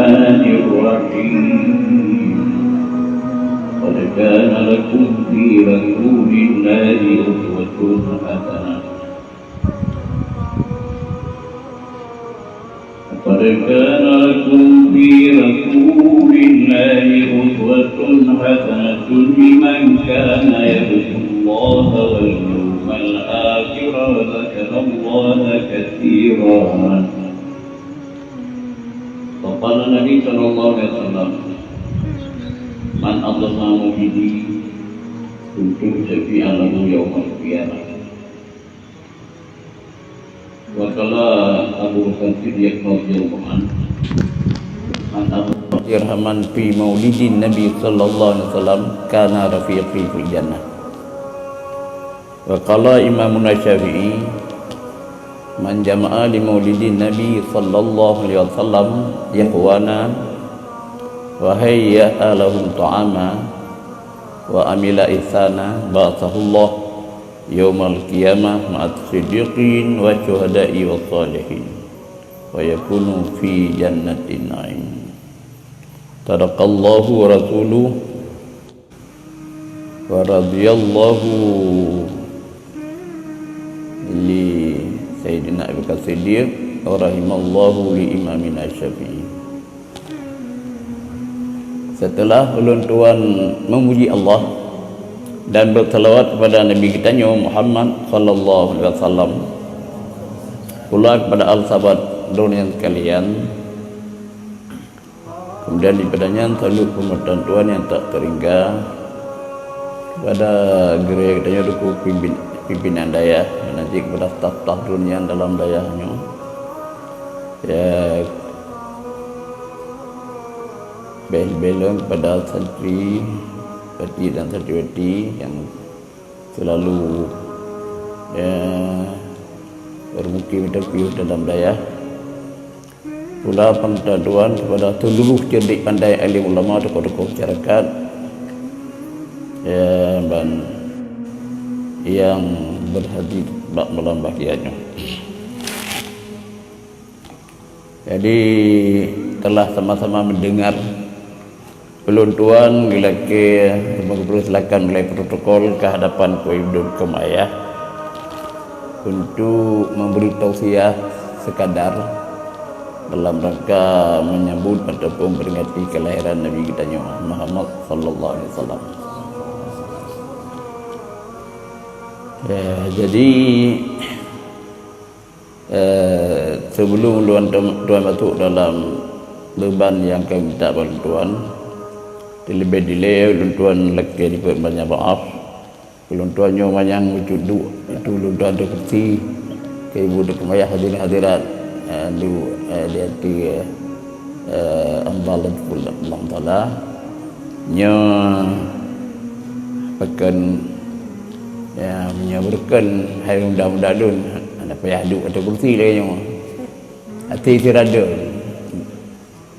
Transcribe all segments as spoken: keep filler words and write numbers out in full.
الرحمن الرحيم. قد كان لكم في رسول الله أسوة حسنة. لقد كان لكم في رسول الله أسوة حسنة لمن كان يرجو الله واليوم الآخر وذكر الله كثيرا. وقال النبي صلى الله عليه وسلم: من أضحى مولدي كنت شفيعا له يوم القيامة. Wa qala Abu Bakar Siddiq radhiyallahu anhu, "Man adhhara dirhaman fi maulidin Nabi sallallahu alaihi wasallam kana rafiqi fil jannah." Wa qala Imamuna Syafi'i, "Man jama'a li maulidin Nabi sallallahu alaihi wasallam ikhwana wa hayya'a lahum ta'ama wa amila ihsana, ba'athahullah yaumal qiyamah ma'as siddiqin wa syuhada'i was salihin, wa yakunu fi jannatin na'im." Sadaqallahu wa rasuluh, wa radhiyallahu li Sayyidina Abu Bakar Siddiq, wa rahimallahu li Imamina Syafi'i. Setelah ulôn tuan memuji Allah dan bersalawat kepada Nabi geutanyoe Muhammad sallallahu alaihi wasallam, pula kepada al sahabat droeneuh sekalian, kemudian daripada nyan salut peumeutuan nyang tak teuringga kepada gurée geutanyoe, Teungku Pimpin-, Pimpinan Dayah, dan cit kepada staf-staf droeneuh dalam dayah nyoe. Ya, beh-, beh lom kepada santri, pati dan santriwati nyang selalu, ya, bermukim dan piôh dalam dayah. Pula peumeutuan kepada seluruh cerdik pandai alim ulama, tokoh-tokoh masyarakat, ya, ban nyang berhadir bak malam bahagia nyoe. Jadi, telah sama-sama mendengar, ulôn tuan geulakée, geupeursilakan melalui protokol ke hadapan Keuhai Dum Keumayah untuk memberi tausiah sekadar dalam rangka menyambut ataupun memperingati kelahiran Nabi geutanyoe Muhammad sallallahu alaihi wasallam. Ya, jadi, Eh, sebelum ulôn tuan, tuan masuk dalam beuban nyang ka minta bak ulôn tuan, terlebih dilée ulôn tuan lakée jipeubanyak maaf. Ulôn tuan nyoe manyang bacut duek, itu ulôn tuan teuh kursi keu ibu deukeue mayah hadirin hadirat, eh, du, eh, di ateueh, eh, eh, hamba lôn Allah Taala. Nyoe pakon, ya, meunyoe beureukan hai muda-muda lôn, hana payah duek ateueh kursi lagée nyoe. Até sirada.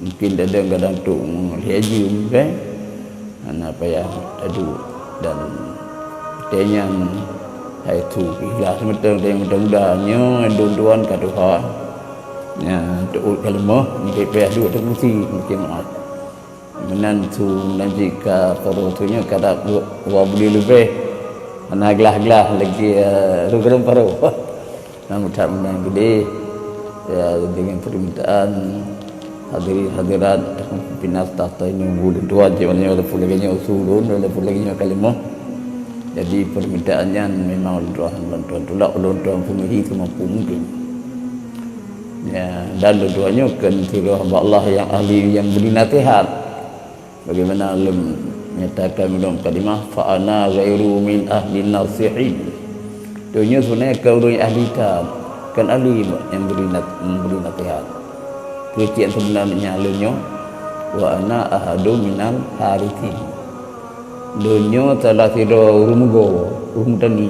Mungkin dadang kadang tuk lhée jeuem, kan? Hana payah taduek dan watée nyan hai su ikhlas meuteung, watée muda-muda nyoe dum tuan ka tuha. Nyan teuôt ka leumoh, mungkin payah duek ateueh kursi, mungkin meu'ah. Meunan su nan jih ka paro su nyoe ka dap dua, dua buleuen leubeh. Hana glah-glah lagée, eh, rhueng-rhueng paro. Nah, mudah-mudahan geude, ya, dengan permintaan hadirin hadirat, pimpinan staf tanyoe, ulôn tuan, walaupun lagée nyoe usu ulôn, walaupun lagée nyoe kalimah. Jadi, permintaan nyan memang ulôn tuan, ulôn tuan tulak, ulôn tuan penuhi semampu mungkin. Ya, dan ulôn tuan nyoe kan sidroe hamba Allah nyang ahli, nyang bri nasihat. Bagaimana lôn nyatakan dalam kalimah, "Fa ana ghairu min ahli nasihin." Lôn nyoe sebenarnya kon ureuëng ahli that, kon ahli nyang bri na-, memberi nasihat. Keuciek sebenarnya lôn nyoe, "Wa ana ahadu minal harithin." Lôn nyoe salah sidroe ureuëng meugo, ureuëng tani.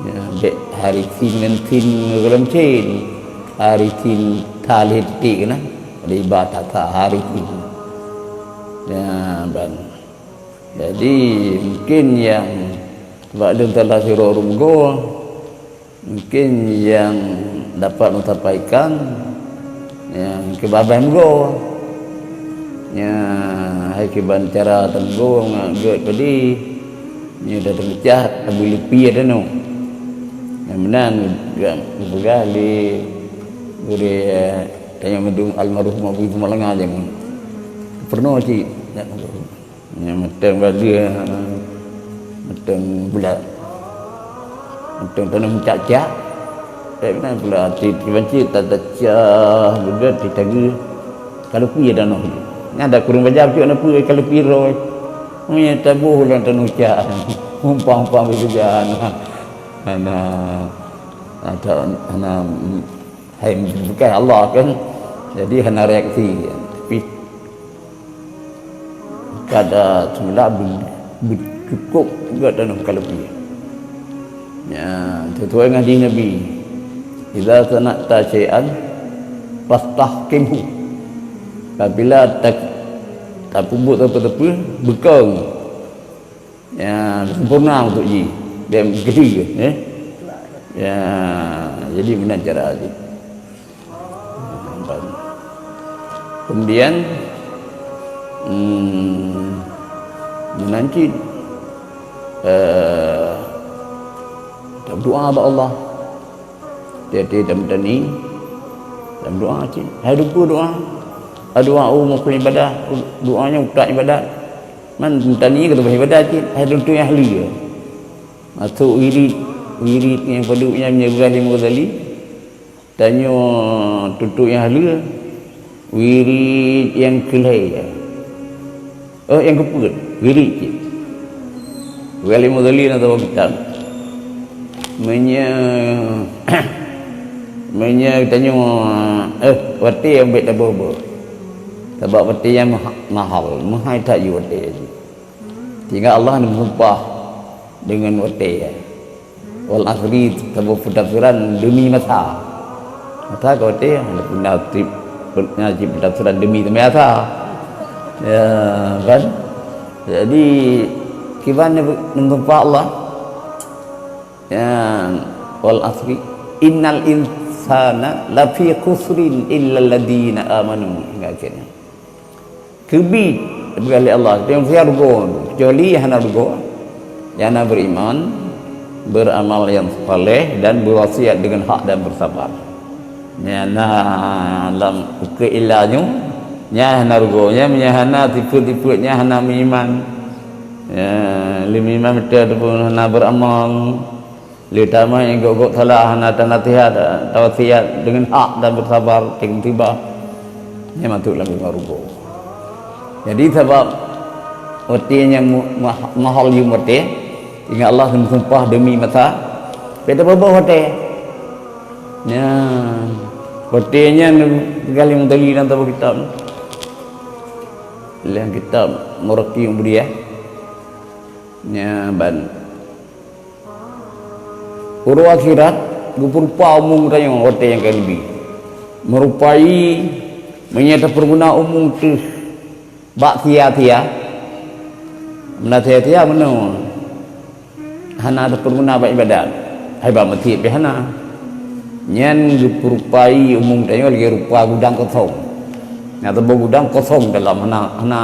Ya, bék harithin ngon thin ngon gohlom cen. Harithin thalét tiek na. Riba tata hari ini. Ya, ban. Jadi, mungkin nyang bak lôn salah sidroe ureuëng meugo, mungkin nyang dapat meusampaikan, Nyang keu babah meugo. Nya, hai kiban cara teunggu ngon gét padi. Nyoe dah teumeucah, tabeuleupie tanoh. Nyang meunan geupeugah lé gurée, eh, tanyoe mandum almarhum Abu Yusuf Malanga jameun. Peurunoe cit. Nyang mantong bak lheueh, mantong bulat. Mantong tanoh meucak-cak. Tapi kan pula hati kiban cit tatacah, beugét, titageue. Ka leupie tanoh jih. Nyan ada kureueng bajam cit na peue ka leupie roh. Meunyo taboh lam tanoh cak. Umpang-umpang beusajan. Hana, ada, hana, hai, bukan Allah kan. Jadi hana reaksi. Tapi kada seumila beu-, beu-, cukup juga tanam ka leupie. Ya, sesuai ngon hadis Nabi, "Idza sana'ta syai'an fastahkimhu." Apabila ta-, tapeubuet sapeue-sapeue, beukong. Ya, sempurna untuk jih. Dia gede, eh. Ya, jadi meunan cara jih. Kemudian, hmm, meunan cit, eh, doa bak Allah. Tiep-tiep tameutani, lam doa cit. Hai dupeue doa. Doa u mukul ibadah, doa nyan utak ibadat. Man meutani keu teubah ibadat cit. Hai tuntu nyang ahli. Masuk wirid, wirid nyang padub nyan meunyoe Ibrahim Ghazali. Tanyoe tutoe nyang haleue, wirid nyang keu lhèe, oh, nyang keu peuet, wirid cit. Ibrahim Ghazali na saboh kitab. Meunyoe, meunyoe tanyoe, eh, watèe nyang bèk taboh-boh. Sabab watèe nyan maha-, mahal, meuhai that jih watèe jih. Sehingga Allah neumeusumpah deungon watèe. Wal asri, saboh peutafsiran demi masa. Masa ka watèe, walaupun na cit, na cit peutafsiran demi teumasa. Ya, kan? Jadi, kiban neumeusumpah Allah. Ya, wal asri, innal insana lafi khusrin illal ladzina amanu. Hingga akhirnya. Keubiet, dipeugah lé Allah, nyang siat rugoe, kecuali nyang hana rugoe, nyang hana beriman, beramal yang saleh, dan berwasiat dengan hak dan bersabar. Nyang na lam ukeue illa nyoe, nyang hana rugoe, nyang, nyang hana tipeue-tipeue, nyang hana meuiman. Ya, lé meuiman beutôi ataupun hana beramal. Lé tamah nyang gok-gok salah hana tanaseuhat, tawasiat deungon hak dan bersabar, tiba-tiba nyan masôk lam rugoe. Jadi, sabab watèe nyan mu-, mah-, mahal yum watèe, ingat Allah meusumpah demi masa, bèk taboh-boh watèe. Nyan, watèe nyan geugali meutali lam saboh kitab. Lam kitab Muraqi Ubudiyah. Nyan ban. Uroe akhirat geupeurupa umong tanyoe watèe nyang ka leubeh. Meurupai meunyoe tapeuguna umong teuh bak sia-sia. Meunan sia-sia meunoe. Hana tapeuguna bak ibadat. Hai bak meuseujid pih hana. Nyan geupeurupai umong tanyoe lagèe rupa gudang kosong. Nyang saboh gudang kosong dalam hana, hana,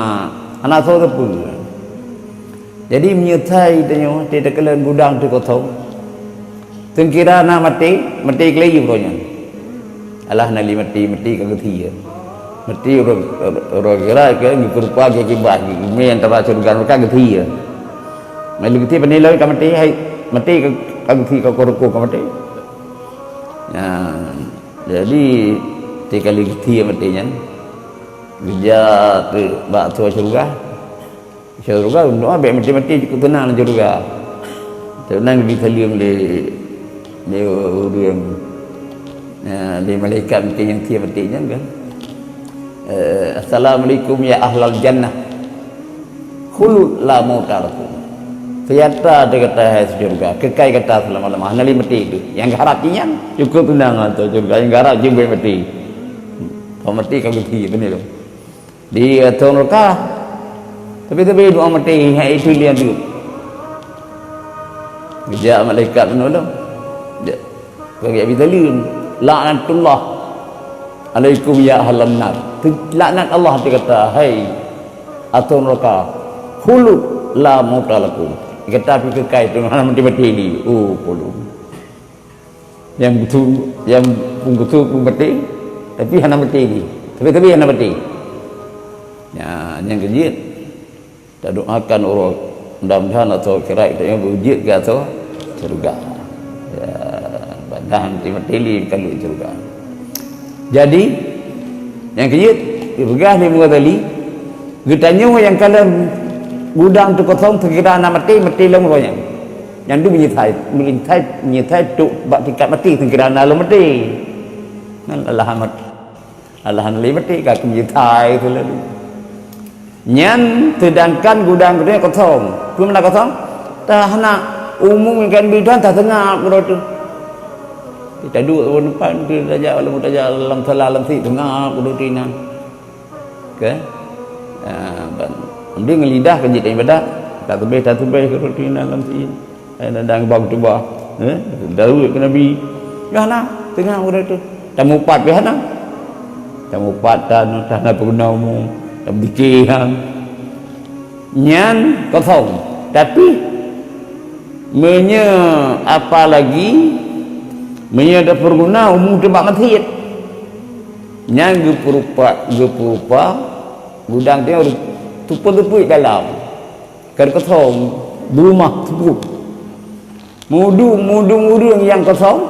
hana soe sapeue. Jadi, meunyoe sai tanyoe, watèe takalon gudang teuh kosong, seungkira na maté, maté keulayi uroe nyan. Alah, na lé maté, maté ka geusie. Maté uroe, uroe akhirat ka geupeurupa lagèe kiban, geumè antara syeuruga neuraka geusie. Meunyoe geusie, pane lom ka maté, hai, maté ka, ka geusie, ka rukôh ka maté. Nah, jadi, watèe ka lheueh geusie maté nyan, geujak keu bak syeuruga. Syeuruga, doa bèk maté-maté, cukôp teunang lam syeuruga. Teunang geubri saleuem lé, lé ureueng, ya, lé malaikat mungken nyang sie maté nyan kan. Eh, "Assalamualaikum ya ahlal jannah. Khulud la mauta lakum." Seujahtra ateueh gata hai syeuruga, keukai gata seulama-lama. Hana lé maté teuh. Nyang geuharab jih nyan, cukôp teunang lam syeuruga. Nyang geuharab jih bèk maté. Ka maté ka geusie, beuna lom. Di ateueh neuraka. Tapi sabe doa maté, hai itu dia tu. Geujak malaikat menolong. Dia bagi Abi Talib. Laknatullah "Alaikum ya ahlan nar." Laknat Allah di kata, "Hai ateueh neraka, khulud la mauta lakum." Kata pi keukai tu hana mati-mati li. Oh, puluh. Yang betul, yang pun betul pun mati, tapi hana mati li. Tapi-tapi hana mati. Ya, yang kejit. Tadoakan uroe, mudah-mudahan ateueh akhirat geutanyoe beujeuet keu ateueh syeuruga. Ya, mudah-mudahan meuteumé tili keu syeuruga. Jadi, nyang keujeuet, geupeugah lé Imam Ghazali, geutanyoe nyang ka lom gudang teuh kosong, seukira na maté, maté lom uroe nyan. Nyan tu meunyeusai, meunyeusai, meunyeusai trok bak tingkat maté, seukira na lom maté. Nyan alamat. Alhamdulillah, maté ka keumeujeutai tu lalu. Nyan seudangkan gudang geutanyoe kosong. Peue makna kosong? Tah na umum ikan bidan tah seungab uroe tu. Kita duek ureueng depan tu tajak, lalu tajak lam salah lam sit seungab uroe tu inan. Ke? Ha, ban. Mending lidah ka jeuet ibadat. Tak tubeh, tak tubeh uroe tu inan lam sit. Eh, dan, dan bang tuba, eh, Daud ke Nabi. Yohana, tengah udah tu. Tamupat Yohana. Tamupat tan, tan apa guna umum. Tabikir han. Nyan kosong. Tapi, menye apa lagi, menye ada perguna umum tu bak masjid. Nyan geuperupa, geuperupa, gudang dia tupu-tupu dalam. Kan kosong, beurumah teupot. Mudum-mudum ureueng nyang kosong,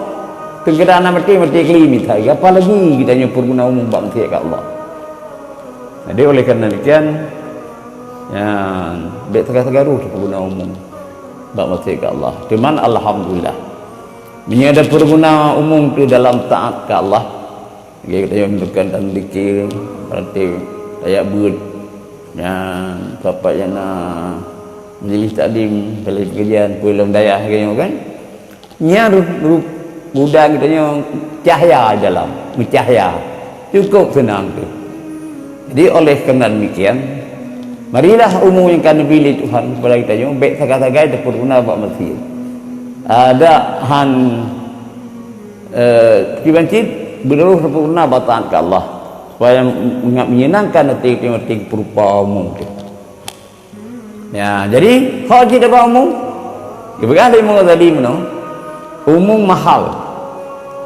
seukira na maté, maté keulimit hai. Apalagi geutanyoe peuguna umum bak maté keu Allah. Jadi, oleh karena demikian, ya, bèk teuka-teuka rôh peuguna umum bak maté keu Allah. Cuman, alhamdulillah, meunyoe ada peuguna umum tu dalam taat keu Allah, lagèe geutanyoe meunurunkan dan zikir, berarti tajak beuet. Nyan, sapat nyang na majlis taklim, balai pengajian, peue lom dayah lagèe nyoe kan. Nyan ruh, ruh, gudang geutanyoe cahya dalam, meucahya. Cukup seunang tu. Jadi, oleh karena demikian, marilah umum nyang ka neubri lé Tuhan kepada geutanyoe, bèk sagai-sagai tapeuguna bak masjid. Ada han Eh, kiban cit, beurôh sempurna bak taat keu Allah, supaya menyenangkan hati tieb-tieb peurupa umum tu. Ya, jadi, hak cit bak umum, geupeugah lé Imam Ghazali meunoe, umum mahal.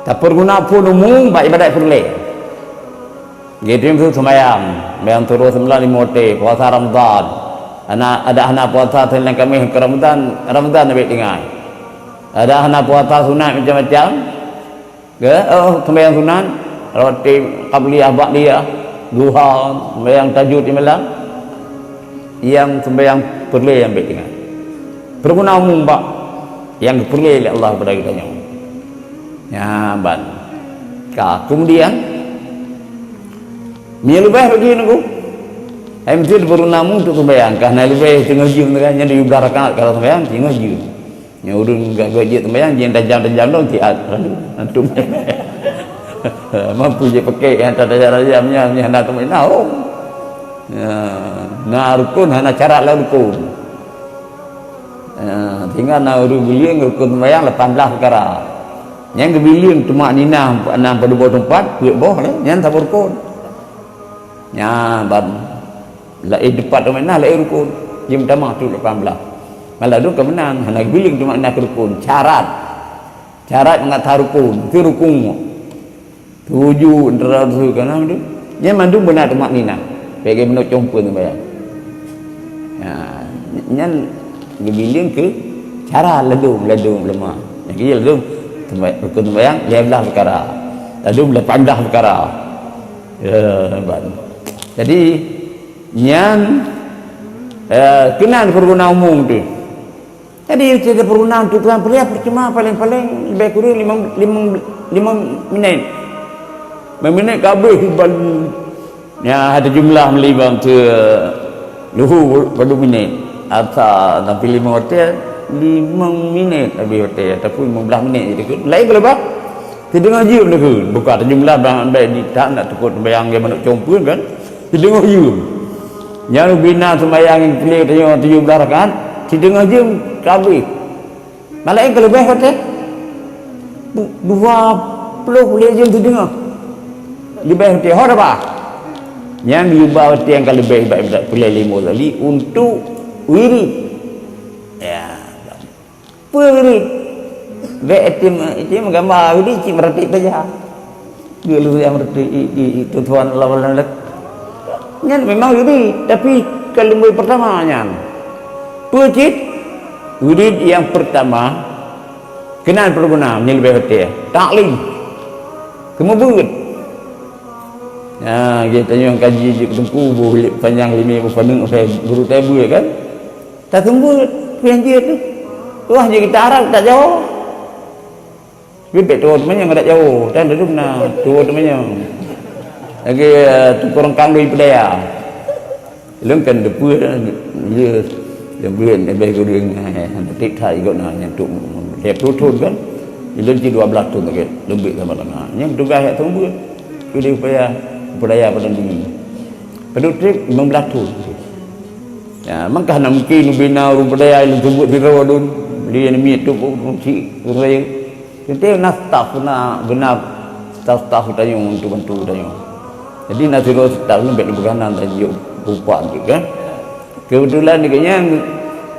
Tapeuguna phon umum bak ibadat peureulèe. Geutem tu seumayang, seumayang suroh seumeulaih limong watèe, puasa Ramadhan. Hana, ada hana puasa Senin Kamis ke Ramadhan, Ramadhan bèk tinggai. Ada hana puasa sunat macam-macam. Ke, oh, seumayang sunat, roti qabliyah, ba'diyah, duha, seumayang tahajud di malam. Nyang seumayang peureulèe nyang bèk tinggai. Peuguna umum bak nyang geupeureulèe lé Allah kepada geutanyoe. Nyan ban. Ka, kemudian, meunyoe leubeh lagi nunggu. Hai meusti beuruna mu untuk sembahyang. Kah na leubeh teungoh jeuem tu kan, nyan tujoh blah rakaat kalau sembahyang, teungoh jeuem. Nyoe ureueng gak gak jeuet sembahyang, jeuem tajam-tajam dong, tiat. Lalu, antum. Mampu je pakai yang tajam-tajam, nyan, nyan hana teumeuina, oh. Ya, na rukun, hana syarat lah rukun. Ya, sehingga na ureueng bilieng rukun sembahyang lapan blah peukara. Nyang geubilieng tumakninah na padub boh teumpat, peuet boh, eh, nyan saboh rukun. Nyan ban laén teumpat tumakninah, laén rukun. Jeuem tamah tu lapan blah. Malah tu ka meunan, hana geubilieng tumakninah keu rukun. Syarat. Syarat mangat that rukun. Itu rukun. Tuju antara tu kana tu. Nyan mandum beuna tumakninah. Bèk geumeunok cong peuet sembahyang. Ha, nyan geubilieng keu cara ladôm, ladôm lemah. Nyang keu ladôm rukun sembahyang lhèe blah peukara. Ladôm lapan blah peukara. Ya, ban. Jadi nyan, eh, keunan peurukon umum tu. Jadi, cerita peurukon tu tuan peuliah percuma paléng-paléng leubeh kureueng limong, limong, limong minét. Limong minét ka habéh balu. Nyan, ada jumlah meulibang tu luhu padub minét. Ata sampai limong watèe, limong minét habéh watèe ataupun limong blah minét jadi keu. Laén keu leubeh. Sideungoh jeuem neukheun, buka teujumlah bang ambek di tak nak tukot sembahyang nyang manok cong peuet kan. Sideungoh jeuem. Nyan ubina sembahyang nyang keu lhèe tanyoe tujoh blah rakaat, sideungoh jeuem ka habéh. Malaén ka leubeh watèe. Du-, dua ploh lhèe jeuem sideungoh. Leubeh watèe ho tabah. Nyan yuba watèe nyang ka leubeh ibarat pulai lima kali untuk wirid. Ya. Peue wirid? Bèk item, item gamba wirid cit meuratéb saja. Geuluh nyang meuratéb i, i, i tuan-tuan lawan lelaki. Nyan memang wirid, tapi ka leubeh pertama nyan. Peue cit? Wirid nyang pertama keunan peuguna meunyoe leubeh watèe. Taklim. Keumeubeut. Nah, geutanyoe kaji jeuet teungku boh lé panyang limé boh paneuk usai guru teuh buet kan? Taseumeubeuet, peue nyang jeuet tu. Wah, jeuet geutarab, tajaweueb. Bibet tuwoe teumanyong adak Jawoe, tan dudoe na tuwoe teumanyong. Lagèe, eh, tukurang kang doi peudaya. Lôn kan deupeu, ya, lôn beuet leubeh kureueng, eh, tiep that igoe na nyang tok lhèe ploh thon kan. Lôn cit dua blaih thon lagèe, lôn beuet sama tengah. Nyang tugaih yak seumeubeuet. Keu di peudaya, peudaya padang tinggi. Padub trép limong blaih thon. Ya, mangkah na mungkin ubena ureueng peudaya lôn seumeubeuet sidroe lôn. Beli aneuk miet tok, ureueng chik, ureueng rayeuk. Teuntèe na staf, na beuna staf-staf tanyoe untuk bantu tanyoe. Jadi na sidroe staf nyan bèk lôn peugah nan, tanyoe lupa tu kan. Keubeutulan di keu nyan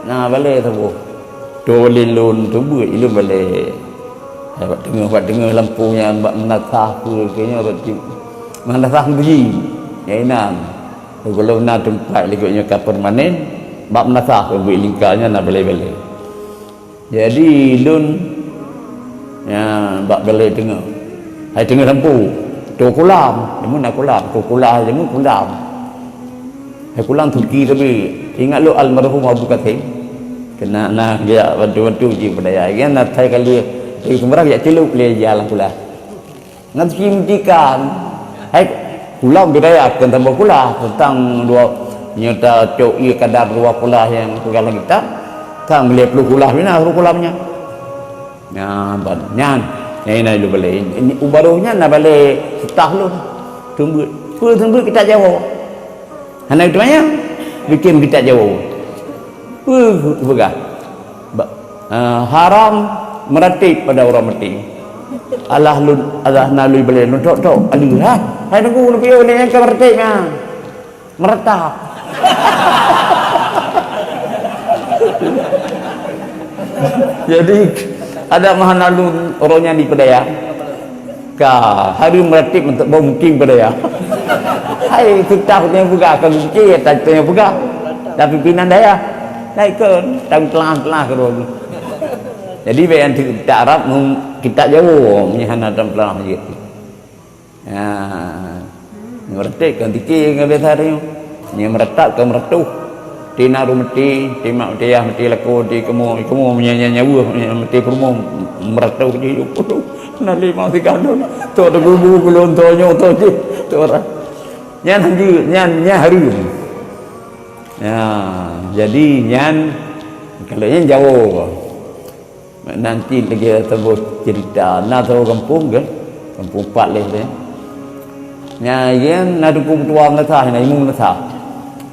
na balèe saboh. Tuwoe lôn seumeubeuet, ilôn balèe. Bak teungoh, bak teungoh lampôh nyan bak meunasah peue keu nyoe rot cit. Meunasah beuji. Nyan inan. Gohlom na teumpat likot nyoe ka permanen, bak meunasah peubuet lingka nyan na balèe-balèe. Jadi lôn, ya, bak balèe teungoh. Hai teungoh lampôh, toe kulam, jameun na kulam, toe kulam, jameun kulam. Hai kulam suci sabe. Ingat lôn almarhum Abu Kasim, keunan na geujak bantu-bantu cit peudaya. Nyan na sai kali, di Sumbarah geujak ceulop lé jih lam kulam. Ngon cimetikan. Hai, kulam budaya keu tambah kulah tentang dua, nyoe tacok ié kadar dua kulah nyang peugah lam kitab. Sang lhèe ploh kulah bina rot kulam nyan. Nyan ban, nyan. Nyan na lôn balèe. Ini ubaroh nyan na balèe seutah lôn. Seumeubeuet. Peue seumeubeuet kitab Jawoe. Hana teumanyong, bikin kitab Jawoe. Peue geupeugah? Ba-, ah, haram meuratéb pada ureueng maté. Alah lôn, alah na lôn balèe lôn tok-tok, aleuh, ha? Hai teungku, neupiôh lé nyang ka meuratéb nyan. Meuratap. Jadi, adak meuhana lôn uroe nyan di peudaya. Ka, hareuem meuratéb meuntèk boh mukim peudaya. Hai, seutah nyang peugah, ka geucé, ata nyang peugah. Tapi pinan daya. Hai kon, tan teulah-teulah keudroe. Jadi, bèk nyang teu-, tak Arab, mung-, kitab Jawoe, meunyo hana tan teulah jeuet. Ya. Meuratéb kon tiki ngon biasa tanyoe. Nyang meuratap kon meuratoh. Tina rumeute, tima meuti yah, meuti lakoe, meuti keumue, keumue meunyan nyang nyaweuh, meuti peurumoh, meuratoh jih. Na lima sigohlom. Tok teugubu gulong, tok nyoe, tok jih, tok orang. Nyan hanjeuet, nyan, nyan hareuem. Ya, jadi nyan, kalau nyan Jawoe. Nanti lagèe saboh cerita, na saboh gampông kan, gampông pat lé teuh. Nyan, nyan na teungku meutuah meunasah, na imum meunasah.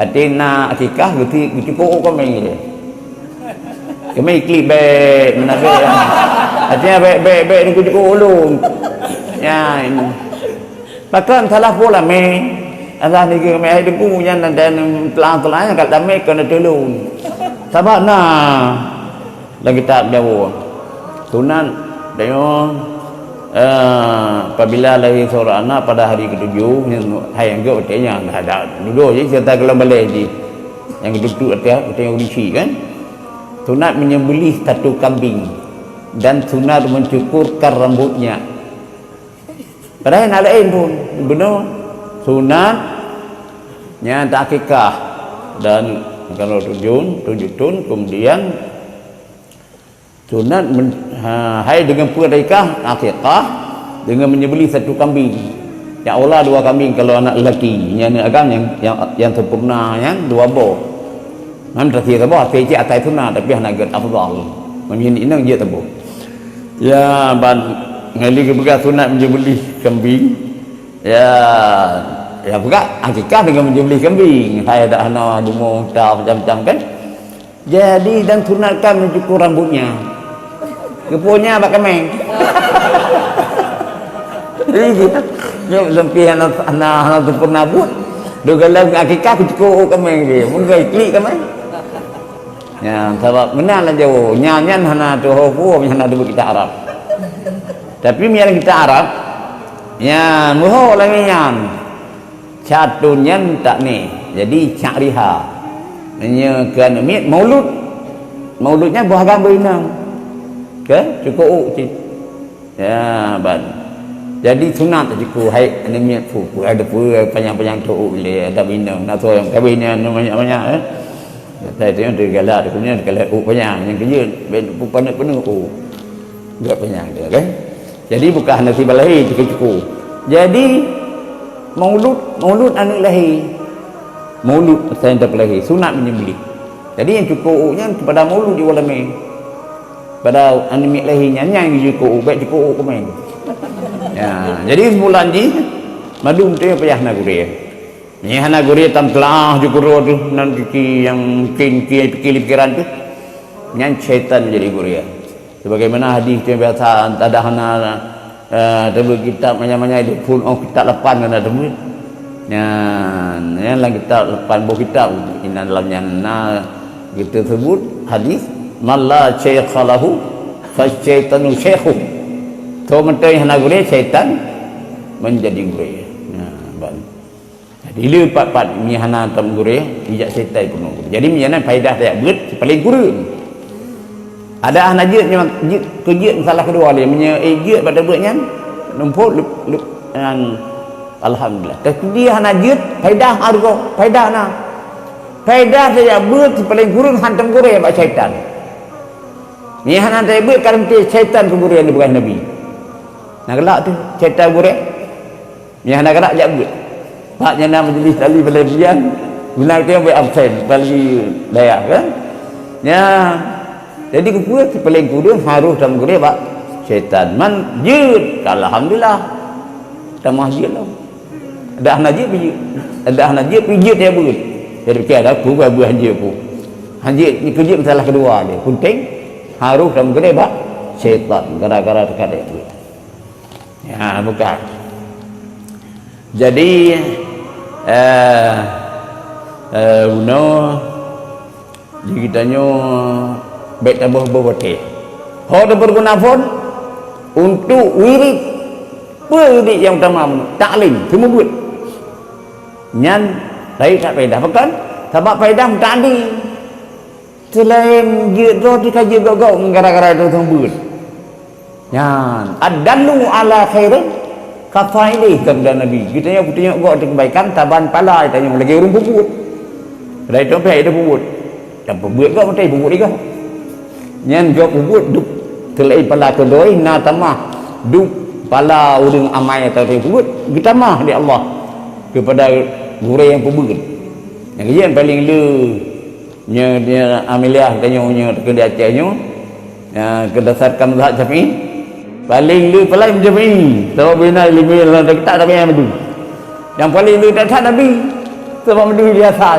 Até na akikah geuti-, geutikok kamé lé. Kamé klik bèk, meunan bèk. Até bèk, bèk, bèk, teungku tikok ulôn. Nyan. Pakon salah po lamé. Alah nigeu mé hai deungoe nyan dan, dan teulang-teulang nyan kat lamé keuneuk tulông. Sabab na lam kitab Jawoe. Sunat tanyoe, eh, apabila lahé seurang anak pada hari ketujuh, nyan hai anggô watèe nyan dah, dah dudoe jih serta golom balèe jih. Nyang duek-duek watèe, watèe ureueng chik kan. Sunat menyembelih satu kambing dan sunat mencukurkan rambutnya. Padahai na laén pun, bunoe sunat nyan ta'akikah dan kalau tujuh, tujuh thon, kemudian sunat men-, ha, hai dengan peue ta'akikah, ta'akikah dengan menyembelih satu kambing. Nyan aula dua kambing kalau anak lelaki, nyan aneuk agam nyang, nyang, nyang sempurna nyan dua boh. Nyan teusie saboh, até cit atai sunat, tapi hana gèt afdal. Meunyoe inong jeuet saboh. Ya, ban ngali geupeugah sunat menyembelih kambing. Ya, ya peugah akikah dengan menyembelih kambing. Hai dak hana dumo unta macam-macam kan. Jadi dan sunatkan mencukur rambutnya. Geupunya bak kameng. Iya. Nyoe sampai hana, hana, hana sempurna buet. Dua galam akikah kucukôp kameng dia. Mungkin klik kameng. Ya, sabab meunan lah jauh. Nyan, nyan hana tuho pun, hana dua kitab Arab. Tapi meunyo kitab Arab, ya, muho lagèe nyan. Catun nyan tak ni. Jadi, sya'riha. Meunyo keu aneuk miet, maulud. Maulud nyan boh agam beuinong. Ke? Cukôp cit. Ya, ban. Jadi sunat jikôh hai aneuk miet pu, pu, ada pu, panyang-panyang tu, oh, le, ada bina, na tu yang kawin nyan banyak-banyak, eh. Saya tengok dia galak, dia punya galak, oh, panyang, yang kerja, ben, pu, panik penuh, oh. Gak panyang dia, kan? Jadi bukan hana sibak lahir, cukup-cukup. Jadi, maulud, maulud aneuk lahir. Maulud, saya tak lahir, sunat menyembelih. Jadi yang cukup, oh, nyan kepada maulud di walamé. Padahai aneuk miet lahé nyan, nyan jikôp, bèk jikôp keumen. Ya, jadi bulan jih, mandum tu payah na gurèe. Nyan hana gurèe tam teulaah ju keudroe tu, nan kiki nyang mungkin ki pikir pikiran tu. Nyan syaitan jadi gurèe. Sebagaimana hadis tu biasa, ada hana Eh, teubiet kitab manyang-manyang di phôn, oh, kitab lapan hana teubiet. Nyan, nyan lam kitab lapan boh kitab. Inan lam nyan na geuteusebut hadis, "Man la syaikha lahu, fasyaitanu syaikhuh." Toh mantong hana gurèe, syaitan menjadi gurèe. Nah, ban. Jadi, le pat-pat mi hana tam gurèe, ijak setan peunoh gurèe. Jadi, mi nyan faedah tajak beuet si paleng kureueng. Ada hana jeuet nyoe, jeuet, keu jeuet masalah keudua lé. Meunyoe, eh, jeuet bak tabeuet nyan, numpuk leup, leup, nyan, alhamdulillah. Tapi dia hana jeuet, faedah harus, faedah na. Faedah tajak beuet si paleng kureueng hantom gurèe bak syaitan. Mi hana tajak beuet, ka lheueh setan keu gurèe neupeugah Nabi. Na galak tu, syaitan gurèe. Nyang hana galak jak beuet. Bak nyang na majlis tali balai bian, guna teuh beuet absen tali dayah kan. Nya, jadi keupeue si paleng kureueng harôh tameuguréh bak syaitan. Man jeuet, alhamdulillah. Tamah jeuet lom. Dak hana jeuet, jeuet. Dak hana jeuet, jeuet ya beuet. Jadi kira aku buah-buah jeuet pun. Hanjeuet ni keu jeuet masalah keudua dia. Penting harôh tameuguréh bak syaitan gara-gara teuka dia beuet. Ya, bukan. Jadi, eh, eh, bunoe di geutanyoe bèk taboh-boh watèe. Ho tapeuguna phôn untuk wirid. Peue wirid nyang utama? Taklim, seumeubeuet. Nyan laén that faedah. Pakon? Sabab faedah meutaklim. Seulaén jeuet droe teuka jeuet gok-gok gara-gara droe seumeubeuet. Nyan, "Ad-dallu ala khairin kafa'ilih," sabda Nabi. Geutanyoe peutunyok gok di keubaikan, saban pala tanyoe lagèe ureueng peubuet. Padahai itu pihak itu peubuet. Dan peubuet gok, beutôi peubuet lé gok. Nyan gok peubuet dup seulaén pala keudroe na tamah dup pala ureueng amai atau ureueng peubuet, geutamah lé Allah keupada gurèe nyang peubuet. Nyang keujeuet paleng le Nyoe, nyoe Amaliah tanyoe nyoe teukeudi Aceh nyoe, ya, keudasarkan mazhab Syafi'i. Paleng le palai Syafi'i. Sabab bina ileumèe lam kitab tapi nyang madu. Nyang paleng le that-that Nabi. Sabab madu biasa.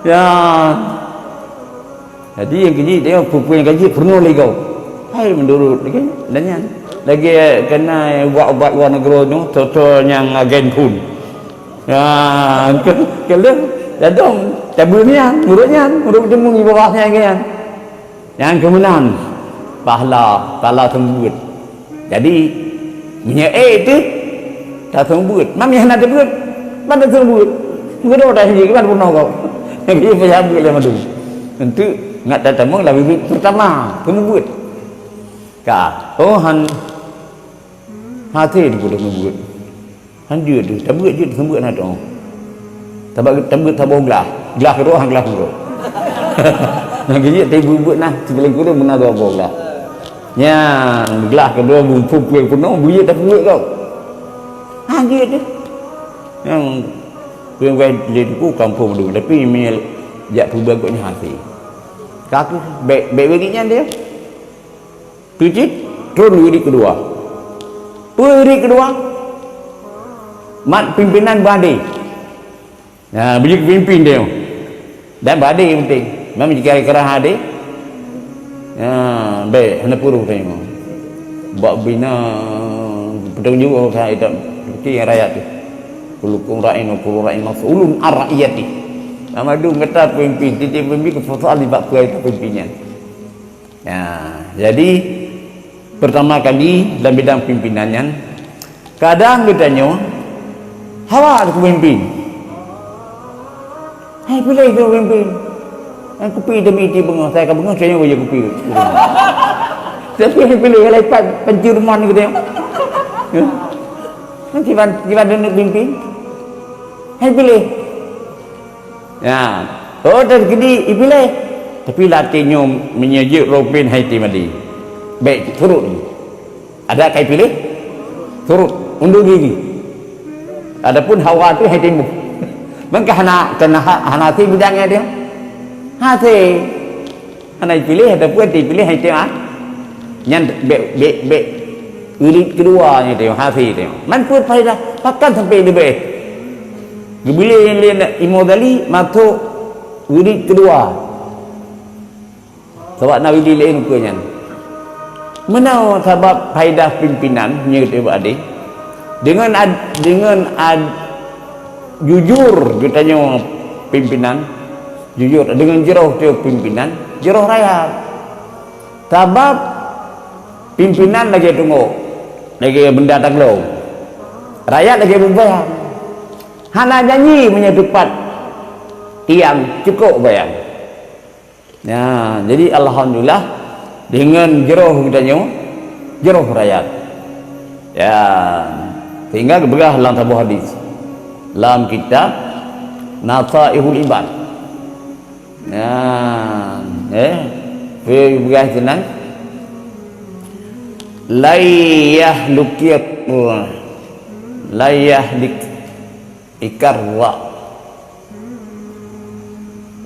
Ya. Jadi nyang keujeuet tanyoe peue-peue nyang ka jeuet peurunoe lé gob. Hai meunurot lagèe dan nyan. Lagèe keunan ubat-ubat luwa nanggroe nyoe, soe-soe nyang agen phôn. Ya, ke, ke lheueh ladôm tabeue nyan, ureueng nyan, ureueng teumeung di babah nyan, nyan. Nyan keu meunan pahala, pahala seumeubeuet. Jadi, meunyoe ék teuh, taseumeubeuet. Man nyang hana teubeuet, man taseumeubeuet. Meudoh dah jih, man peunoh kau. Jadi, payah beuet lé mandum. Enteuk ngat tatamong lam bibit peurtama, seumeubeuet. Ka, oh, han, hase di peunoh seumeubeuet. Han jeuet teuh, tabeuet jeuet, seumeubeuet na teuh. Tabeuet, tabeuet saboh glah. Glah keudroe, han glah keudroe. Nyang keu jeuet, tabeuet-beuet na, sigohlom kureueng beuna dua boh glah. Nyan, glah keudroe, bungkôh pueng peunoh, beuet tapeuet kau. Han jeuet teuh. Nyang, pueng-pueng lé teungku kampung dulu, tapi meunyo jak peubeuet gobnyan hase. Ka keuh, bèk, bèk bagi nyan dia. Teucit, trôn wirid keudua. Peue wirid keudua? Mat pimpénan beuadé. Nah, beujeuet pimpén teuh. Dan beuadé penting. Memang jika keurah adé. Nah, bèk, hana peuruh teuh. Bak bina, peutong jeuet, oh, saya tak. Ki rakyat tu. Kullukum ra'in wa kullu ra'in mas'ulun an ra'iyati. Nama dum kata pemimpin, tiap pemimpin keupeue soal bak peue pimpin nyan. Ya, jadi pertama kali dalam bidang pimpinan nyan, kadang geutanyoe hawa keu pemimpin. Hai piléh keu pemimpin. Hai kupi demi ti beungoh, saya ka beungoh saya nyoe kupi. Tapi hai piléh, hai pat pencurman gitu ya. Ya. Nanti ban, di ban pimpin. Hai piléh. Ya. Oh, dan kini ipiléh. Tapi latih nyoe menyejek robin hai ti madi. Baik, turun. Ada kai piléh? Turut, undur diri. Adapun hawa tu hai timbul. Maka hana, kena ha-, hana hati bidang dia. Hati. Hana piléh ataupun hati piléh hai timbul. Nyan bek, bek, bek. Irit kedua nyan tu, hati tu. Man pun faedah, pakan sampai lebih. Geubeli yang lain Imam Ghazali masuk irit kedua. Sabab na wirid laén ukeue nyan. Meunoe sabab faedah pimpinan nyoe teuh bak adé. Deungon ad-, deungon ad-, jujur geutanyoe pimpinan, jujur deungon jroh teuh pimpinan, jroh rakyat. Sabab pimpinan lagée teungoh, lagée benda taglong. Rakyat lagée bubang. Hana janji meunyoe teupat tiang cukôp bayang. Ya, jadi alhamdulillah, deungon jroh geutanyoe, jroh rakyat. Ya, sehingga geupeugah lam saboh hadis, lam kitab Nasaihul Ibad. Ya, eh, geupeugah sinan, "Lai yahlikir, lai yahlik ikar ra."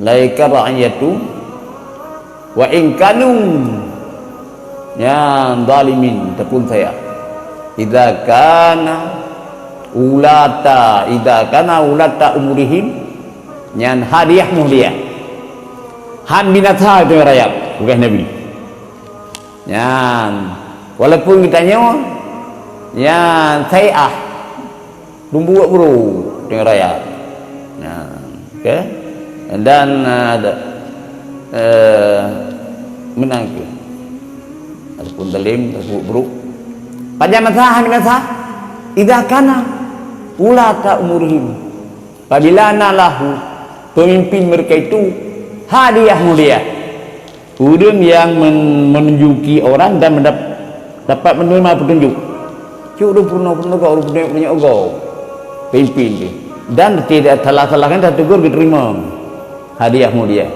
Laika ra'iyatu wa in kanu, nyan zalimin, teupun saya. Idza kana ulata, idza kana ulata umurihim, nyan hadiah muhdiah. Han binasa itu rakyat, bukan Nabi. Nyan, walaupun geutanyoe, nyan, sai'ah. Lôn buet brôk teungoh raya. Nah, okey. Dan, ah, da-, eh, meunan kheueh. Ataupun zalim, ataupun brôk. Pajan masa, hana masa? Idza kana ulata umurihim. Apabila na lahu pemimpin mereka itu hadiah mulia. Ureuëng nyang men-, menunjuki orang dan mendap-, dapat menerima petunjuk. Cuk ureuëng peurunoe-peurunoe gok, ureuëng peurunoe gok. Pimpin jih. Dan tidak salah-salah kan tegur diterima hadiah mulia.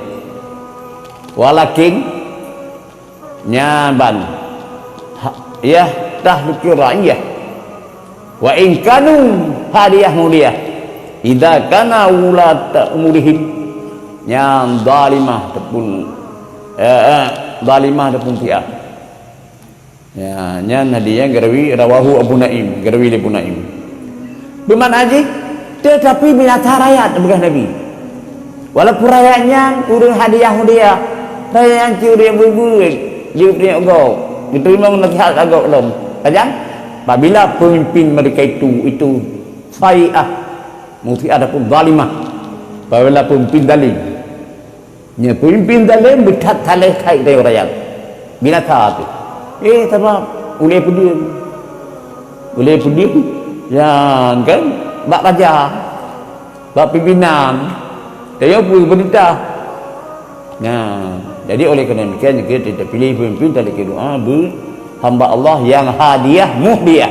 Walakin, nyan ban. Ha, yah, tahlikir ra'iyah. Wa in kanu hadiah mulia. Idza kana ulata umurihim. Nyan zalimah ataupun, eh, eh, zalimah ataupun fi'ah. Ya, nyan hadis nyang geurawi rawahu Abu Naim, geurawi lé Abu Naim. Beumakna jih, tetapi binasa rakyat, peugah Nabi. Walaupun rakyat nyan ureuëng hadiah mulia, rakyat nyan cit ureuëng nyang buet-buet, jeuet peunyok gob, geuteurimong naseuhat lagok lom. Pajan? Apabila pemimpin mereka itu, itu sai'ah, mufsidah ataupun zalimah. Apabila pemimpin zalim. Nyan pemimpin zalim beuthat saleh kait dengan rakyat. Binasa tu. Eh, sabab ulée peudeueng. Ulée peudeueng, nyan kan, bak raja. Bak pimpinan, tanyoe peue peurintah. Nah, jadi oleh karena demikian, kita, kita pilih pemimpin dari kedua, be-, hamba Allah yang hadiah muhdiah.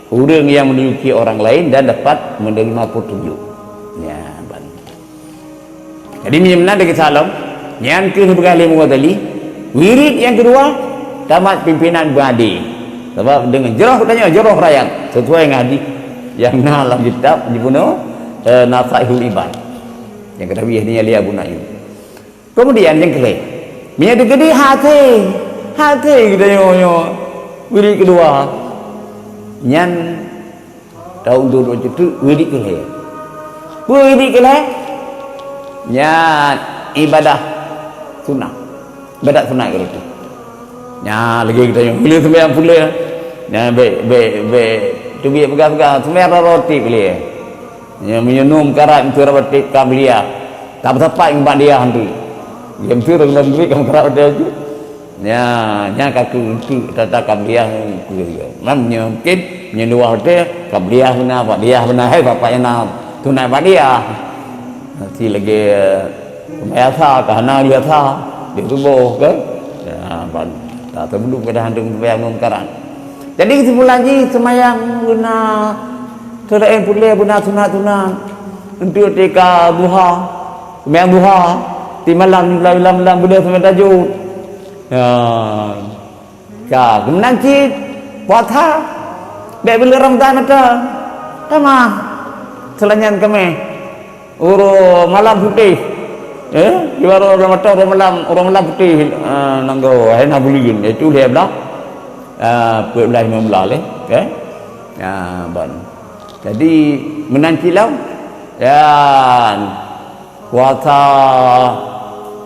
Ureuëng yang menunjuki orang lain dan dapat menerima petunjuk. Ya, ban. Jadi, meunan dari salam, nyan keuh peugah lé Mughazali, wirid yang kedua, tamat pimpinan beuradi. Sebab dengan jroh tanya, jroh rakyat, sesuai dengan hadis yang na lam kitab jibunoe, eh, Nasaihul Ibad. Yang kata bih ni Ali Abu Naim. Kemudian yang kelima, meunyoe teukeudi hati, hati kita nyoe, nyoe, wirid kedua. Nyan tahun dua ribu tujuh wirid kelima. Peue wirid kelima? Nyan ibadah sunat. Ibadat sunat keu tu. Nya lagée geutanyoe, bila sembahyang puléh, nya bék, bék, bék, Teubiet peugah-peugah, seumayang rot-rot tiep lé. Nyan meunyoe num karat, meunteue rot tiep ka beuliah. Tak meusapat ngon bak diah nanti. Dia meunteue ureueng lom duit ka meukarat watèe jih. Nya, nya ka keu eunteuk tata ka beuliah. Mam nyoe mungkin, nyoe luwah watèe ka beuliah beuna, bak diah beuna, hai bapak nyang na sunat bak diah. Nanti lagèe, eh, seumayang sa, ka hana lheueh sa, di suboh, kan? Ya, ban, tak teubelum keadaan tu seumayang ngon karat. Jadi, kesimpulan jih, seumayang beuna, seulaén puléh beuna sunat-sunat. Eunteuk tika duha, seumayang duha, di malam, di malam, malam, beuna seumayang tahajud. Ya. Ka, keumeunang cit puasa, bèk buleuen Ramadhan mantong. Tamah, seulanyang keumeh. Uroe malam putéh. Eh, di baroe uroe mantong, uroe malam, uroe malam putéh, eh, nanggroe, hai na buleuen, yaitu lhèe blah, eh, peuet blah, limong blah lé, eh. Ya, ban. Jadi, meunan cit lom. Ya, puasa,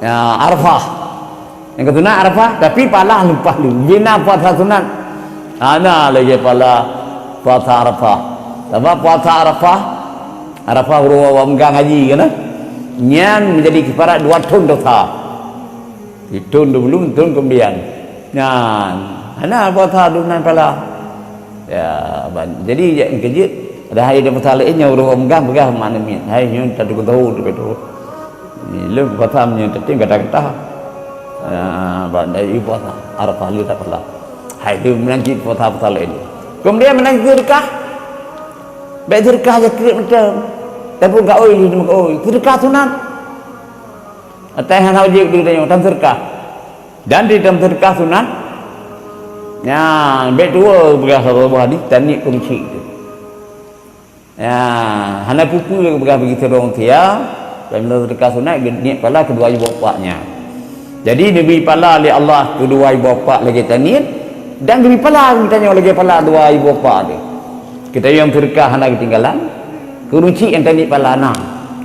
ya, Arafah. Nyang ka sunat Arafah, tapi pahala leupah lé. Jina puasa sunat. Hana lagèe pahala puasa Arafah. Sabab puasa Arafah, Arafah uroe awak meugang haji, kan, eh? Nyan menjadi kifarat dua thon dosa. Di thon dahulu, thon keumudian. Nyan, hana puasa sunat pahala. Ya, ban, jadi, jak keujeuet, ada hai di puasa laén nyang ureueng meugang peugah mak namiet. Hai, nyoe tatupeue tahu, tatupeue tahu. Ni, lôn puasa meunyoe tatem gata-gata. Ya, ban, dari puasa Arafah lé tak pula. Hai, lôn meunan cit puasa-puasa laén. Keumudian meunan cit seudeukah. Bèk seudeukah jakeuet mantong. Tapi gak oi, lé meugai. Seudeukah sunat. Atai hana wajéb di tanyoe, tan seudeukah. Dan di dalam seudeukah sunat, nyan, bèk tuwoe peugah saboh hadis, taniet keu meusyik tu. Ya, hana peue-peue peugah bagi sidroe manusia, dalam seudeukah sunat, niet pahala keudua ibu bapak nyan. Jadi, neubri pahala lé Allah keudua ibu bapak lagèe taniet, dan geubri pahala geutanyoe lagèe pahala dua ibu bapak tu. Geutanyoe nyang seudeukah hana geutinggalan, keu meusyik nyang taniet pahala na.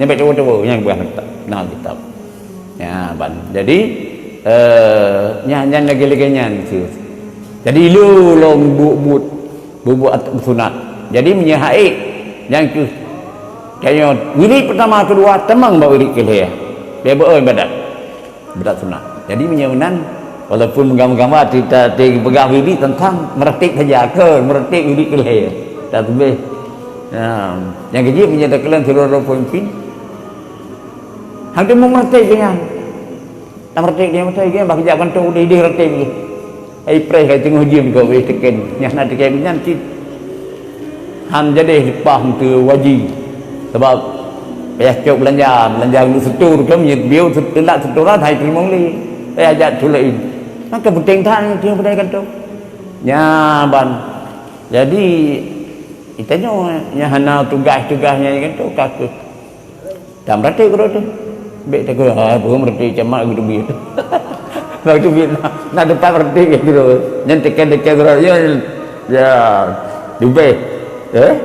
Nyan bèk tuwoe-tuwoe, nyan peugah na kitab. Ya, ban. Jadi, eh, nyan, nyan lagèe-lagèe nyan, tu. Jadi, ilôn lôn buet-buet, buet-buet at-, sunat. Jadi, meunyoe haid, nyan keuh. Tanyoe, wirid peutama, keudua, tamong bak wirid keulhèe. Bèk beu-o ibadat. Ibadat sunat. Jadi, meunyoe meunan, walaupun meugambar-gambar, ta-, ta-, tapeugah wirid teuntang meuratéb saja, kon meuratéb wirid keulhèe. Tasbih. Ya. Nyang keujeuet, meunyoe takalon sidroe-droe peumimpin, han teumeung meuratéb keu nyan. Tam ratéb dia, ratéb dia, bah geujak kantô udeh-udeh ratéb dia. Ai preh ka teungoh jeuem keu wéh teuken. Nyang na teuken nyan cit. Han jadeh leupah meuteu waji. Sabab payah cok beulanja, beulanja geusetor kan, meunyoe bieu seuteulat setoran hai teurimong lé. Payah jak tuleuin. Maka penting that nyan teurimong kantô. Nya ban. Jadi, geutanyoe nyang hana tugaih-tugaih nyan kantô ka keuh. Tam ratéb keudroe teuh. Bèk takot, ah, peue meuratéb camat geuteubiet. Geuteubiet na, na teutap ratéb keudroe. Nyan teuken-teuken keudroe. Ya, ya, leubeh, eh,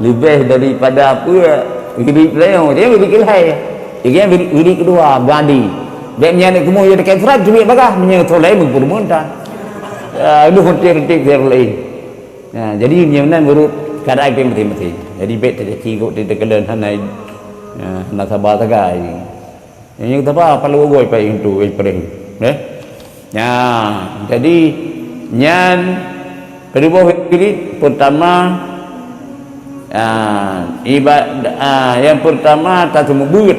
leubeh daripada apa, wirid laén, dia wirid keulhèe. Dia wirid, wirid keudua, beuadi. Bèk meunyan keumu ya teuken surat, teubiet bagaih, meunyan laén meupeurumun tan. Ya, aduh, ratéb-ratéb keudroe laén. Ya, jadi nyan meunan meunurot keuadaan pih maséng-maséng. Jadi bèk tacaci gok teukeulon hana, ya, hana saba sagai. Nyang saba paloe goi pai untuk ipreh. Eh? Ya, jadi nyan keudua wirid pertama, ah, iba-, ah, yang pertama taseumeubeuet.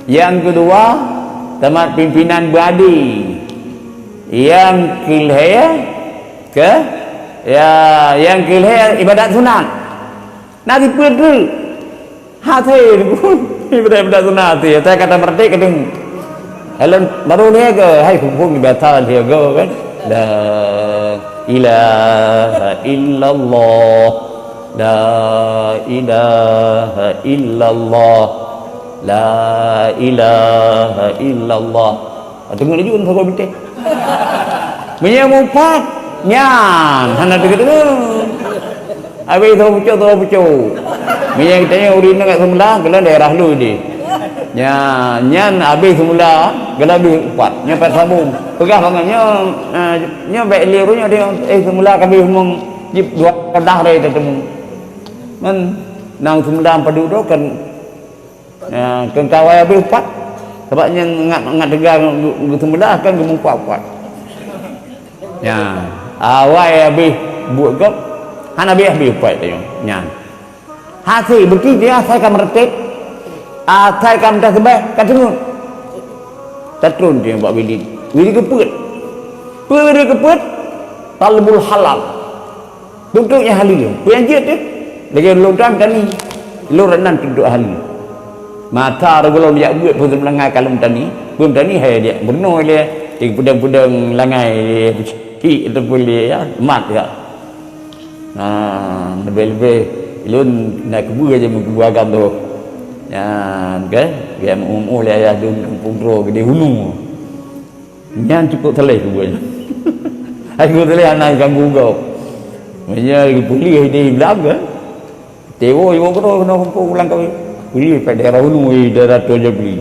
Yang kedua, tamat pimpinan beuadi. Yang keulhèe, Ke? Ya, nyang keulhèe ibadat sunat. Na sipeue treuk. Hasé ibadat, ibadat sunat hasé. Asai ka tameuratéb kadang. Lôn baru lhèe goe, hai phon-phon biasa lhèe goe kan. La ilaha illallah. La ilaha illallah. La ilaha illallah. Ah, teungoh laju sagoe bintéh. Meunyoe meupat, nyan hana teungoh-teungoh. Habéh saboh pucok, saboh pucok. Meunyoe geutanyoe ureueng inong ngon seumeulah, keunan daerah lu di. Nyan, nyan habéh seumeulah, keunan deuh upat. Nyan pat sabong. Peugah bangai, nyoe, eh, nyoe bèk lé ureueng nyoe, eh, seumeulah ka habéh umong. Jeuet dua roda raya teutemu. Man, nang seumeudang padub droe kan, ya, kan kawai habéh upat. Sabab nyan ngat, ngat teuga geuseumeudang kan geumupat-upat. Ya, awai habéh buet gob, hana habéh-habéh upat tanyoe. Nyan. Hase beuti dia asai ka meureutek, asai ka meutaseubaih, ka teungeut. Tatron dia bak Wilid. Wilid keupeuet. Peue Wilid keupeuet? Talbul halal. Tuntot nyang haleue. Peue nyang jeuet teuh? Lagèe lôn tan tani. Lôn nan tuntot haleue. Mata roh gohlom jak beuet peue seumeulanga ka lôn tani. Peue tani hai dia meurunoe lé. Di peudong-peudong langai lé. Cik ataupun lé ya, mat ya. Ha, leubeh-leubeh lôn na keubeu aja meukeubeu agam tu. Nyan kan, biar meu-, meu lé ayah lôn kampung droe geude unu. Nyan cukup saleh keubeu nyan. Aku saleh hana ganggu gob. Meunyo geupeulih di blang kan. Tewo iwo keudroe keunoe kampung ulang kawé. Peulih pih daerah unu, daerah Tuan Jabli.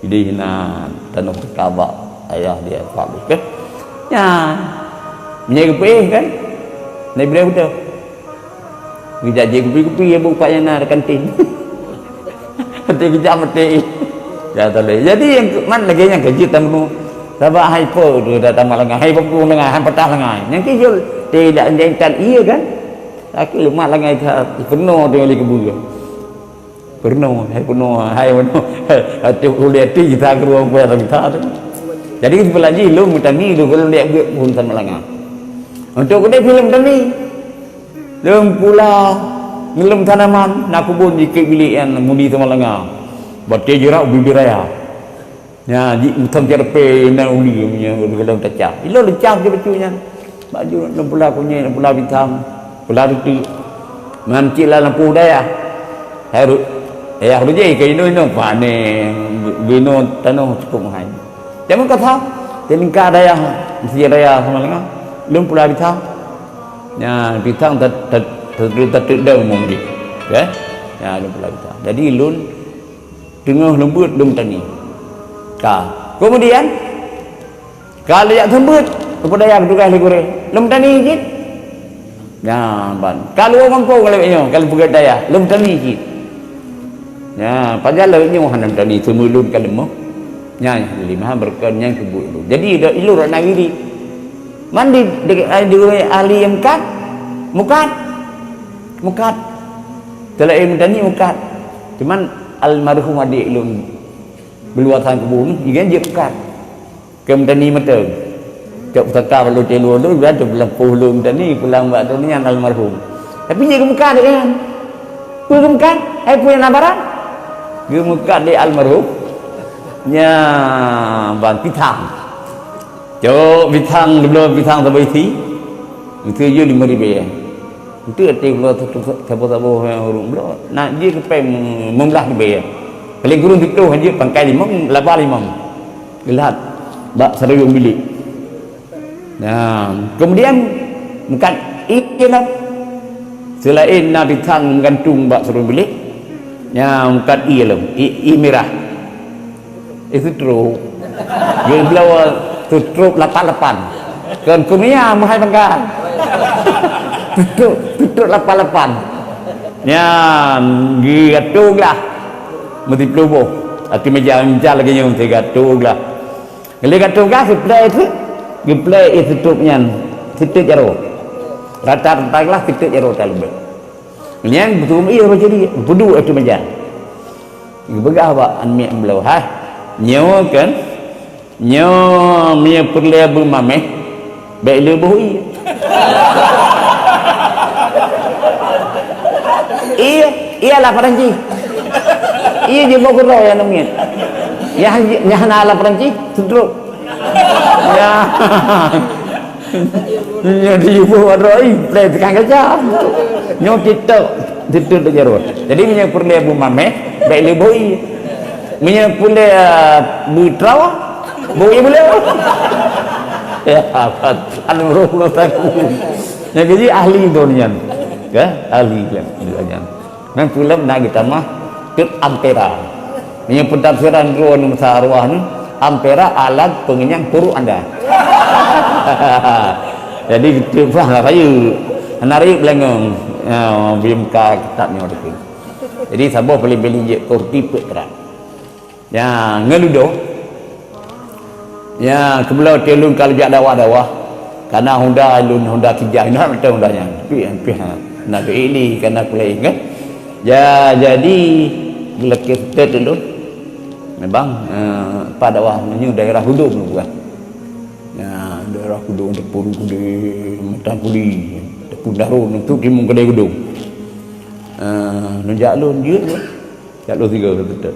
Idéh na tanoh Kabah ayah dia Pak Bukit. Nyan. Meunyo geupeue kan? Naik beliau betul. Geujak jih kupi-kupi ya bupak nyang na di kantin. Nanti geujak mati. Ya tadi. Jadi yang ke-, man lagi yang kejut tamu. Sabab hai po tu datang malam hai bungkung dengan hai patah lengan. Yang kijul tidak menjengkan iya kan? Tapi lemak lengan itu penuh tu oleh kebuya. Peurunoe, hai peurunoe, hai peurunoe. Ati ulèe ati kita keureueng kueh kita tu. Jadi, seubelah jih lôn meutani, lôn, lôn liek buet phôn sama langa. Untuk keudeh filem tani. Lôn pula ngeulom tanaman, na keubon jikheun bilék nyan mudi sama langa. Batèe jeurak bibir raya. Nya, jih meuthon jarpe na uli nyan, uli dalam kaca. Ilo lecah je beutôi nyan. Baju lôn pula kunyit, lôn pula bintang, pula ruti. Ngan cit lam lampu dayah. Hai ru-, dayah rujai ke ino-ino, pane, bino tanoh cukup mahai. Jameun kasa, teulingka dayah, mesti dayah sama dengan. Lôn pula bintang. Nya, bintang tat-, tat-, tat-, tat-, tat-, dong mungkin. Ya? Nya, lôn pula bintang. Jadi, lôn teungoh leumbut lôn tani. Ka. Kemudian, ka lheueh jak seumbeuet, keupeue dayah geutugaih lé gurèe. Lôn tani cit. Nya, ban. Ka lheueh gampông lawét nyoe, ka lheueh peugét dayah, lôn tani cit. Nya, pajan lawét nyoe hana tani, seumeulôn ka leumoh. Nya, lima berkat nyang keubuet lôn. Jadi, dak ilôn rak na wirit. Man di, di, di ahli nyang mukat? Mukat. Mukat. Teulaén meutani mukat. Cuman almarhum adék lôn Beuluwa sang keubu nyoe, jigen jeuet peukat. Keu meutani meuteun. Cok pusaka bak lôn tilu lôn, dan teupeulampôh lôn meutani, pulang bak droeneuh nyan almarhum. Tapi jeuet geumeukat nyan. Peue geumeukat? Hai peue nyang na barang? Geumeukat lé almarhum. Nya, ban pisang. Cok pisang, geubloe pisang saboh isi. Itu je lima ribèe. Itu até bloe saboh-saboh ureueng bloe. Nak jih keu péng meublah ribèe. Paléng kureueng siplôh jeuet pangkai limong, laba limong. Geulat bak sarayong bilék. Nah, kemudian meukat ié lom. Seulaén na pisang meugantung bak sarayong bilék, nya meukat ié lom, ié, ié mirah. Eh, seutrop. Geubloe seutrop lapan-lapan. Kon kumia meuhai bangga. Seutrop, seutrop lapan-lapan. Nyan, geuatô glah. Meusiploh boh. Ateueh meuja, meuja lagèe nyoe, geuatô glah. Lé geuatô glah, siplei teuk. Geuplei ié seutrop nyan. Siteut jaroe. Rata-rata glah, siteut jaroe talumbet. Nyan beutôi ié roh jadi, beupeuduek ateueh meuja. Geupeugah bak aneuk miet bloe, "Hai, nyoe kan, nyoe meunyoe peureulèe beumaméh, bèk le boh ié." Ié, ié alat Perancis. Ié jiboh keudroe aneuk miet. Nyang, nyang hana alat Perancis, seutrop. Ya. Nyoe di iboh droe, plè teukang kaca. Nyoe titok, titok di jaroe. Jadi, meunyoe peureulèe beumaméh, bèk le boh ié. Meunyoe peureulèe, ah, beutrawa, boh ié beuleue. Ya, apat. Anu roh takut. Nyang keujih ahli droe nyan. Ya, ahli nyan. Nyan. Nang filem na geutamah teuk ampera. Meunyoe peutafsiran droe masa arwah nyoe, ampera alat pengenyang puruk anda. Jadi, teupah lah rayeuk. Hana rayeuk beulangong. Ya, beuem ka kitab nyoe teuka. Jadi saboh paléng-paléng jeuet keu ruti peuet gram. Ya, ngeuludoh. Ya, keubloe teuh lôn ka lôn jak dakwah-dakwah. Kana Honda lôn, Honda Kijang, na mantong Honda nyan. Tapi, tapi, ha, na keu ini, kana keu laén kan. Ya, jadi geulakée seutôt lôn. Memang, eh, pat dakwah meunyoe daerah Hudong lôn peugah. Ya, daerah Hudong, Teupon Kudé, Meutan Kuli, Teupon Daron, tu timu keudè Hudong. Eh, neujak lôn jeuet lôn. Jak lôn sigoe lôn teutap.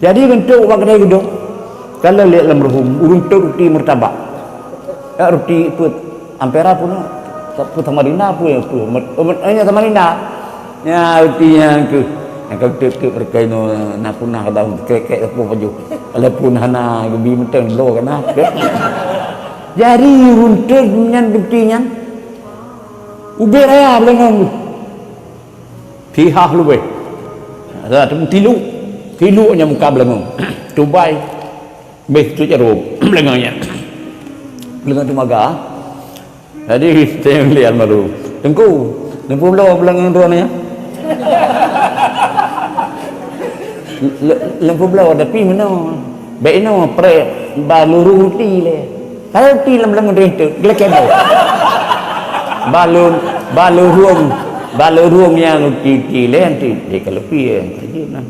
Jadi, geuntok bak keudè Hudong, ka lheueh lé almarhum, ureueng tot ruti martabak. Ya, ruti peue, ampera peue na? Peue, Samarina peue, peue? Met-, met-, eh, Samarina. Ya, ruti nyan keuh. Nyang ka teutap-teutap mereka inoe na punah dah krek-krek sapeue pajoh. Walaupun hana geubi mantong bloe kana. Jadi, ureueng tot nyan ruti nyan. Ubé raya beulangong. Sihah leubeh. Ada tu tiluk. Tiluk nyang muka beulangong. Tubai. Beh tu jaroe beulangong nyan. Beulangong teumaga. Jadi, teulian baru. Teungku, limong ploh beulangong droeneuh nyan. Le-, limong ploh, tapi meunoe. Bèk inoe preh ba lôn ruti lé. Ka ruti lam, lam deh tu, geulakée boh. Ba lôn, ba lôn rueng, ba lôn rueng nyang ruti-ruti lé, nanti dia kalau pi, eh, kerja nah.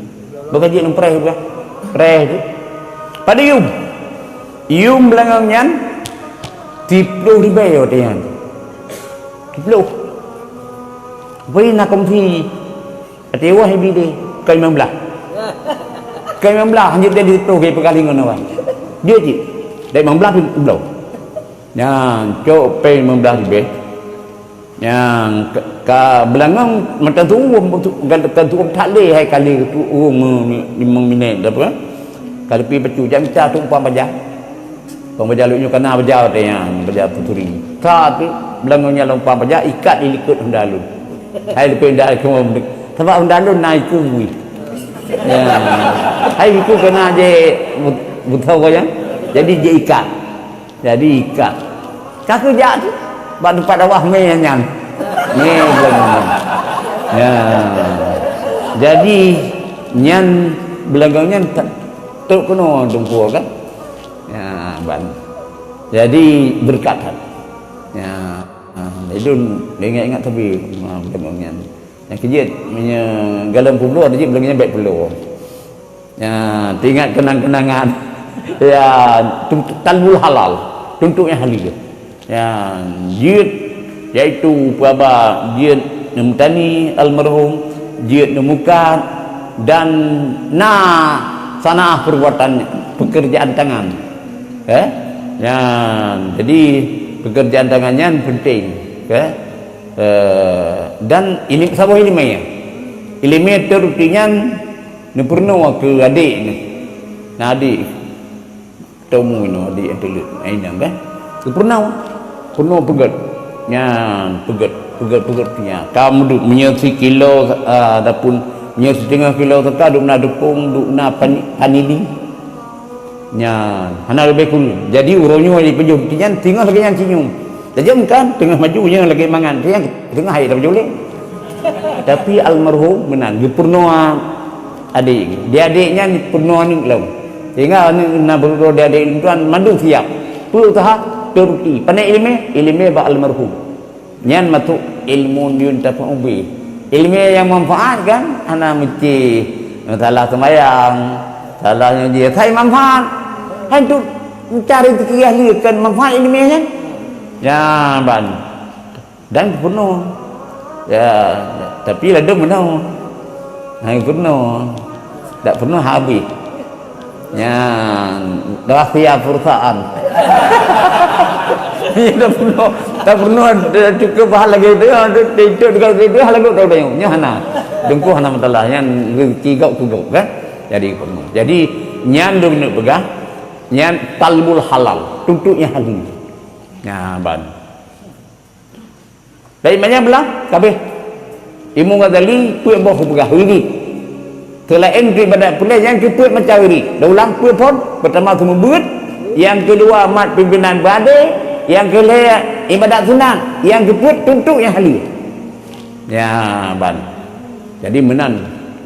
Bukan jeuet ngon preh bukan. Preh tu. Padum yum? Yum beulangong nyan, siploh ribèe watèe nyan. Siploh. Bri na kongsi. Até wah ibi deh, ka limong blaih. Ka limong blaih, hanjeuet jadi siploh geupeugah lé ngon awak. Jeuet cit. Dari limong blaih pih bloe. Nyan, cok pèng limong blaih ribèe. Nyan, ka, ka beulangong mantong tuwom, mantong tuwom that lé hai kali tu ureueng limong minèt dah apa. Ka leupie bacut, jak mita tu umpang paja. Pang baja lôn nyoe kana baja watèe nyan, baja peuturi. Ka tu, beulangong nyan lôn pang baja, ikat di likot honda lôn. Hai leupie honda lôn, sabab honda lôn na iku bui. Ya. Hai iku kana je bu-, butho goyang. Jadi je ikat. Jadi ikat. Ka keujak tu, bak teumpat dakwah mé nyan. Mé beulangong nyan. Ya. Jadi, nyan beulangong nyan ta-, trok keunoe Teungku kan. Ya, ban. Jadi, beureukat that. Ya, ha, lôn ingat-ingat tapi, ha, beulangong nyan. Nyang keujeuet, meunyoe galom peuet ploh, jeuet beulangong nyan bèk ploh. Ya, teuingat keunang-keunangan. Ya, tu-, talbul halal. Tuntot nyang halal. Ya, jeuet, yaitu peue haba jeuet neumeutani almarhum, jeuet neumukat, dan na sana'ah perbuatan pekerjaan tangan. Eh? Ya, jadi pekerjaan tangan nyan penting, eh? Eh, dan ilim-, saboh ileumèe. Ileumèe teuruti nyan neupeurunoe keu adék nyan. Na adék. Temu inoe di Anteuleuek, ai nyan kan. Peurunoe, peurunoe peugèt. Nyan, peugèt, peugèt, peugèt nyan. Ka meuduek, meunyoe sikilo, ah, dapun, meunyoe siteungoh kilo teuka, duek na deupông, duek na pani-, panili. Nyan, hana leubeh kureueng. Jadi, uroe nyoe jipajoh nyan, teungoh lagèe nyan cinyuem. Tajam kan, teungoh maju nyoe lagèe mangan. Teungoh hai tapajoh lé. Tapi almarhum meunan, geupeurunoe adék. Di adék nyan peurunoe aneuk lom. Sehingga aneuk na beurudôh di adék lôn tuan mandum siap. Peue useuha? Teuruti. Pané ileumèe? Ileumèe bak almarhum. Nyan masuk ilmu yuntafa'u bih. Ileumèe nyang manfaat kan? Hana meusti masalah seumayang, masalah nyang jih. Sai manfaat. Hai tu mencari rezeki ahli kan manfaat ileumèe nyan. Ya, ban. Dan peurunoe. Ya, tapi ladôm meunoe. Hai peurunoe. Dak peurunoe habéh. Ya, rahsia perusahaan. Ya, dak peurunoe. Dak peurunoe, dak cukup hal lagèe tu, ya, tu, tu, tu, tu, tu, hal lagèe tu, tu, nyoe hana. Teungku hana masalah. Nyan rezeki gok keu gok, kan? Jadi peurunoe. Jadi, nyan dum neuk peugah, nyan talbul halal. Tuntot nyang halal. Ya, ban. Dari banyak belah, kabeh. Imam Ghazali peuet boh geupeugah wirid. Seulaén keu ibadat puléh, nyang keu peuet macam wirid. Dah ulang peuet phon, peurtama seumeubeuet, nyang keudua mat pimpinan beuadé, nyang keulhèe Ibadat sunat nyang geupeuet tuntok nyang haleue. Ya, ban. Jadi meunan,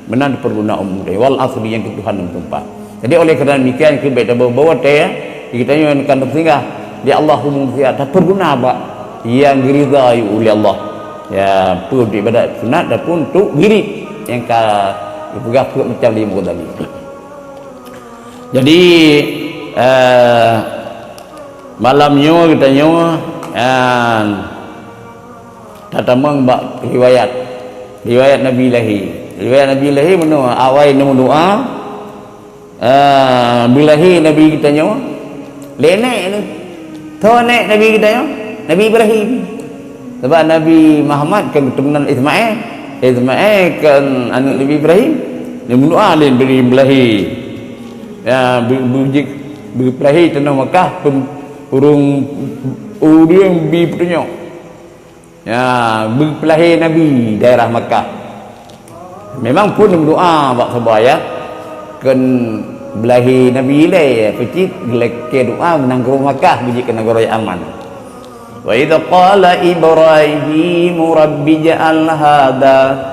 meunan dipeuguna umum deh. Wal asri, nyang keu Tuhan nyang meutumpah. Jadi oleh karena demikian, keu bèk tabeubawa tée, geutanyoe kan teusinggah di Allah umum siat, tapeuguna bak nyang geuridha uleh Allah. Ya, peue ibadat sunat ataupun untuk diri nyang ka dipeugah peuet macam lima tadi. Jadi, eh, malam nyoe geutanyoe, eh, tatamong bak riwayat, riwayat Nabi lahé. Riwayat Nabi lahé meunoe, awai neumeudoa, eh, beulahé Nabi geutanyoe, lé nèk nyoe. Tho nèk Nabi geutanyoe, Nabi Ibrahim. Sabab Nabi Muhammad kan keuturunan Ismail. Ismail kan aneuk Nabi Ibrahim. Neumeudoa lé Ibrahim beulahé. Ya, beu-, beujeuet, beupeulahé tanoh Makkah, pem-, ureueng, ureueng bi peutunyok. Ya, beupeulahé Nabi daerah Makkah. Memang phon meudoa bak saboh ayat, kheun beulahé Nabi ilée, peucit geulakée doa nanggroe Makkah beujeuet keu nanggroe nyang aman. Wa idz qala Ibrahimu rabbij'al hadza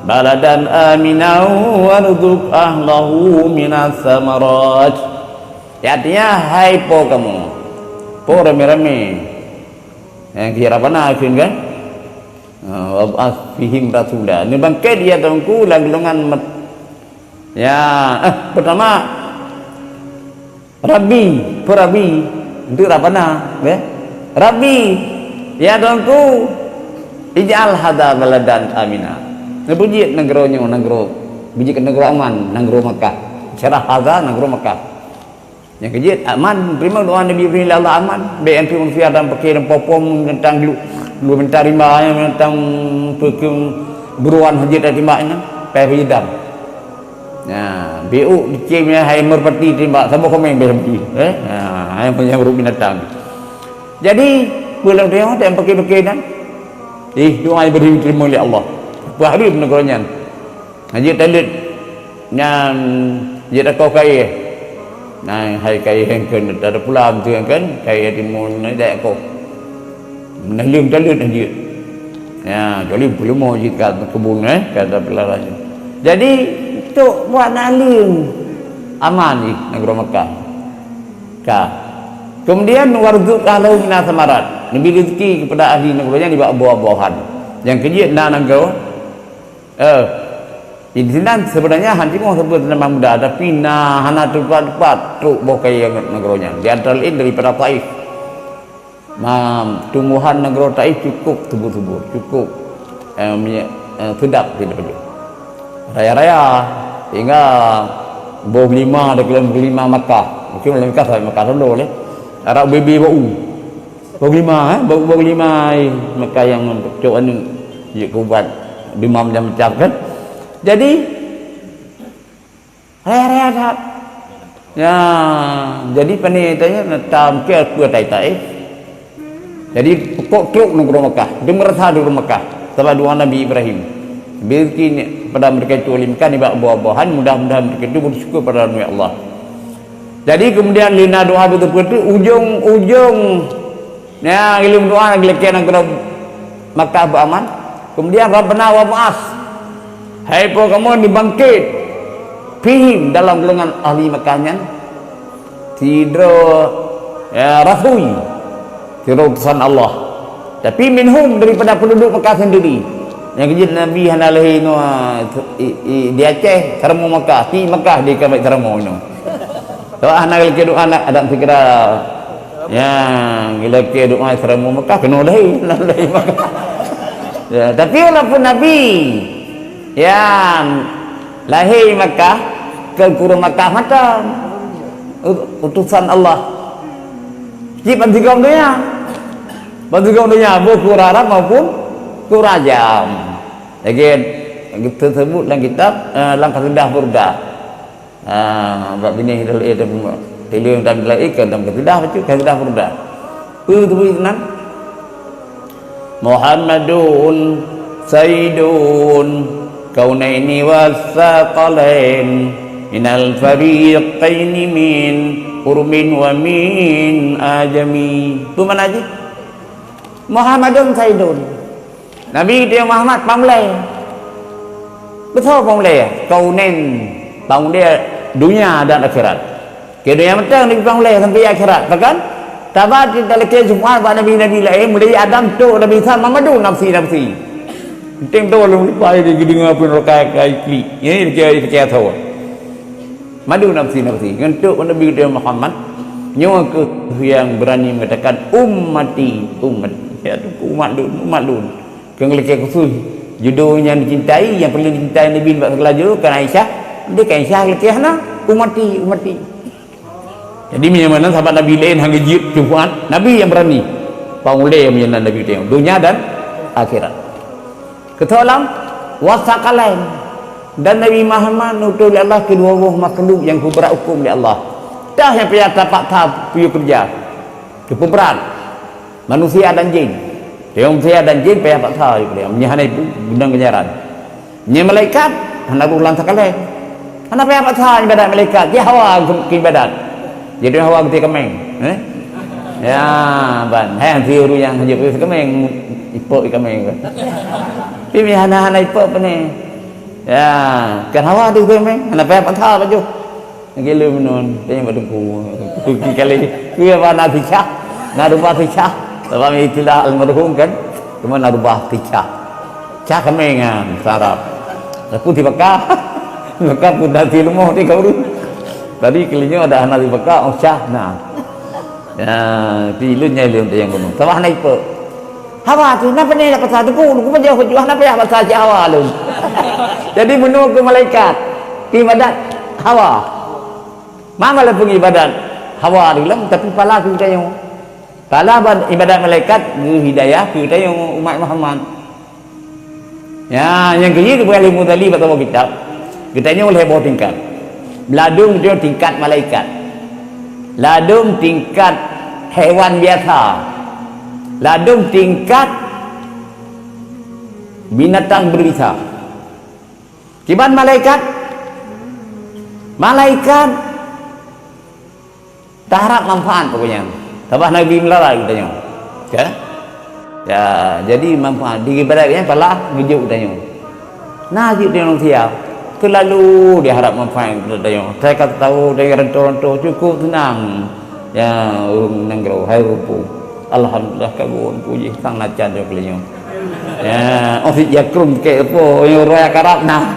baladan aminan warzuq ahlahu minas samarat. Ya, artinya, hai po kamoe, po ramé-ramé, nyang kira bana kheun kan? Ha, wab'ats fihim rasula. Neubangkét di ateueh Teungku lam golongan mat-, ya, eh, peutama, Rabbi, peue Rabbi, untuk Rabbana, ya. Rabbi, ya Teungku, ij'al hadza baladan amina. Neubeujeuet nanggroe nyoe, nanggroe, beujeuet keu nanggroe aman, nanggroe Makkah. Syarah hadza, nanggroe Makkah. Nyang keujeuet, aman, teurimong doa Nabi Ibrahim lé Allah aman. Bèk antu manusia dan paké dan popom teuntang gelu-, gelu mentang rimba, mentang peukeueng buruan hajat dan timbak nyan, pai hidam. Nah, biuk dicém ya hai merpati timbak, saboh komeng bèk meuti. Eh? Nah, hai punya buruk binatang. Jadi, peue lom teurimong, tak paké-paké nyan. Ih, doa Ibrahim teurimong lé Allah. Peue hareuem nanggroe nyan. Hajat taleuet nyan jeuet akoh kayée. Nah, hai kayée kheun, tada pulam tu kan, kayée timun na jak akoh. Naleueng taleuet hajat. Ya, kecuali peuleumah jih ka keubun, eh, ka tapeulara jih. Jadi, tok buat naleueng aman jih nanggroe Makkah. Ka. Kemudian, warzuq ahlahu minas samarat. Neubi rezeki kepada ahli nanggroe nyan nibak buah-buahan. Nyang keujeuet na nanggroe Eh, di sinan sebenarnya han timoh sapeue teunaman muda, tapi na hana teumpat-teumpat trok boh kayée nanggroe nyan. Di antara laén daripada Taif. Ma, tumbuhan nanggroe Taif cukup subur-subur, cukup, eh, minyeuk, eh, seudap sinoe pajoh. Raya-raya, sehingga boh lima, di lima Makkah. Mungkin lé Makkah sampai Makkah dulu lé. Arab bibi bau. Bau lima, eh? Bau, bau lima, eh. Maka nyang cok anu, jeuet keu ubat demam dan macam kan. Jadi, raya-raya that. Ya, jadi pane tanya, tam ke aku tai-tai. Jadi, pokok trok nanggroe Makkah. Dia merasa di Makkah. Salah doa Nabi Ibrahim. Rezeki ni pada mereka itu oleh Makkah, nibak buah-buahan, mudah-mudahan mereka itu bersyukur pada Allah. Jadi, kemudian lina doa beuteupeue tu, ujong-ujong Nyan, ileuem doa lagèe nanggroe Makkah beuaman. Kemudian, Rabbana wab'ats. Hai Po kamoe, neubangkét. Fihim, dalam golongan ahli Makkah nyan. Sidroe, ya, rasul. Sidroe utusan Allah. Tapi minhum, daripada penduduk Makkah sendiri. Nyang keujeuet Nabi hana lahé inoe, i, i, di Aceh, Saramo Makkah. Di Makkah di kami Saramo inoe. Doa hana lagèe doa aneuk Adam segera. Ya, lagèe doa Saramo Makkah keunoe lahé, lahé Makkah. Ya, tapi walaupun Nabi, ya, lahé Makkah, keu ureueng Makkah mantong. Ut-, utusan Allah. Cit bansigom donya. Bansigom donya, boh keu ureueng Arab maupun keu ureueng Ajam. Lagèe teusebut lam kitab, eh, lam Qasidah Burdah. Ah, bak binéh idol, eh, dan tileung dan laén kan, dan kasidah bacut, kasidah burdah. Peue teubiet nan? Muhammadun sayyidun kaunaini was saqalain minal fariqaini min urmin wa min ajami. Peue makna jih? Muhammadun Sayyidun. Nabi teuh Muhammad pangulèe. Beutôi pangulèe. Kaunen, pangulèe dunia dan akhirat. Keu dunia mantong Nabi pangulèe sampai akhirat. Bahkan, taba talakèe syafaat bak nabi-nabi laén, mulai Adam trok Nabi Isa, Muhammadun nafsi, nafsi. Penting tu lôn lupa di geudeungoe pun rokai kai klik. Ini dia dia dia tahu. Madu nafsi, nafsi. Ngon trok Nabi kita Muhammad, nyoe keuh yang berani mengatakan, "Ummati, ummati." Ya tu umat lôn, umat lôn. Keu ngelakèe khusus. Judul yang dicintai, yang paling dicintai Nabi bak segala judul kan Aisyah. Dia kan Aisyah lakèe hana, "Ummati, ummati." Jadi meunyoe meunan sahabat Nabi laén hana jeuet syafaat, Nabi yang berani. Pangulèe meunyoe Nabi teuh, dunia dan akhirat. Keuthoe lom, wasakalain. Dan Nabi Muhammad neutus lé Allah keu dua boh makhluk nyang peubrat hukôm lé Allah. Tah nyang payah tapaksa peuyue keureuja. Keu peubrat. Manusia dan jin. Teuh manusia dan jin payah paksa, meunyoe hana ibu, guna ganjaran. Meunyoe malaikat, hana urusan sakalain. Hana payah paksa ibadat malaikat, dia hawa keu ibadat. Jadi hawa geuti kameng, eh? Ya, ban. Hai, si ureueng nyang hana payah kameng, ipok kameng. Tapi hana, hana ipok pane. Ya, kan hawa tu kameng, hana payah paksa baju. Gila meunun, tanya bak teungku. Teungku kali. Kuya ba na sicah, na rupa sicah. Sebab istilah almarhum kan, cuma na rupa sicah. Cah kameng nyan, sarap. Aku dibaka. Maka pun dah di rumah tiga urut. Tadi kelinya ada anak dibaka, oh cah, nah. Ya, di ilun nyai ilun tayang gunung. Sabah na ipe. Hawa tu, na pane nak pasal tu, ku, ku pajoh, ku juah, na payah pasal cik hawa lôn. Jadi meunurut ke malaikat, ibadat hawa. Mama le pengibadat hawa di dalam, tapi pala tu tayong. Pala ban ibadat malaikat, geu hidayah, geu tayong umat Muhammad. Ya, nyang keujeuet geupeugah lé Muzali bak saboh kitab, geutanyoe lhèe boh tingkat. Ladôm geutanyoe tingkat malaikat. Ladôm tingkat hewan biasa. Ladôm tingkat binatang berbisa. Kiban malaikat? Malaikat Taharap manfaat pokoknya. Sabab Nabi meularat geutanyoe. Ya? Ya, jadi manfaat. Di ibarat geutanyoe pala geujok geutanyoe. Nah, jeuet di manusia. Terlalu diharap manfaat geutanyoe. Saya kata tahu dari ranto-ranto cukup senang. Ya, ureueng nanggroe, hai rupu. Alhamdulillah, kabon, puji sang nacan jok geutanyoe. Ya, oh, si jakrum ke apa, yang raya karab, nah.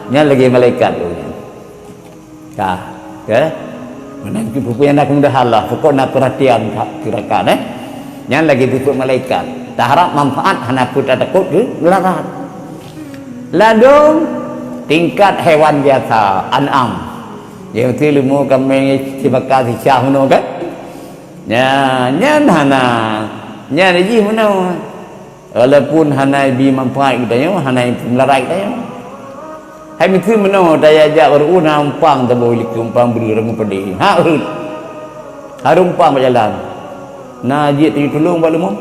Nyan lagèe malaikat. Ka, ya. Meunan pih peue nyang na keumudahan lah, pokok na peurhatian ka, tirakan, eh. Nyan lagèe tipe malaikat. Taharap manfaat hana peue tatakot keu meularat. Ladôm tingkat hewan biasa, an'am. Nyang ti leumo kameng sibaka sicah meunoe kan. Nya, nyan hana. Nyan jih meunoe. Walaupun hana ibi manfaat geutanyoe, hana ibi meularat geutanyoe. Hai miseue meunoe, taya jak baru na umpang saboh likot umpang breueh rangoe padé. Ha, rhot. Harôh umpang bak jalan. Na jeuet teuntulông bak leumo?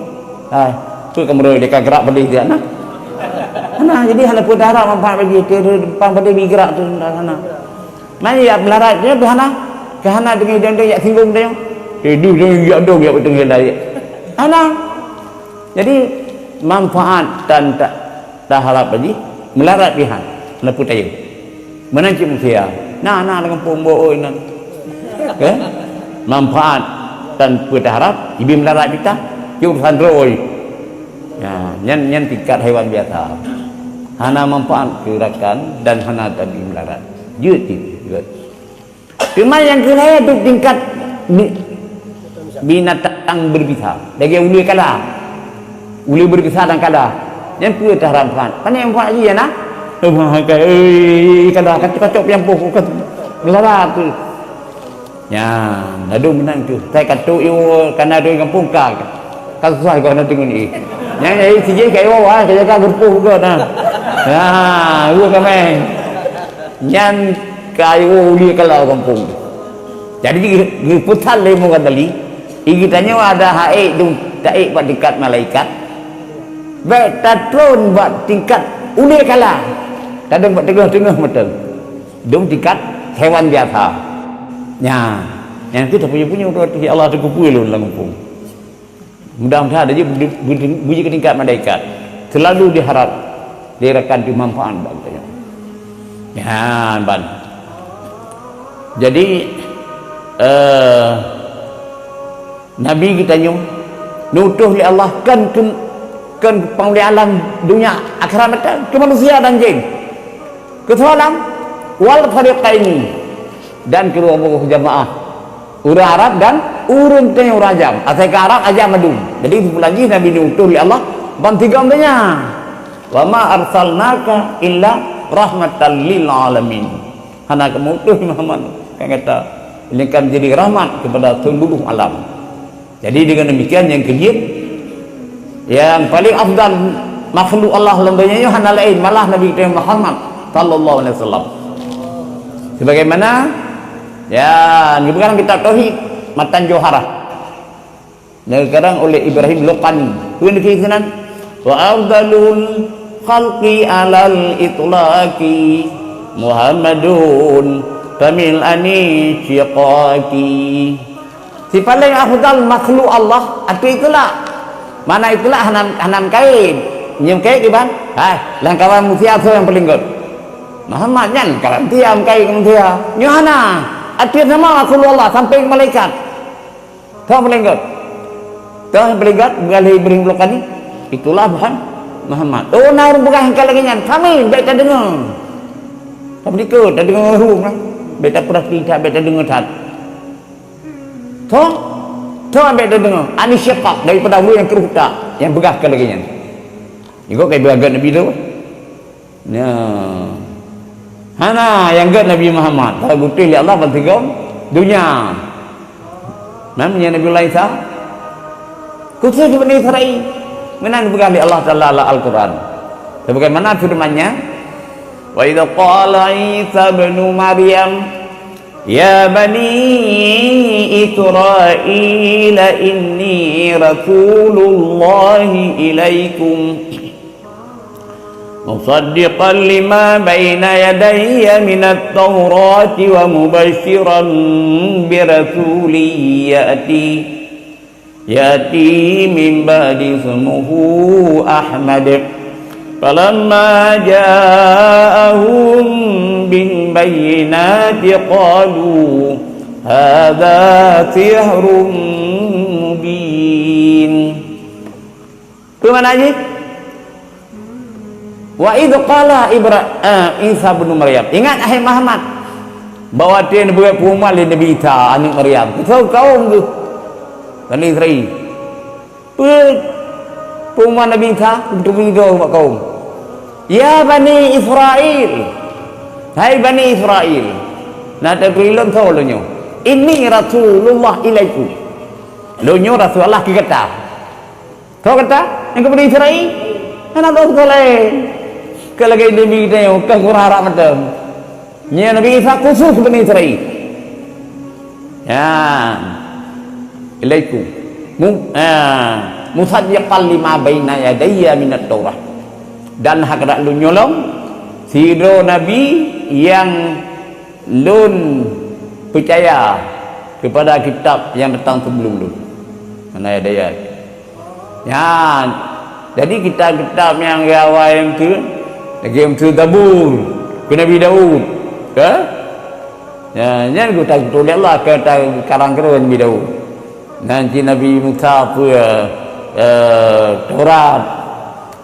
Hai, peue kameurôi deka geurak padé siat na? Hana, jadi hana peue taharap manfaat bagi teuntulông umpang padé bi geurak tu hana. Manyang meularat nyoe keuhana, keuhana deungon dong-dong jak singgung tanyoe. Eh, deuh dong jak dong jak beutong hela. Hana. Jadi, manfaat tan ta-, taharap lagi, meularat pih han. Leupah tayeu. Meunan cit manusia. Na, na lam gampông bo oi nan. Ke? Manfaat tan peue taharap, ibi meularat pih tan. Cit urusan droe. Ya, nyan, nyan tingkat haiwan biasa. Hana manfaat keu rakan dan hana tabi meularat. Jeuet cit, jeuet. Teuma nyang keulhèe dum tingkat bi-, binatang berbisa. Lagèe uleue kala. Uleue berbisa dan kala. Nyan peue taharap manfaat? Pane manfaat jih na? Wah, ka, eh, kala, kacok-kacok pih ampoh, ka meularat tu. Nyan, ladôm meunan tu. Sai ka trok iwoe, kana doi gampông ka. Ka susah keu hana deungon ié. Nyan, eh, sijih ka iwoe, wah, ka jaga geurupoh buka na. Ha, iwoe kameng. Nyan ka iwoe uleue kala gampông. Jadi, geu-, geupeusan lé Mughazali, i geutanyoe ada hak ék dum taék bak tingkat malaikat, bèk tatron bak tingkat uleue kala. Tadong bak teungoh-teungoh mantong. Dum tingkat hewan biasa. Nyan, nyang tu tapunyo-punyo tu, ya Allah, teukupeue lôn lam gampông. Mudah-mudahan ada je budi-, budi-, budi ke tingkat malaikat. Selalu diharap, diharapkan di manfaat bagi kita. Ya, ban. Jadi, eh, Nabi kita nyoe neutuh lé Allah kan ke, kan pangulée alam dunia akhirat mata ke manusia dan jin. Kesoalan wal fariqaini dan kedua boh jamaah. Ureuëng Arab dan ureuëng teuh ureuëng ajam. Asai ke Arab ajam adum. Jadi, sipulan jih Nabi diutus lé Allah ban tiga donya. "Wa ma arsalnaka illa rahmatan lil alamin." Hana kamoe utus Muhammad kan kata, melainkan menjadi rahmat kepada seluruh alam. Jadi, dengan demikian, yang keujeuet, yang paling afdal makhluk Allah lam donya nyoe hana laén, malah Nabi kita Muhammad sallallahu alaihi wasallam. Sebagaimana, ya, dipeugah kitab tauhid, matan Jauharah. Neukarang oleh Ibrahim Luqani. Peue neuki sinan? "Wa afdalul khalqi alal itlaqi Muhammadun kamil ani syiqaqi." Sipaléng afdal makhluk Allah ateueh itlaq. Mana itlaq hana, hana meukaid. Nyoe meukaid kiban? Hai, lam kawan manusia soe nyang paléng gét? Muhammad nyan kawan tia meukaid ngon manusia. Nyoe hana. Ateueh nama makhluk Allah sampai malaikat. Toh paléng gét. Toh paléng gét, bukan lé Ibrahim Luqani. Itulah Muham-, Muhammad. Oh, na ureuëng peugah nyang ka lagée nyan. Kami, bék tadeungoe. Tapi dikeue, tadeungoe ureuëng lah. Bék tapeurati that, bék tadeungoe that. Toh? Toh bék tadeungoe. Ani syiqaq daripada ureuëng nyang keureuh utak, nyang peugah ka lagée nyan. Igoe kai beuragam Nabi tu. Nah. Hana nyang gét Nabi Muhammad, ka geutuléh lé Allah ban tigom donya. Nam nyan Nabi Allah Isa. Khusus Bani Israel. Meunan dipeugah lé Allah Taala lam Al-Quran. Sebagaimana firman-Nya, "Wa idz qala Isa ibnu Maryam, ya bani Israil, inni rasulullahi ilaikum." مصدقا لما بين يدي من التوراة ومبشرا برسول يأتي، يأتي من بعدي اسمه أحمد. فلما جاءهم بالبينات قالوا هذا سحر مبين. Peue makna jih? Wa idz qala Ibra-, eh, Isa bin Maryam. Ingat, hai Muhammad, bahwa watée neupeugah peungumuman lé Nabi Isa, aneuëk Maryam, keu kaum geuh, Bani Israel. Peue peungumuman Nabi Isa? Beutôi-beutôi bak kaum. "Ya Bani Israel, hai Bani Israel, na taturi lôn soe lôn nyoe? Inni Rasulullah ilaikum. Lôn nyoe Rasulullah keu gata." Soe gata? Nyang keu Bani Israel? Hana soe laén. Keu lagée Nabi geutanyoe, keu ureuëng Arab mantong. Nyan Nabi Isa khusus Bani Israel. Ya. Ilaikum. Mu-, ah, musaddiqan lima baina yadayya minat Taurah. Dan hakeudak lôn nyolong sidroe nabi nyang lôn peucaya keupada kitab nyang datang sebelum lôn. Mana ya daya. Nyan. Jadi kitab-kitab nyang awai tu, lagée tu Zabur, keu Nabi Daud. Ka? Ya, nyan geutanyoe lé Allah ka ta-, karang keudroe Nabi Daud. Nan cit Nabi Musa peue, eh, Taurat,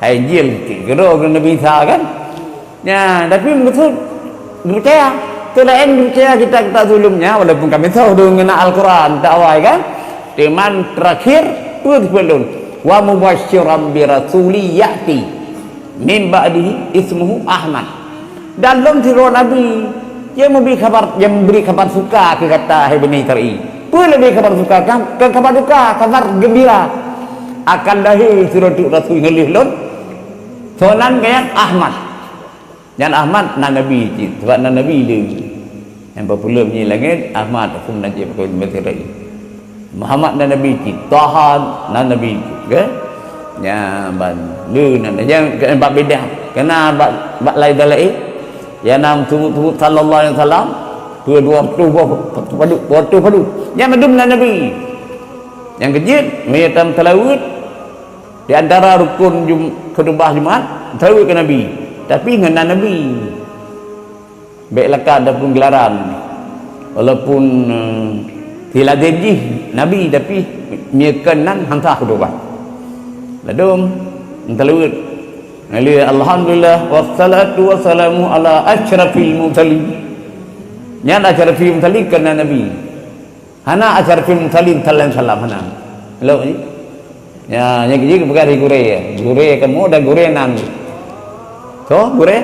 hai Injil, keudroe keu Nabi Isa kan? Nyan, tapi meukeusut geupeucaya. Teulaén geupeucaya kitab-kitab sebelum nyan, walaupun ka meusoh deungon Al-Quran, tak awai kan? Teuma terakhir, peue teupeu lôn? "Wa mubasyiran bi rasuli ya'ti min ba'dihi ismuhu Ahmad." Dan lôn sidroe nabi, nyang meubri khabar, nyang meubri khabar suka keu gata, hai Bani Israel. Peue leubeh khabar suka? Kan, kan khabar duka, khabar geumbira. Akan lahé sidroe teuk rasui ngon lheueh lôn, soe nan geuh nyan? Ahmad. Nyan Ahmad nan nabi cit, sabab nan nabi lé. Nyang populer nyoe langét, Ahmad, aku nan cit pakai Mesir tadi. Muhammad nan nabi cit, Taha nan nabi cit, ke? Nya ban lé nan, nyang bak beda. Kena bak, bak lain dalai. Ya nam tubuh-tubuh sallallahu alaihi wasallam, dua, dua puluh boh padub, dua puluh padub. Nyang mandum nan nabi. Nyang keujeuet, meunyoe tam talaweuet, di antara rukun Jum-, khutubah Jumat, talaweuet keu Nabi. Tapi ngon nan Nabi. Bék lakat ataupun geularan. Walaupun, eh, si lazem jih Nabi, tapi meunyoe kon nan han sah khutubah. Ladôm, talaweuet. Alhamdulillah, wassalatu wassalamu ala asyrafil mursalin. Nyan asyrafil mursalin kon nan Nabi. Hana asyrafil mursalin sallallahu alaihi wasallam, hana. Lok ni. Ya, nyang keujeuet peugah di gurée. Gurée kamoe dan gurée nan. Toh, gurée?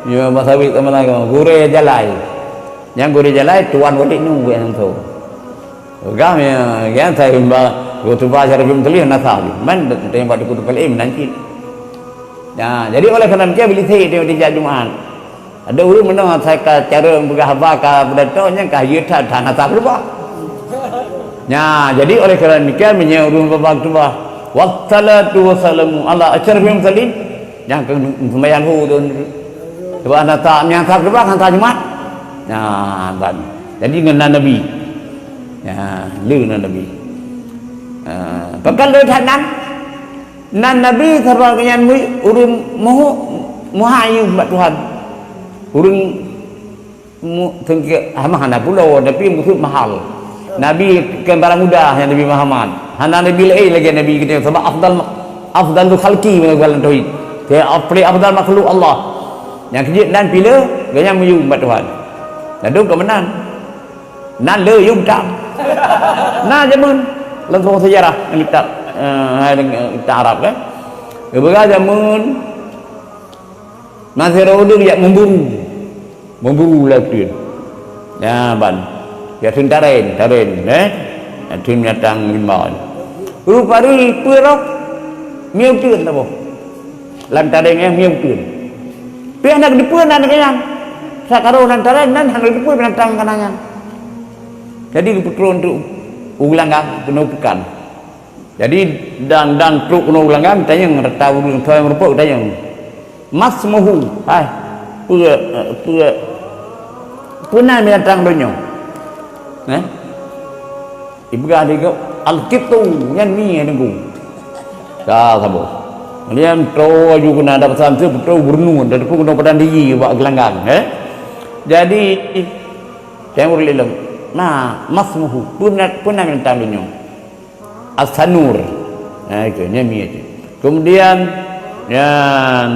Ya, masawi teuma lagée gurée jalai. Nyang gurée jalai tuan Walid Nu buet nyan tu. Peugah ya, ya saya ba khutubah asyrafil mursalin na sah. Man teurimong bak kutu kali nan cit. Ya, jadi oleh karena demikian beli sih dia di Jumat. Ada ureuëng meunoe asai ka cara peugah haba ka pidato nyang ka yue that hana sah keuluwa. Nya, jadi oleh karena demikian meunyoe ureuëng babah keutubah, "Wassalatu wassalamu ala asyrafil mursalin," nyang keu sembahyang hu tu. Sebab hana sah, nyang sah keuluwa hana sah Jumat. Nya, ban. Jadi ngon nan Nabi. Nya, le nan Nabi. Ha, pakon le that nan? Nan Nabi sabab nyan mu-, ureuëng muhu-, muha yum bak Tuhan. Ureuëng mu-, teungke-, hana, hana pulo, tapi maksud mahal. Nabi kan barang mudah nyang Nabi Muhammad. Hana nabi laén lagée Nabi kita sabab afdal, afdalul khalqi meunurot tauhid. Dia afdal, afdal makhluk Allah. Nyang keujeuet nan pih le, gobnyan meuyum bak Tuhan. Ladôm ka meunan. Nan le yum tam. Na jameun lam sejarah kitab, eh, kitab Arab kan. Geupeugah jameun na sidroe ureuëng jak memburu. Memburu lam uteuen. Ya ban. Ya teuntaren, taren, eh. Uteuen binatang rimba. Rupa-rupa peue roh. Mieu uteuen taboh. Lam taren nyan mieu uteuen. Pih hana geuteupeue nan keunan. Sakaroh nan taren nan hana geuteupeue binatang kana nyan. Jadi geupeutron trok u geulanggang keunoe peukan. Jadi dang-dang trok keunoe u geulanggang tanyong rata ureuëng soe meureumpok tanyong. Mas muhu, hai, peue, peue, peue nan binatang donya? Eh? Ipeugah lé gob, "Al-qittu, nyan mie Teungku." Ka saboh. Kemudian, troe aju keunan ada pesan tu, beutôi gubernur, dan pun keunoe padang diri bak geulanggang, eh. Jadi, tanyong ureuëng lom, "Ma, mas muhu, peue nan, peue nan binatang donya?" As-sanur. Nah, itu, nyan mie itu. Kemudian, nyan,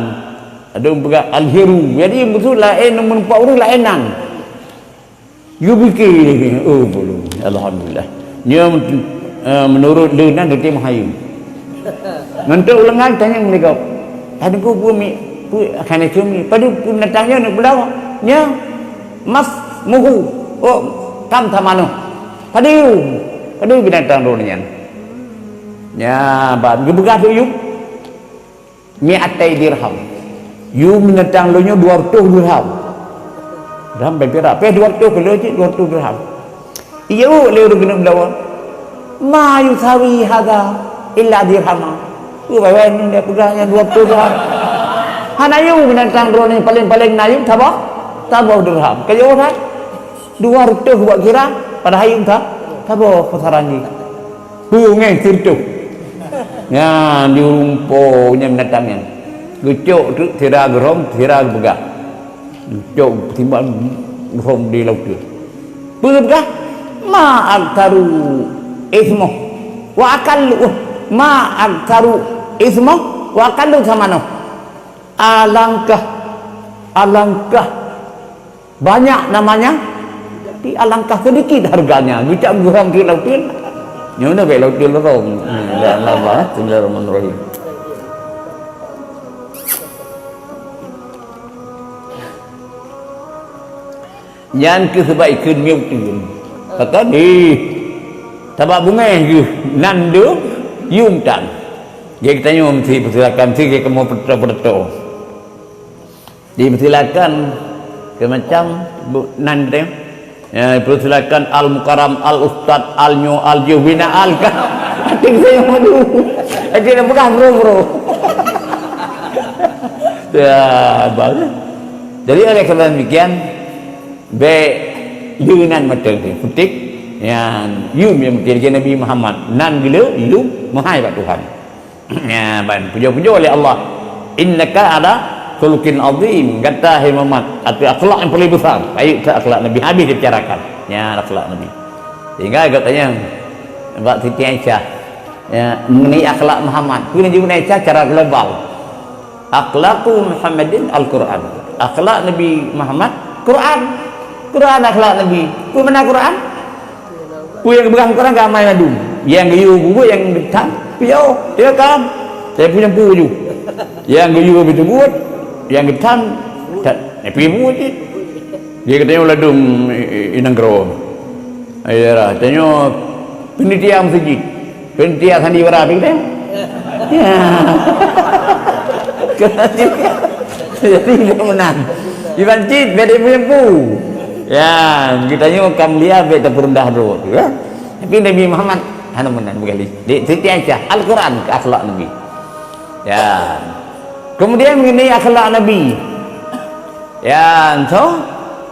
ada ureuëng peugah al-hiru. Jadi, maksud laén, meureumpok ureuëng laén nan. Yue pike, oh, bulu. Alhamdulillah. Nyoe, eh, meunurot lé nan, deuti meuhayeu. Ngon trok u geulanggang tanyong lé gob. Tadi ku peue mi, peue, hana keu mi. Padub peue binatang nyoe, neuk beulawa. Nyoe, mas muhu. Oh, kam tamanoh. Padub, padub binatang droeneuh nyan. Nya, ban geupeugah lé yum. Mi'atai dirham. Yum binatang lôn nyoe dua reutôh dirham. Dirham bai pirak, pih dua reutôh keu lôn cit dua reutôh dirham. Iyue lé ureuëng keuneuk beulawa. "Ma yusawi hadza illa dirhama." Peue bai-bai nyoe dia peugah nyan dua reutôh dirham. Hana yum binatang droeneuh paleng-paleng na yum saboh, saboh dirham. Ka jauh that. Dua reutôh buat kira, padahai yum sa-, saboh pusaran jih. Peungéh sireutoh. Nyan di ureuëng po nyan binatang nyan. Geucok teuk sira geuhom, sira geupeugah. Geucok timbang geuhom di laôt tu. Peue geupeugah? "Ma aktsaru ismuh wa aqallu, ma aktsaru ismuh wa aqallu tsamanoh." Alangkah, alangkah banyak namanya, tapi alangkah sedikit harganya. Geucok geuhom di laôt tu. Nyoe na bék laôt tu lorong. Hmm, ya Allah, bismillahirrahmanirrahim. Nyan keuh sebab ikheun mie uteuen. Kata deh, sabab beungéh geuh nan deuh yum tan. Jadi geutanyoe meusti peusilakan, meusti kamoe peureto-peureto. Jadi peusilakan keu macam bu-, nan teuh. Ya, peusilakan Al Mukarram, Al Ustaz, Al Nyo, Al Jubina, Al ka. Hati saya malu. Hati nak peugah bro-bro. Ya, bagus. Jadi oleh kerana demikian, bék leunan mata putik, Nyan, yum nyang meuteuleueh Nabi Muhammad, nan geuleu yum meuhai bak Tuhan. Nyan ban pujoe-pujoe lé Allah. Innaka ala khuluqin azim. Gata hai Muhammad, ateueh akhlak nyang paling besar. Baik, akhlak Nabi habis dibicarakan. Nyan akhlak Nabi. Sehingga gata nyang bak Siti Aisyah, ya, mengenai akhlak Muhammad. Peue nyang jeuet Aisyah secara global. Akhlaqu Muhammadin Al-Quran. Akhlak Nabi Muhammad Quran. Quran akhlak Nabi. Peue makna Quran? Peue nyang geupeugah Quran ka amai mandum. Nyang geuyue bubuet, nyang geutam piôh, dia kan. Saya punya pu ju. Nyang geuyue beuteubuet, nyang geutam tak, eh, pi buet cit. Dia katanya ladum i, i, i nanggroe. Ai daerah, tanyoe panitia meuseujid. Panitia sandiwara pi katanya. Ya. Jadi dia menang. Iban cit beda meumpu. Ya, geutanyoe ka mulia bèk tapeureundah droe, ya. Tapi Nabi Muhammad hana meunan beugah lé. Di Siti Aisyah, Al-Quran keu akhlak Nabi. Ya. Kemudian mengenai akhlak Nabi. Ya, so,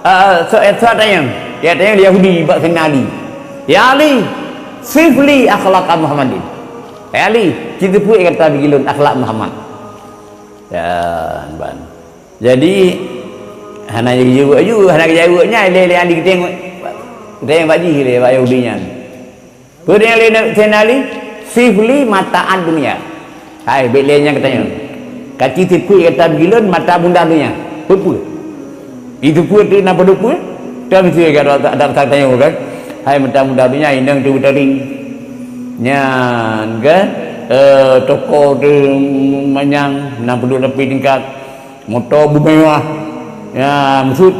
eh, so, eh, so tanya. Ya, tanya Yahudi bak Sayyidina Ali. "Ya Ali, sif li akhlaqa Muhammadin." "Ya Ali, cit teupeu kata bagi lôn akhlak Muhammad." Ya, ban. Jadi, hana jaweueb ju, hana jaweueb nya, lé, lé Ali geutem, geutem bak jih lé bak Yahudi nyan. Peue nyang lé Sayyidina Ali? "Sif li mata'ad dunya." Hai, bèk lé nyang katanya. Ka cit teupeu kata bagi lôn mata bunda dunia. Peue-peue? Itu peue tu na padub peue? Kan mesti ka ada, ada, ada tanya kan. Hai mata bunda dunia, inong tu beutari. Nyan kan, eh, toko tu manyang, enam puluh lebih tingkat. Moto beumewah. Ya, maksud,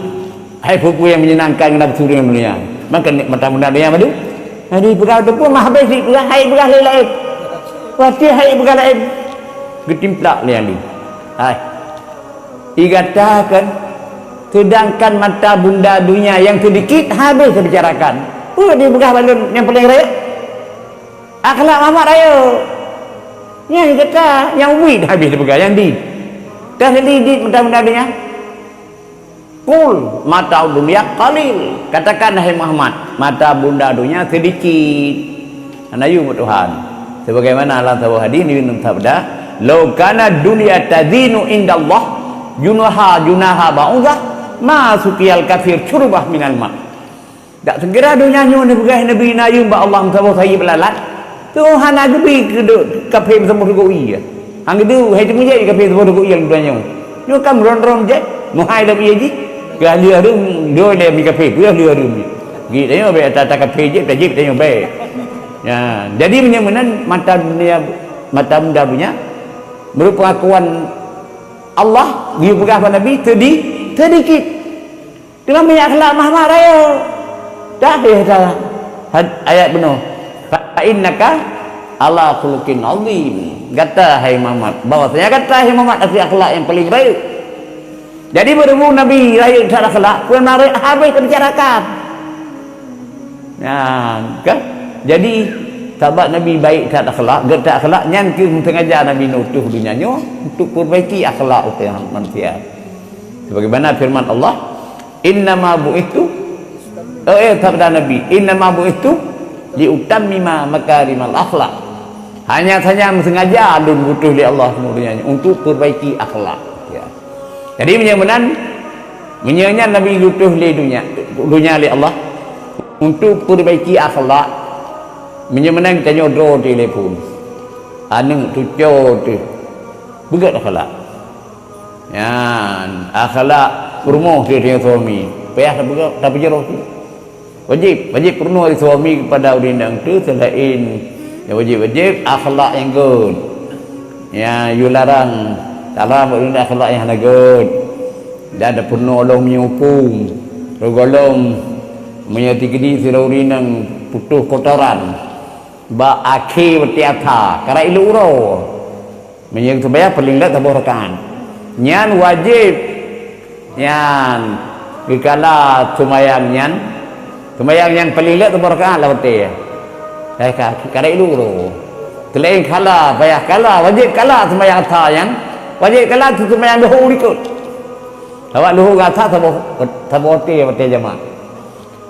hai peue-peue nyang menyenangkan ngon nafsu deungon dunia. Maka nikmat mata dunia madu. Jadi peugah tu pun mah habéh cit peugah, hai peugah lé laén. Watèe hai peugah laén. Geutimplak lé Ali. Hai. Digatakan, sedangkan mata bunda dunia yang sedikit habéh terbicarakan. Peue dipeugah bak lôn nyang paling rayeuk? Akhlak Muhammad rayeuk. Nyang gata nyang ubit habéh teupeugah nyang dit. Ka seli dit mata bunda dunia. Qul mata dunia qalil. Katakan, hai Muhammad, mata bunda dunia sedikit. Hana yum Tuhan. Sebagaimana lam saboh hadis Nabi sabda, "Lau kana dunya tazinu indallah junaha junaha ba'udah, ma suqiyal kafir syurbah minal ma." Dak segera donya nyoe neupeugah Nabi na yum bak Allah meusaboh sayeup lalat. Tuhan hana geubi keu kafé meusaboh rukok ie. Han geudeu hai teumeujieb kafé saboh rukok ie lam donya nyoe. Nyoe kan ron-ron jeh, meuhai lam ie jih. Keu ahli harum, dua lé mi kafé, dua ahli harum jih. Geutanyoe bèk ata-ata kafé jieb, tajieb tanyoe bèk. Ya, jadi meunyoe meunan mata dunia, mata bunda dunia, meunurot pengakuan Allah, geupeugah bak Nabi, teudi-, teudikit. Teuma meunyoe akhlak Muhammad rayeuk, dah deh dah had-, ayat bunoe. Fa innaka ala khuluqin azim. Gata hai Muhammad, bahwasanya gata hai Muhammad akhé akhlak nyang paling rayeuk. Jadi, beureumu Nabi rayeuk that akhlak, peue na rayeuk habéh teubicarakan. Nyan, kan? Jadi, sabab Nabi baik that akhlak, gét that akhlak, nyan keuh sengaja Nabi neutuh donya nyoe untuk perbaiki akhlak ureueng manusia. Sebagaimana firman Allah, "Innama bu'ithu," eh, eh, sabda Nabi, "Innama bu'ithu liutammima makarimal akhlak." Hanya saja sengaja lôn diutus lé Allah seumeudunya nyoe untuk perbaiki akhlak. Ya. Jadi, meunyoe meunan, meunyoe nyan Nabi diutus lé donya, donya lé Allah untuk perbaiki akhlak, meunyoe meunan tanyoe droe telepon. Aneuk cucoe teuh. Beugét akhlak. Nyan, akhlak peurumoh teuh deungon suami. Payah tapeugah, tapeujroh teuh. Wajéb, wajéb peurunoe suami kepada ureueng inong teuh selain nyang wajéb-wajéb, akhlak nyang gét. Nyang yue larang, larang bak ureueng inong akhlak nyang hana gét. Dan tapeurunoe lom meunyoe hukôm. Lom gohlom, meunyoe teukeudi sidroe ureueng inong putôh kotoran bak akhé watèe asa, karap ilok uroe. Meunyoe seumayang paléng lheueh saboh rakaat. Nyan wajéb. Nyan geukala seumayang nyan. Seumayang nyan paléng lheueh saboh rakaat lam watèe. Hai ka, karap ilok uroe. Teulaén kala, payah kala, wajéb kala seumayang asa nyan. Wajéb kala seumayang luhô likôt. Sabab luhô ngon asa saboh, saboh watèe, watèe jamak.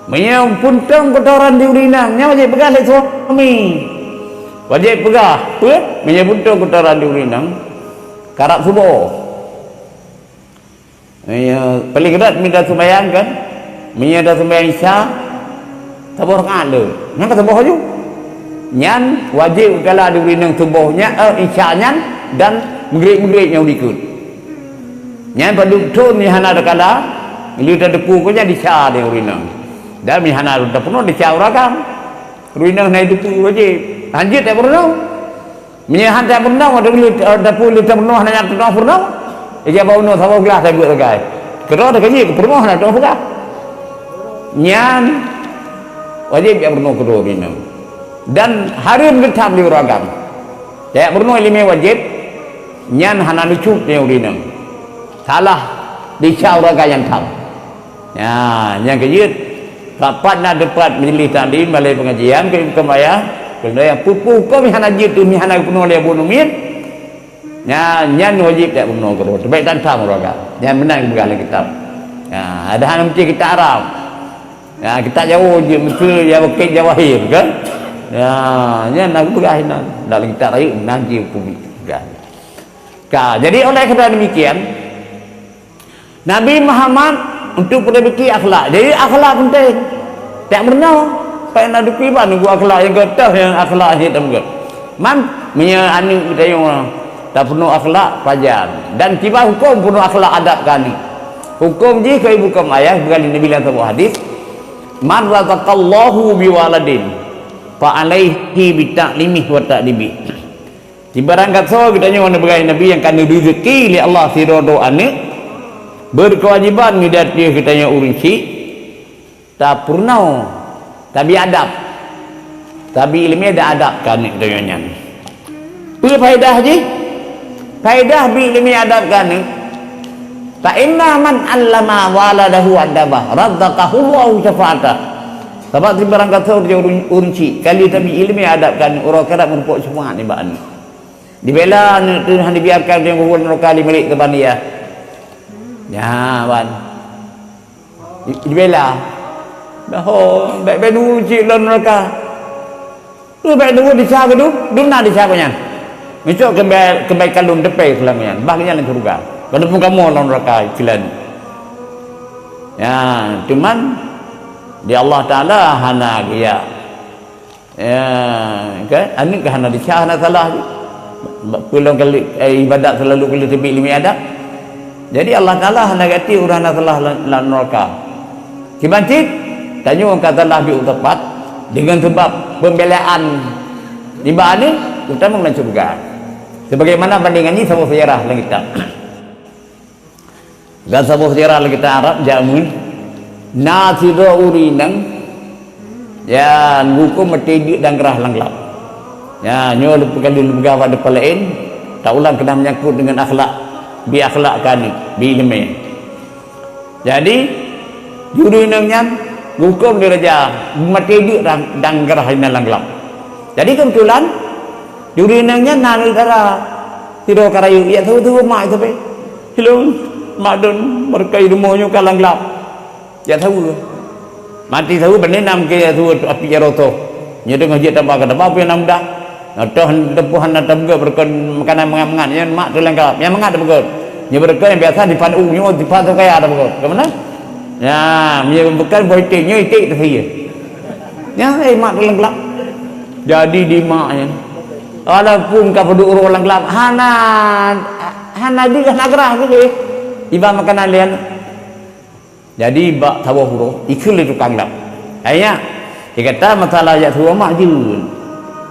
Meunyoe puntông keutoran di ureueng inong, nyan wajéb peugah lé suami. Wajéb peugah, peue? Meunyoe puntông keutoran di ureueng inong, karab suboh. Meunyoe paléng rot mita sumbayang kan, meunyoe tasumbayang Isya, saboh rakaat le. Nyan ka saboh aju. Nyan wajéb kala di ureueng inong suboh nyan, eh, Isya nyan dan Maghrib-Maghrib nyang dikeue. Nyan padub thon nyang hana takala, lheueh tadeungoe nyan Isya di ureueng inong. Dan meunyoe hana tapeurunoe Isya ureueng agam. Ureueng inong na itu wajéb. Hanjeuet tapeurunoe. Meunyoe hana tapeurunoe, watèe lheueh, eh, tapeu lheueh tapeurunoe hana nyan tapeurunoe. Ija bak unoe saboh glah tabeuet sagai. Keudroe teuka jih, peurunoe hana tapeurunoe. Nyan wajéb tapeurunoe keudroe ureueng inong. Dan hareuem geutham di ureueng agam. Tapeurunoe ileumèe wajéb, nyan hana neucok di ureueng inong. Salah di Isya ureueng agam nyang tham. Nyan, nyang keujeuet, pat-pat na teumpat majlis taklim, balai pengajian, keu huköm ayah, keu nyang peue-peue huköm nyang hana jeuet tu, nyang hana geupunoe lé bunoe miet. Nyan, nyan wajéb tapeurunoe keudroe. Teubèk tan tham ureueng agam. Nyan meunan geupeugah lam kitab. Nyan, ada hana meusti kitab Arab. Nyan, kitab Jawoe jeuet, meusti Jawoe, kitab Jawahir, kan? Nyan, nyan na geupeugah inan. Dalam kitab rayeuk meunan jeuet peubeuet peugah. Ka, jadi oleh karena demikian, Nabi Muhammad untuk perbaiki akhlak. Jadi akhlak penting. Tiep meurunoe, pajan na dupi ban nunggu akhlak nyang geutoh nyang akhlak hit tam geuh. Man, meunyoe aneuk geutanyoe tapeurunoe akhlak pajan. Dan kiban huköm peurunoe akhlak adab keu aneuk. Huköm jih keu ibu huköm ayah, bukan Nabi dalam saboh hadis, "Man razaqallahu biwaladin, fa alaihi bita'limihi wa ta'dibihi." Sibarang gasoe geutanyoe neupeugah Nabi nyang ka neureuzeukii lé Allah sidroe-droe aneuk, beureukewajiban ngon di ateueh geutanyoe ureueng chik tapeurunoe, tabi adab, tabi ileumèe dan adab keu aneuk geutanyoe nyan. Peue faedah jih? Faedah bi ileumèe adab keu aneuk. Fa inna man 'allama waladahu adabah, razaqahullahu syafa'atah. Sabab sibarang gasoe ureueng, ureueng chik, ka lheueh tabi ileumèe adab keu aneuk, uroe akhirat meurumpok syafaat nibak aneuk. Dibela aneuk teuh hana dibiarkan teuh geuhôi neuraka lé Malik Zabaniyah. Nyan, ban. Di-, dibela. Dah ho, bèk, bèk nunggu cit lom neuraka. Tu bèk nunggu desya keu dum, dum na desya keu nyan. Meucok keubai, keubai kalon teupèe keu lam nyan. Bah nyan lam syeuruga. Walaupun kamoe lam neuraka keu lheueh. Ya, cuman di Allah Taala hana geujak Ya, kan? Aneuk ka hana desya, hana salah. Peue lom kali, eh, ibadat selalu kali teubiet ileumèe adab. Jadi Allah Taala hana gaki ureueng hana salah lam, lam neuraka. Kiban cit, tanyoe ka salah di teumpat deungon sabab pembelaan nibak aneuk, geutamong lam syeuruga. Sebagaimana bandingan nyoe saboh sejarah lam kitab. Lam saboh sejarah lam kitab Arab jameun, na sidroe ureueng inong, ya, geuhuköm maté deuk dan grah lam glab. Ya, nyoe lôn peugah, lôn peugah bak teumpat laén, taulang keunan meunyangkot deungon akhlak, bi akhlak keu aneuk, bi ileumèe. Jadi, ureueng inong nyan geuhuköm lé raja, maté deuk dan, dan grah inan lam glab. Jadi, keubeutulan, ureueng inong nyan na aneuk dara, sidroe ka rayeuk, jak saweue-saweue mak sabe. Ilôn, mak lôn, meureuka i rumoh nyoe ka lam glab. Jak saweue. Maté saweue, bak nyan na mungken jak saweue api jak rot. Nyoe teungoh jeuet taba ka taba, peue nyang na mudah. Nyoe toh teupeu hana tapeugöt beureukat makanan mangat-mangat, nyan mak teuh lam glab. Nyang mangat tapeugöt. Nyoe beureukat nyang biasa dipan u, nyoe dipan teuh kaya tapeugöt. Ka meunan? Nyan, nyoe bukan boh iték, nyoe iték teuh sie. Nyan, eh, mak teuh lam glab. Jadi di mak nyan. Walaupun ka peuduek uroe lam glab, hana, hana deuk, hana grah keudeh. Iba makanan lé aneuk. Jadi bak saboh uroe, ikheun lé tukang glab. Hai nyak, gata masalah jak saweue mak jeuet.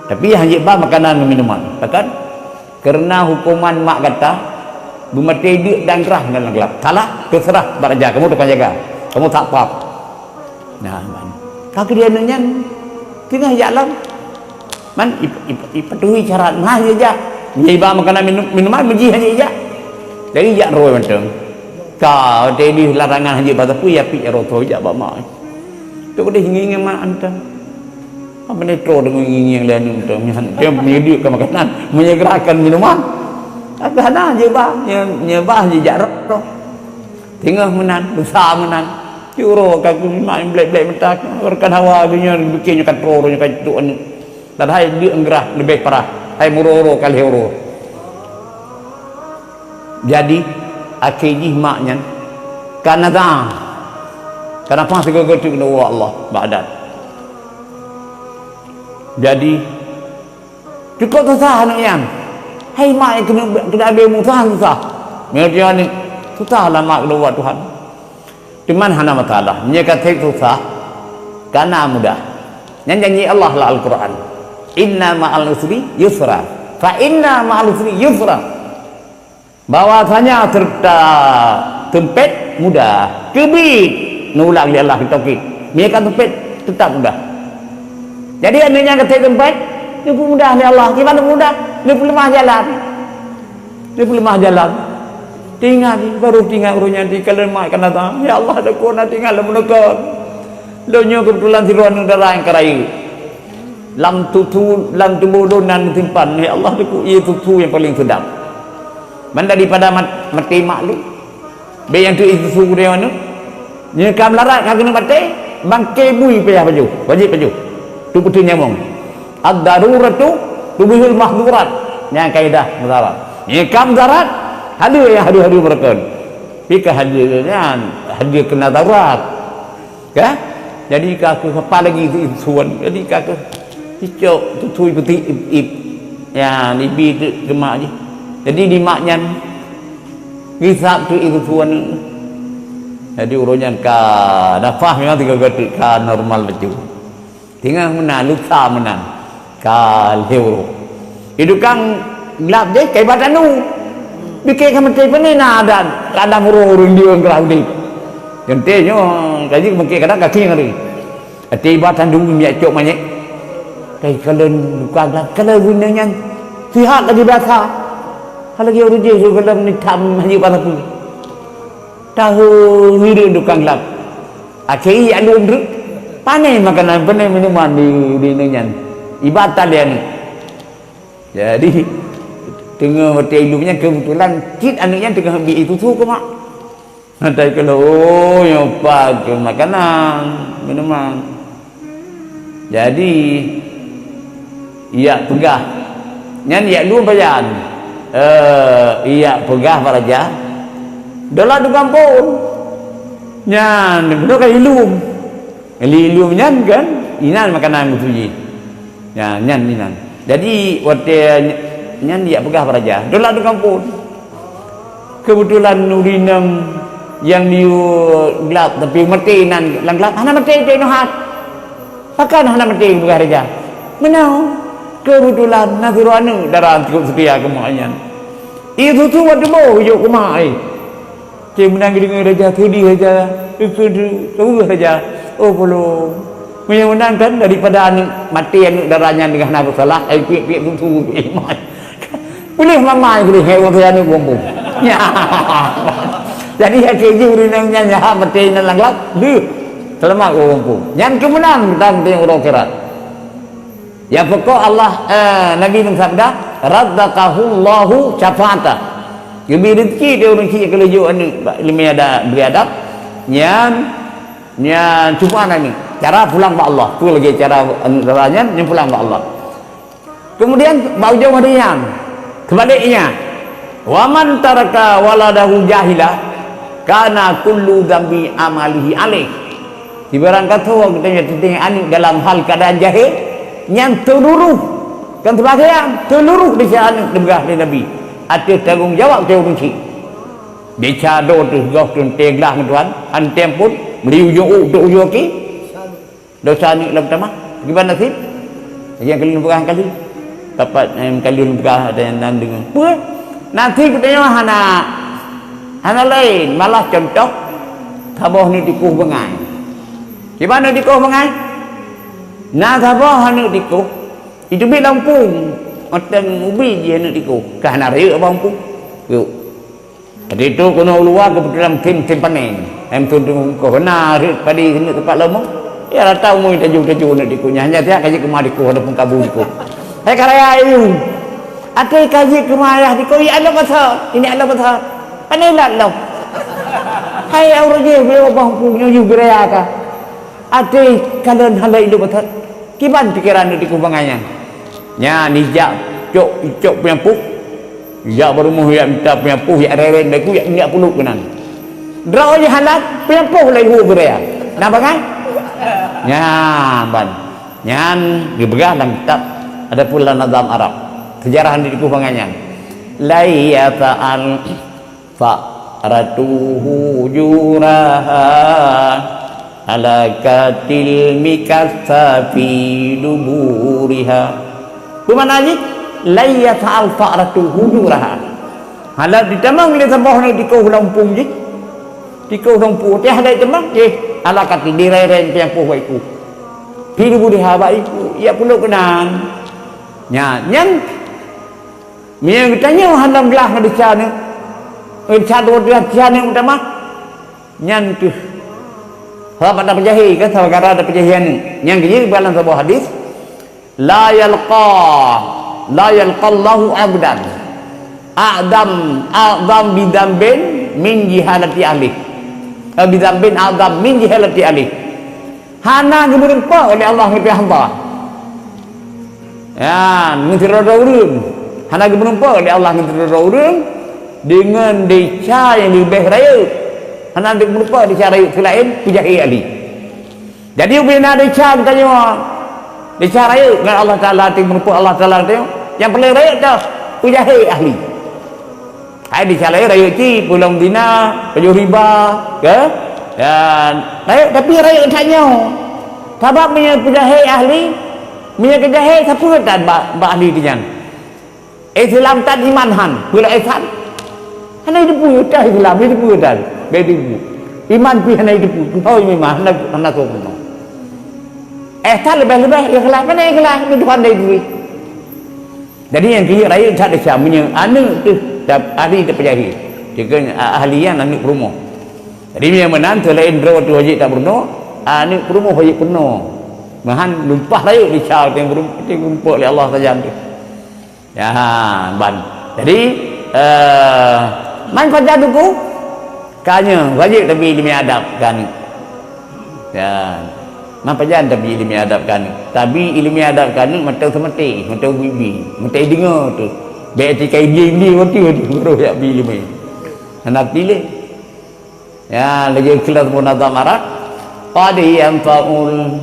Tapi hanjeuet ba makanan ngon minuman. Pakon? Kareuna huköman mak gata beumaté deuk dan grah ngon lam glab. Salah, teuseurah bak raja, kamoe tukang jaga. Kamoe satpam. Nah, man. Ka keudeh aneuk nyan teungoh jak lom. Man, ip-, ip-, ipatuhi syarat, meuhai jak. Meunyoe iba makanan minum-, minuman, meujih hana jak. Jadi jak roi mantong. Ka, watèe di larangan hana ba sapeue, ya piep rot jak bak mak. Tu keudeh ngieng-ngieng mak mantong. Apa ni tro deungon ngieng-ngieng lé aneuk mantong. Nyan, dia meunyeudeukan makanan, meunyeugerakan minuman. Tapi hana, jeuet ba, nye-, nyeubah jijak rot. Teungoh meunan, lusa meunan. Cit uroe ka keuh mak blek-blek mata, rekan hawa geuh nyoe bikin nyoe ka troe nyoe ka tuk aneuk. Padahai deuk ngeurah leubeh parah, hai meuroe-roe ka lheueh uroe. Jadi, akhé jih mak nyan ka nazar. Ka nafah sigoe-goe teuk keuneuk Allah bak adat. Jadi, cukôp susah aneuk nyan. Hai mak nyang keuneuk, keuneuk abée susah, susah. Meunyoe aneuk susah lah mak keuneuk buat Tuhan. Cuman hana masalah. Meunyoe ka trép susah, ka na mudah. Nyan janji Allah lam Al-Quran. Inna ma'al usri yusra. Fa inna ma'al usri yusra. Bahwasanya serta seumpét mudah. Keubiet neuulang lé Allah keu taukid. Meunyoe ka seumpét, teutap mudah. Jadi, aneuk nyan ka trép seumpét, neupeumudah lé Allah. Kiban neupeumudah? Neupeuleumah jalan. Neupeuleumah jalan. Teuingat, baru teuingat uroe nyan, teuingat lé mak ka nazar. Ya Allah, deuh na teuingat lôn meunokon. Lôn nyoe keubeutulan sidroe aneuk dara nyang ka rayeuk. Lam tutu, lam tuboh lôn na neusimpan, ya Allah, deuh ie susu nyang paleng seudap. Ban daripada mat-, maté mak lôn. Bék nyang teuk ie susu keu droeneuh. Nyoe ka meularat ka keuneuk maté, bangke bui payah pajoh, wajéb pajoh. Teupeuteun nyawöng. Ad-daruratu tubihul mahdurat. Nyan kaidah mudarat. Nyoe ka mudarat, hadeue nyang hadeue-hadeue meureukeuen. Pi ka hadeue nyan, hadeue keu darurat. Ka? Jadi ka keuh apa lagi tu suan. Jadi ka keuh cicok tutui peuti ip-ip. Ya, nibi tu keu mak jih. Jadi di mak nyan, gisap tu itu suan. Jadi uroe nyan ka nafah memang tiga gotik ka normal laju. Tinggai meunan, lusa meunan. Ka lheueh uroe. Di tukang glab jih, ka iba tandu. Bikée ka meuté peue na dan ladam uroe ureuëng dia ngon geurah udeb. Gentée nyoe, ka jih mungken kadang kaki ngeri. Até iba tandu miyak cok manyét. Kai kalon tukang glab, kalon guna nyan. Sihat lagi biasa. Kalau dia ureuëng jih, kalau ni tam hanya pasal pun. Tahu hireuen tukang glab. Akhé yak lôn treuk, pané makanan, pané minuman di, di nyan. Ibatal lé aneuk. Jadi, teungoh watée ilôn nyan keubeutulan cit aneuk nyan teungoh biet ie susu keu mak. Hatai keunoe, oh, nyoe pat keu makanan, minuman. Jadi, yak peugah. Nyan yak lôn pajan. Eh, yak peugah bak raja. Dolat di gampông. Nyan, beudôh ka ilum. Ilum nyan kan, inan makanan meutuji. Nyan, nyan inan. Jadi, watée ny-, nyan yak peugah bak raja. Dolat di gampông. Keubeutulan ureuëng inong nyang diyue glab, tapi maté nan lam glab, hana maté cok inoe hat. Pakon hana maté, peugah raja. Meunoe, keubeutulan na sidroe aneuk dara cukup seutia keu mak nyan. Ie susu watée boh jok keu mak, eh. Cit meunan geudeungoe raja, seudeh raja, seudeh, seudeh raja. Oh, polong. Meunyoe meunan kan, daripada aneuk maté aneuk dara nyan deungon hana peusalah, ai piek-piek susu, piek mak. Puléh mamai, puléh, hai ureuëng tuha nyoe bumbong. Jadi, akhé jih ureuëng inong nyan nyan maté inan lam glab, deuh. Seulamat ureuëng bumbong. Nyan keuh meunan dan di uroe akhirat. Ya pokok Allah, eh, Nabi neusabda, "Razaqahullahu syafa'ata." Geubri rezeki di ureuëng syik keu laju aneuk bak ileumèe ada bri adab. Nyan, nyan cuba nani. Cara pulang bak Allah. Tu lagi cara aneuk dara nyan, nyan pulang bak Allah. Kemudian, bak ujong hari nyan, keubaliknya, "Wa man taraka waladahu jahila, kana kullu dzambi amalihi alaih." Sibarang kasoe geutanyoe teutinggai aneuk dalam hal keuadaan jahé, nyan seuluruh, kon seubagaian, seuluruh desya aneuk teupeugah lé Nabi, ateueh tanggong jawab keu ureuëng syik. Desya droe teuh goh teuntée glah ngon Tuhan, han tem pun, meuli ujong u, dok ujong aki. Desya aneuk lam tamah, kiban naseb? Nyang kali lôn peugah kali. Tapat, eh, kali lôn peugah ada nyang nan deungoe. Peue? Naseb geutanyoe hana, hana laén. Malah contoh, saboh aneuk tikoh bangai. Kiban aneuk tikoh bangai? Na saboh aneuk tikoh, iteubiet lam umpung. Mantong ubit jih aneuk tikoh. Ka hana rayeuk bak umpung. Yuk. Di tu keunoe u luwa keubeutulan musim, musim panen. Em tun tu keuh na rhët padi keuneuk teumpat lomong. Ya rata umui taju-taju aneuk tikoh nyan. Hanya siat ka jeuet keu ma tikoh, ada pun kabu tikoh. Hai ka raya ayeu. Até ka jeuet keu ma ayah tikoh, ya Allah pasal. Ini Allah pasal. Panen lat lom. Hai ureuëng jih, beubaih muphom nyoe jih geuraya ka. Até kalon hana ilée beutot. Kiban pikeran di kubangai nyan. Nyan ijak cok, cok peunyampôh. Ijak bak rumoh, ijak mita peunyampôh, ijak rereng baku, ijak, ijak puluk keunan. Droe jih halat, peunyampôh laju geuraya. Na bangai? Nyan ban. Nyan geupeugah lam kitab, adapun lam nazam Arab. Sejarah di kubangai nyan. Laisa al Fa'ratuhu juraha, halakatil mikatha fi duburiha. Peue makna jih? Lai yas'al fa'ratuhu juraha. Hana jitamong lé saboh nyoe tikoh lam umpung jih. Tikoh lam umpung, teuh hana jitamong, eh, halakati direreng piang poh bak iku. Fi duburiha bak iku, ya puluk keunan. Nya, nyang Meunyoe geutanyoe hana glah ngon desya nyoe, ngon desya dua desya nyoe meutamah, nyan keuh sabab ata peujahe, kan, saban gara ata peujahe nyoe. Nyang keujeuet bak lam saboh hadis, "La yalqa, la yalqallahu abdan a'dam, a'dam bidzambin min jihalati ahlih." Eh, bidzambin a'dam min jihalati ahlih. Hana geumeureumpok lé Allah ngon pihak hamba. Ya, ngon sidroe-droe ureuëng. Hana geumeureumpok lé Allah ngon sidroe-droe ureuëng deungon desya nyang leubeh rayeuk. Hana geumeureumpok desya rayeuk seulaén peujahe ahli. Jadi, ubena desya geutanyoe, desya rayeuk ngon Allah Taala, teumeureumpok Allah Taala geutanyoe, nyang paleng rayeuk dah peujahe ahli. Hai di calai rayeuk cit, peulom zina, pajoh riba, ke? Dan rayeuk, tapi rayeuk that nyoe. Sabab meunyoe peujahe ahli, meunyoe keujahe sapeue tan bak, bak ahli tu nyan. Islam tan iman han, peue lagée san. Hana jiteupeu tan Islam, jiteupeu tan. Beda ibu. Iman pih hana jiteupeu, teuntôi memang hana, hana soe peunoh. Ihsan leubeh-leubeh ikhlas, mana ikhlas, ni Tuhan dari duit. Jadi nyang keu jeuet rayeuk that desya meunyoe aneuëk teuh ahli tapeujahe. Jika ahli nyan aneuëk peurumoh. Jadi meunyoe meunan seulaén droe teuh wajéb tapeurunoe, aneuëk peurumoh wajéb peurunoe. Meuhan lumpah rayeuk desya teuh peurumoh, teuh peurumoh lé Allah sajan teuh. Ya, ban. Jadi, eh, man pajan duku, kanya wajéb tabi ileumèe adab keu aneuëk. Ya. Man pajan tabi ileumèe adab keu aneuëk. Tabi ileumèe adab keu aneuëk mantong seumaté, mantong ubit-ubit, mantong ideungoe teuh. Bèk tika idéh-idéh watèe-watèe baru jak bi ileumèe. Hana piléh. Ya, lagèe kelas munazamah Arab. Qad yanfa'ul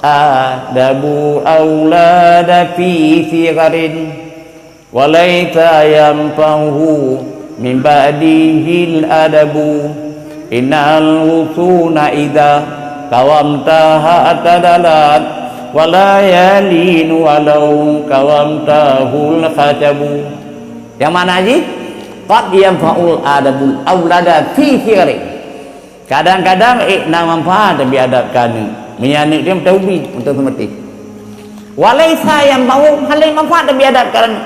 adabu aulada fi sigharin. Wa laisa yanfa'uhu min ba'dihil adabu. Innal husuna idza qawamtaha i'tadalat, wa la yalinu walau qawamtahul khajabu. Nyang makna jih, qad yanfa'ul adabul aulada fi sighari. Kadang-kadang, eh, na manfaat tabi adab keu aneuëk. Meunyoe aneuëk teuh mantong ubit, mantong seumaté. Wa laisa yanfa'u, hana lé manfaat tabi adab keu aneuëk.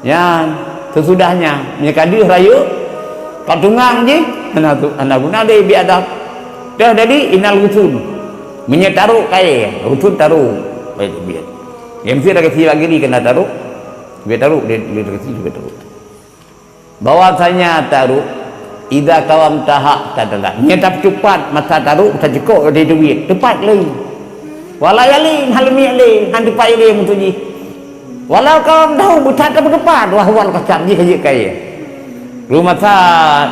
Nyan, seusudahnya, meunyoe ka deuh rayeuk, ka tungang jih, hana tu, hana guna lé bi adab. Teuh jadi innal ghusun. Meunyoe tarok kayèe, ghusun tarok. Baik, biet. Ya, mesti ada keusi lagi ni kena tarok. Biet tarok, dia, dia keusi juga tarok. Bahwasanya tarok, idza qawamtaha i'tadalat. Meunyoe tapeucupat masa tarok, tacukok di duit, teupat lé. Wa la yalin, hana lé miet lé, hana teupat lé meutuji. Walau qawamtahu, beuthat tapeuteupat, wa huwal khashab, jih ka jeuet kayèe. Rumoh that,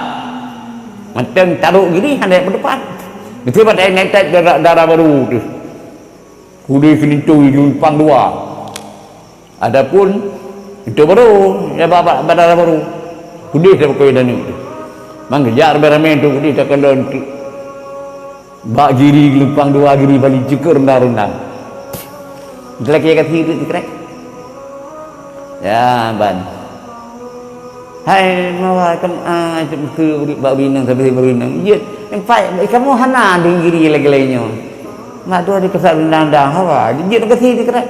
mantong tarok gini hana peuteupat. Mesti pada netek dara, dara baru tu. Kudeh keulinto di lumpang dua. Adapun itu baru, ya, ba-, ba-, ba dara baru. Kudeh dah beukôi dan itu. Mang geujak ramé-ramé tu kudeh takalon tu. Bak giri lumpang dua giri bali jeuker rundang-rundang. Itu lagi kata itu, itu kerek. Ya, ban. Hai, mawa kam, ah, itu betul, bak berinang, sampai berinang. Iya, nampak, kamu hana dengiri lagi lainnya. Mak tu ada kesan undang-undang, hawa. Dia nak kasi dia kena.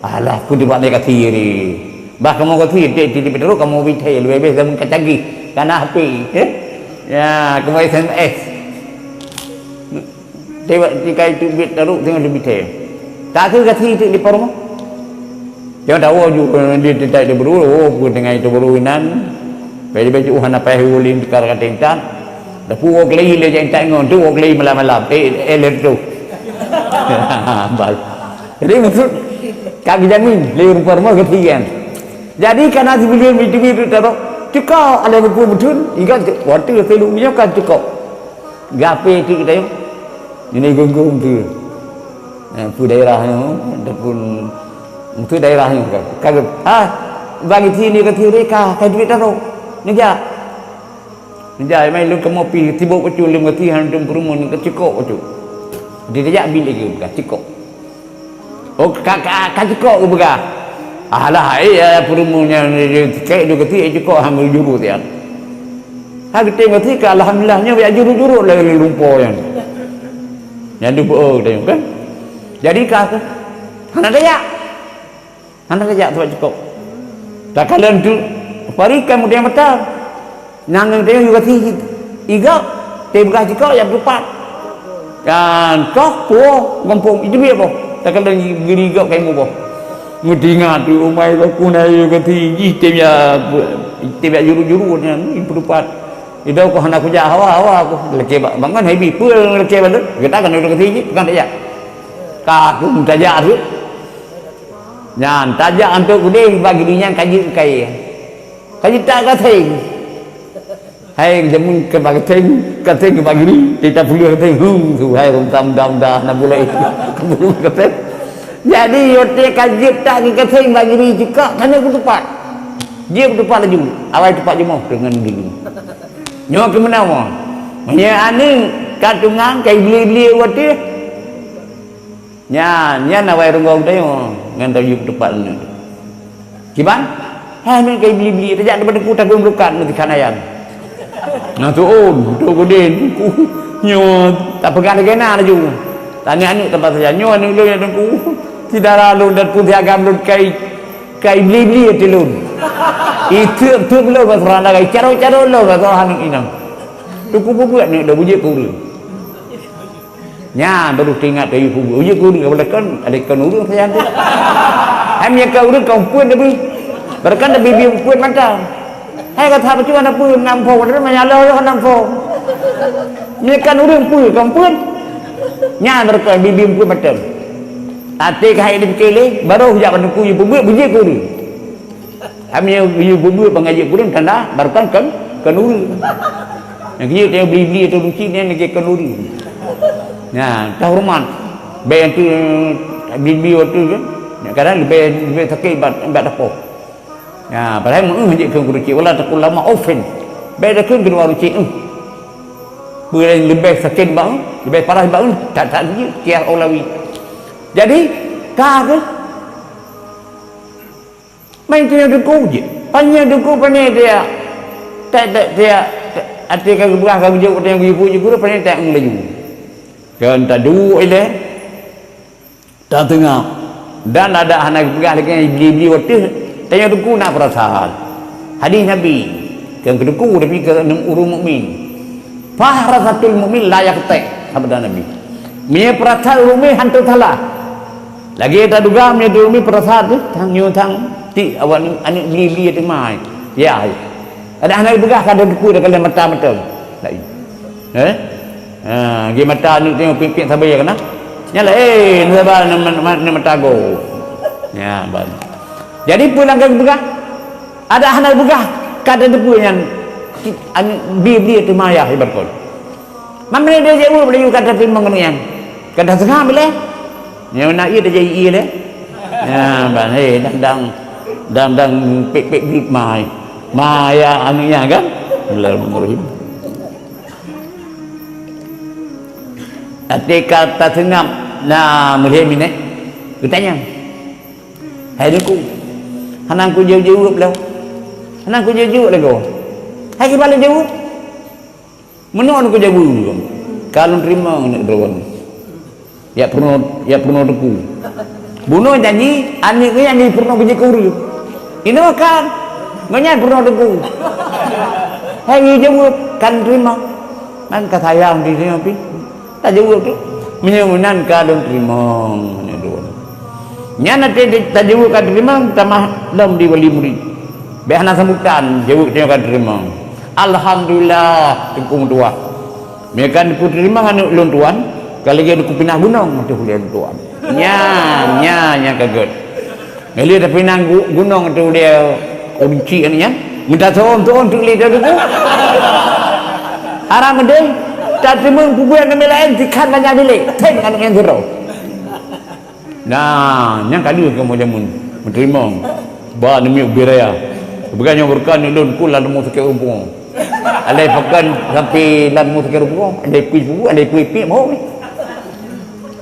Alah, aku di mana kasi ni. Bah, kamu kasi, dia, dia, dia, kamu bitai, lebih baik zaman kacagi. Karena H P, eh? Ya, kamu S M S. Tewak tikai teubiet tarok teungoh leubitée. Tak keu gaki teuk di peurumoh. Nyang tawoe ju, eh, di teutai di beuru, oh, peue teungai teuburu inan. Pai di baju hana paih ulin tikar ka tingkat. Tapi woe keulai lé jak intat ngon tu, woe keulai malam-malam. Eh, eh, lé tu. Bal. Jadi maksud, ka geujamin lé rupa-rupa keusian. Jadi kana sibuleuen itu itu tahu. Cukok ada buku betul, ingat waktu saya lu punya kan cukok. Gape itu kita yuk. Ini gunggung tu. Eh, pu daerah nyoe, ataupun untuk daerah nyoe kan. Kagak, ah, bagi sini ke sini ka, ka duit taruh. Ngeja. Ngeja, mai lôn kamoe pi tibok pacul lôn kati han dum perumun ka cikok pacul. Di tajak bil lagi ka cikok. Oh, ka, ka, ka cikok ke peugah. Alah, eh, ya, perumun nyan, eh, eh, kek du kati, eh, cikok han juru tian. Ha, geutem kati ka, alhamdulillah, nyoe ya juru-juru lagi lumpo nyan. Nyan du, oh, tengok kan. Jadi ka, hana tajak. Hana tajak sabab cikok. Takalon tu, parikan mudah mata. Nang ngon tayong yukasi igok, teubeugah cikok ya tupat. Dan koh puoh gampông itu dia boh. Takalon giri igok kai muboh. Meutingat tu umai aku na yukasi jih tem ya, tem ya juru-juru nyan ipetupat. Idau ko hana kujak hawa-hawa aku. Leke bak bangon hai bi peue leke bak tu. Kita kan yukasi jih, bukan tajak. Ka aku tajak tu. Nyan, tajak antok udeh bagi nyan ka jeuet kai. Ka jeuet tak gaseng. Hai jameun ka gaseng, gaseng bagi, kita puluh gaseng. Hu, hai rum tam dam dah na bulai. Ka puluh gaseng. Jadi yote ka jeuet tak gaseng bagi juga kana kutupat. Dia kutupat laju. Awai tupat jemoh dengan diri. Nyoe keumeunawah. Meunyoe aneuk ka tungang kai beli-beli watèe. Nyan, nyan awai runggong tanyoe ngon tayue teumpat nyoe. Kiban? Hai, nyoe kai bli-bli, tajak teumpat teungku tagun beulukat nyoe di Kanayan. Nah, tu'un, tu gudin, teungku. Nyoe, tapeugah lagèe na laju. Tanyong aneuk teumpat saja, nyoe aneuk lôn ya teungku. Syedara lôn dan pun si agam lôn kai, kai bli-bli ati lôn. Itu, tu belum, Rasulullah, kai caro-caro lôn, Rasulullah, aneuk inong. Teungku peubuet aneuk dah bujik kureueng. Nyan baru teuingat teuh yue peubuet. Yue peubuet, boleh kan, ada kan ureueng sayang tu. Hai meunyo ka ureueng ka umpuen tapi. Baru kan tapi bi umpuen mantong. Hai kata apa cuman apa, nam phôn, ada manyalo yo nam phôn. Meunyo kan ureueng pue, ka umpuen. Nyan baru kan bi umpuen mantong. Até ka hai dipikir lé, baru jak bandum yue peubuet, bujik keu ureueng. Kami yue bubui pengaji kureueng tanda barukan kan kanuri. Yang kiri tengok beli-beli atau luci ni lagi kanuri. Nah, terhormat. Baik tu beli-beli waktu tu. Kadang lebih lebih sakit bat bat dapoh. Nah, padahal mu eh je ke guru cik wala takul lama ofen. Baik dah kan kedua ruci eh. Boleh lebih sakit bang, lebih parah bang, tak tak dia tiar olawi. Jadi, kah ke? Main tu yang duku je. Panyang duku pané dia. Tak tak dia. Ati ka geubah ka geujok tengok ibu je guru pané tak ngelaju. Kan tak duek ileh. Tak tengah. Dan ada hana peugah lagi beli-beli waktu tengok duku nak perasaan. Hadis Nabi. Kan ke duku tapi ke ureueng mukmin. Fahrasatul mukmin la yaqta. Sabda Nabi. Meunyo perasaan ureueng mukmin hantu salah. Lagi tak duga meunyo ureueng mukmin perasaan tu tang nyoe tang ti awak ni aneuk beli-beli tu mai. Ya. Ada hana peugah kada duku dah kalian mata-mata. Tak. Eh? Ha, gi mata aneuk tengok piek-piek sabai kena. Nyalah eh ni sabar ni mata go. Ya, ban. Jadi peue langkah peugah? Ada hana peugah kada duku nyan aneuk beli-beli tu mai ya ibarat. Mamre dia jaweueb laju ka tateurimong keuneuk nyan. Ka taseungab ilèe. Nyang na ié tajai ié lé. Nyan ban, hé, dang, dang, dang, dang, pek, pek, pek, mai. Mai ya anu nyan kan? Bismillahirrahmanirrahim. Até ka taseungab na mulhé minèh. Geutanyong. Hai Teungku. Hana ku jaweueb-jaweueb lé. Hana ku jaweueb-jaweueb lé goe. Hai kiban lé jaweueb. Meunoe kujaweueb, ka lôn teurimong aneuk droeneuh. Jak peurunoe, jak peurunoe teungku. Bunoe janji, aneuk nyan jipeurunoe keu jih keu ureueng. Inoe kan, ngon nyan peurunoe teungku. Hai jaweueb, ka lôn teurimong. Kan ka sayang di sinoe pih. Tajaweueb tu. Meunyoe meunan ka lôn teurimong aneuk droeneuh. Nyan até tajaweueb ka teurimong, tamah lom di wali murid. Bèk hana sambutan, jaweueb tanyoe ka teurimong. Alhamdulillah, teungku meutuah. Meunyoe ka neupeuteurima aneuk lôn tuan, ka lagèe neupinah gunong ateueh ulèe lôn tuan. Nyan, nyan, nyan ka gèt. Ngon lheueh tapinah gu-, gunong ateueh ulèe ureueng chik nyan, meutateuôn-teuôn teuk lé teudeungoe. Haram meudeh, tateumeung peue buet ngon laén, sikhan banyak bilék, theng aneuk nyan sidroe. Nah, nyan ka lheueh kamoe jameun meuteurimong bak neumiyueb ubé raya. Bukan nyoe beureukat neulôn ku lam rumoh sakét rumpung. Alai pakon sampai lam rumoh sakét rumpung, alai pui-pui, alai pui-pui, mau ni.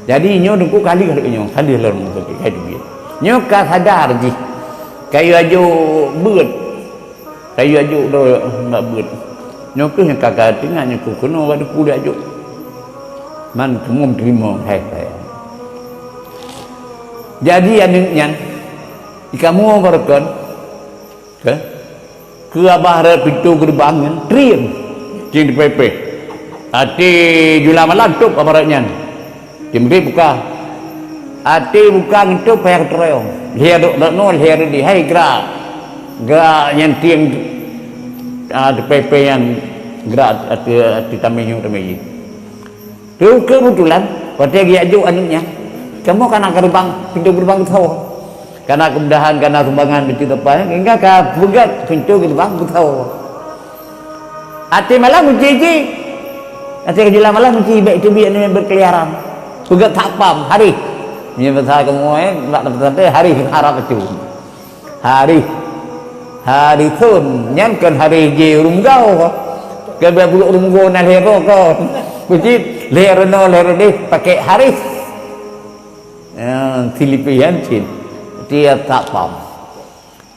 Jadi nyoe teungku ka lheueh lagèe nyoe, ka lheueh lam rumoh sakét, ka lheueh. Nyoe ka sadar jih. Ka yue ajok beuet. Ka yue ajok droe bak beuet. Nyoe kheueh nyang ka, ka teuingat nyoe kheueh keunoe bak teungku lé ajok. Man kamoe meuteurimong hai-hai. Jadi aneuk nyan, di kamoe baroekon, ke, keu abah rot pintoe geureubang nyan, trieng, cing teupéh-péh. Até jula malam tôp abah rot nyan. Cim buka. Até buka ngeutôp payah geutroyong. Lhèe rot, rot noe, lhèe rot di. Hai gerak. Gerak nyan tieng, ah, teupéh-péh nyan gerak ateueh, ateueh tamèh nyoe tamèh jih. Teuh keubetulan, watèe geujak jok aneuk nyan, kamoe kana geurubang, pintoe geurubang geusawoe. Kana keumudahan, kana sumbangan, beutôi teupah, hingga ka peugèt pintoe geurubang geusawoe. Até malam meucéjé. Até ka jula malam meucéjé, bèk teubiet nyan beukeuliaran. Peugèt satpam, hareh. Meunyoe basa kamoe, eh, bak kata santai, hareh, harap bacut. Hareh. Hareh thon, nyan kon hareh jih ureueng gaoh. Keu bèk buluk ureueng gaoh na lhèe droe kon. Kucit, lhèe reunoe, lhèe rudeh, pakèk hareh. Ya, silipih nyan cit. Tiep satpam.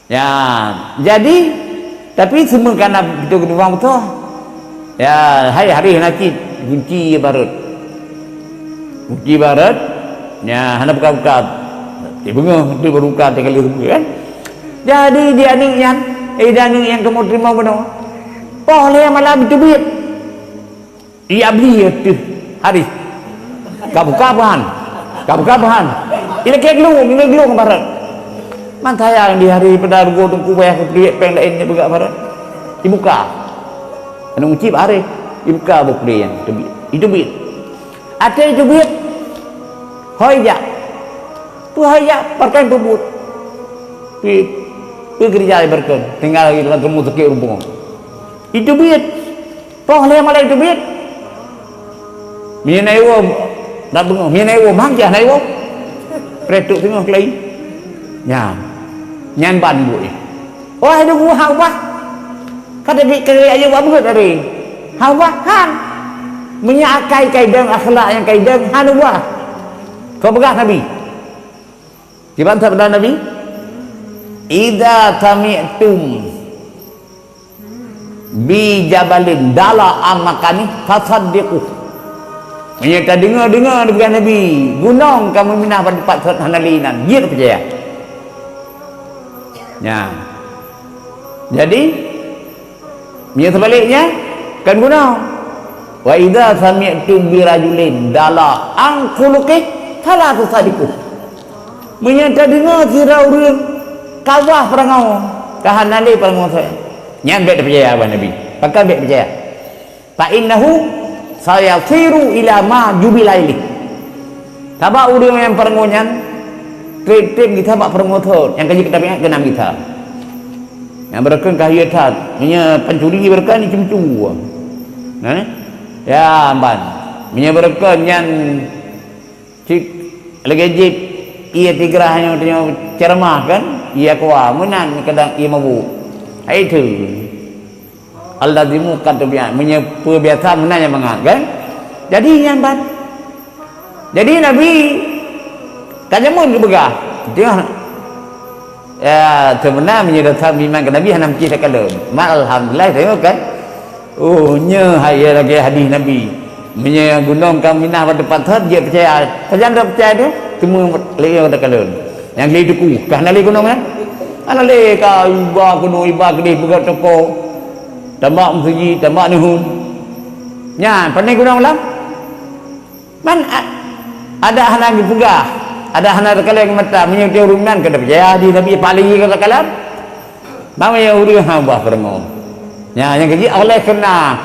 Ya, jadi, tapi seumeu kana beutôi keudua beutôi. Ya, hai hareh na cit, gunci barot. Gunci barot, ya, hana buka-buka. Di beungoh, di baru buka, tiga kali kan. Jadi, di aneuk nyan, eh, di aneuk nyan kamoe teurimong bunoe. Poh lhèe malam teubiet. Iya beli ya teuh hari. Ka buka bahan. Ka buka bahan. Ilakèe glung, ilakèe glung barat. Man sayang di hari pada rugoe teungku payah keu peuduek péng laén nyan peugah barat. Ibuka. Aneuk mucib hari. Ibuka boh keudè nyan. Iteubiet. Iteubiet. Até iteubiet. Hôi jak. Peue hôi jak? Barokon peubuet. Pi, pi geurija barokon. Tinggai lagèe meuseukek rumoh. Iteubiet. Poh lhèe malam teubiet. Meunyoe na iwoe, na beungoh. Meunyoe na iwoe, mang jah na iwoe. Preh trok teungoh keulayi. Nyan. Nyan ban buet nyan. Oh, hai deungoe haba. Ka teubiet keu ayeue bak beuet tadi. Haba han. Meunyoe akai ka idong, akhlak nyang ka idong, han ubah. Ka peugah Nabi. Kiban sabda Nabi, "Idza sami'tum bi jabalin dala an makani fasaddiqu." Meunyoe tadeungoe-deungoe peugah Nabi, gunong ka meuminah bak teumpat sot hana lé inan, jeuet peucaya. Nyan. Jadi, meunyoe seubaliknya, kan gunong. "Wa idza sami'tum bi rajulin dala an khuluqih fala tusaddiqu." Meunyoe tadeungoe sidroe ureueng ka wah peurangoe, ka hana lé peurangoe, nyan bèk tapeucaya, bah Nabi. Pakon bèk peucaya? "Fa innahu sayasiru ila ma jubila ilaih." Sabab ureueng nyang peurangoe nyan treb-treb geutabak peurangoe thot, nyang ka jeuet tabiat keunan geuta. Nyang beureukan ka hayeu that, meunyoe pancuri beureukan ni cemtu. Nah, ya, ban. Meunyoe beureukan nyan Cit lagèe jép ié tigrah nyoe tanyoe ceramah kan, ié aqua meunan kadang ié mabuk. Hai tu. Allazimu qad tabi'a, meunyoe peue biasa meunan nyang mangat kan. Jadi nyan ban. Jadi Nabi ka jameun geupeugah. Tengok. Ya, sebenarnya meunyoe dasar meuiman keu Nabi hana meucit takalon. Mak alhamdulillah tengok kan. Oh, nyoe hai lagèe hadis Nabi. Meunyoe gunong ka minah bak teumpat thot, jeuet peucaya. Pajan droe peucaya tu? Teuma lé nyoe takalon. Nyang lé tuku, ka hana lé gunong nyan? Hana lé ka iba keunoe, iba keudeh peugöt toko. Tambak meuseujid, tambak neuheun. Nyan, pane gunong lam? Man a-, adak hana geupeugah, adak hana takalon ngon mata, meunyoe ureueng nan ka tapeucaya di Nabi paléng ka takalon. Ban meunyoe ureueng hana ubah peurumoh. Nya, nyang keujeuet oleh keuna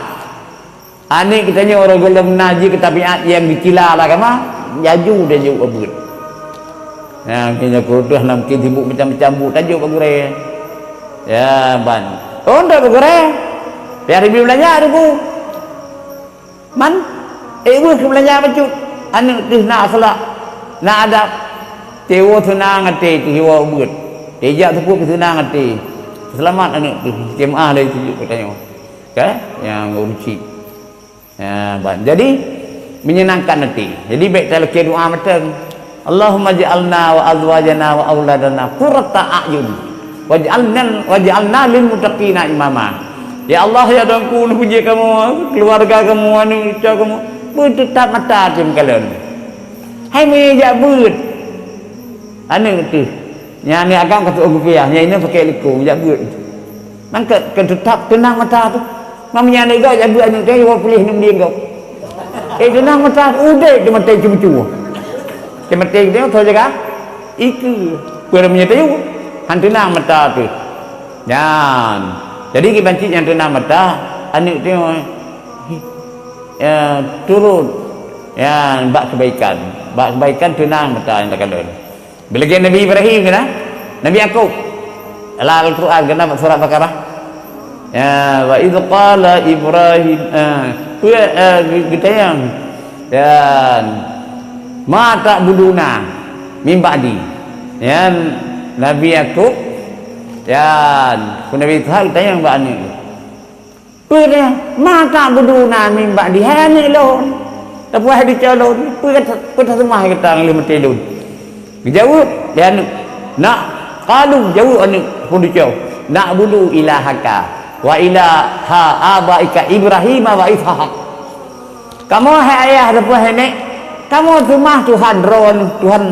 Aneuk geutanyoe uroe gohlom na jih keu tabiat nyang geucila lam agama, laju tajok bak beuet. Nah, geutanyoe keu reutôh na mungken sibuk macam-macam buet tajok bak gurèe. Ya, ban. Oh, ndak bak gurèe. Pih beulanja Teungku. Man, eh, weueh keu beulanja bacut. Aneuk teuh na akhlak, na adab. Teungoh seunang até teuh jiwoe beuet. Teuh jak seupôt seunang até. Seulamat aneuk teuh. Jeumaáh lé teuh geutanyoe. Ka? Nyang urusi. Ya, ban. Jadi, menyenangkan hati. Jadi, bèk talakèe doa mantong. Allahumma ja'alna wa azwajana wa auladana qurrata a'yun. Waj'alna, waj'alna lil muttaqina imama. Ya Allah, ya Tuhanku, neupuji kamoe, keluarga kamoe, aneuk cucu kamoe, beuteutab mata teuh meukalon. Hai meujak beuet. Aneuk teuh. Nyan aneuk agam ka tu'oh geupiah, nyan inong pakèk likong, jak beuet. Nang ka, ka teutap teunang mata teuh. Meunyoe aneuk geuh jak beuet aneuk teuh, jiwoe puléh aneuk dieng geuh. Eh, teunang mata teuh, udép teuh maté cu-cu. Teuh maté teuh, soe jaga? Ikeue. Peue meunyoe tayue? Han teunang mata teuh. Nyan. Jadi, kiban cit nyang teunang mata, aneuk teuh, eh, turot. Ya, bak keubaikan. Bak keubaikan teunang mata nyang takalon. Beulagèe Nabi Ibrahim keunan, Nabi Yakub. Lam Al-Quran keunan bak surat Baqarah. Ya, wa idz qala Ibrahim, ah, peue, ah, geu-, geutanyong. Dan, "Ma ta'buduna min ba'di?" Ya, Nabi Yakub, ya, keu Nabi Ishak geutanyong bak aneuk. Peue nyan? "Ma ta'buduna min ba'di?" Hai aneuk lôn, tapuai hai cucu lôn, peue ka, peue taseumah gata lheuh maté lôn? Geujaweueb lé aneuk, na, qalu, jaweueb aneuk, peue cucu, "Na'budu ilahaka wa ilaha abaika Ibrahim wa Ishaq." Kamoe hai ayah ataupun hai nèk, kamoe seumah Tuhan droe, Tuhan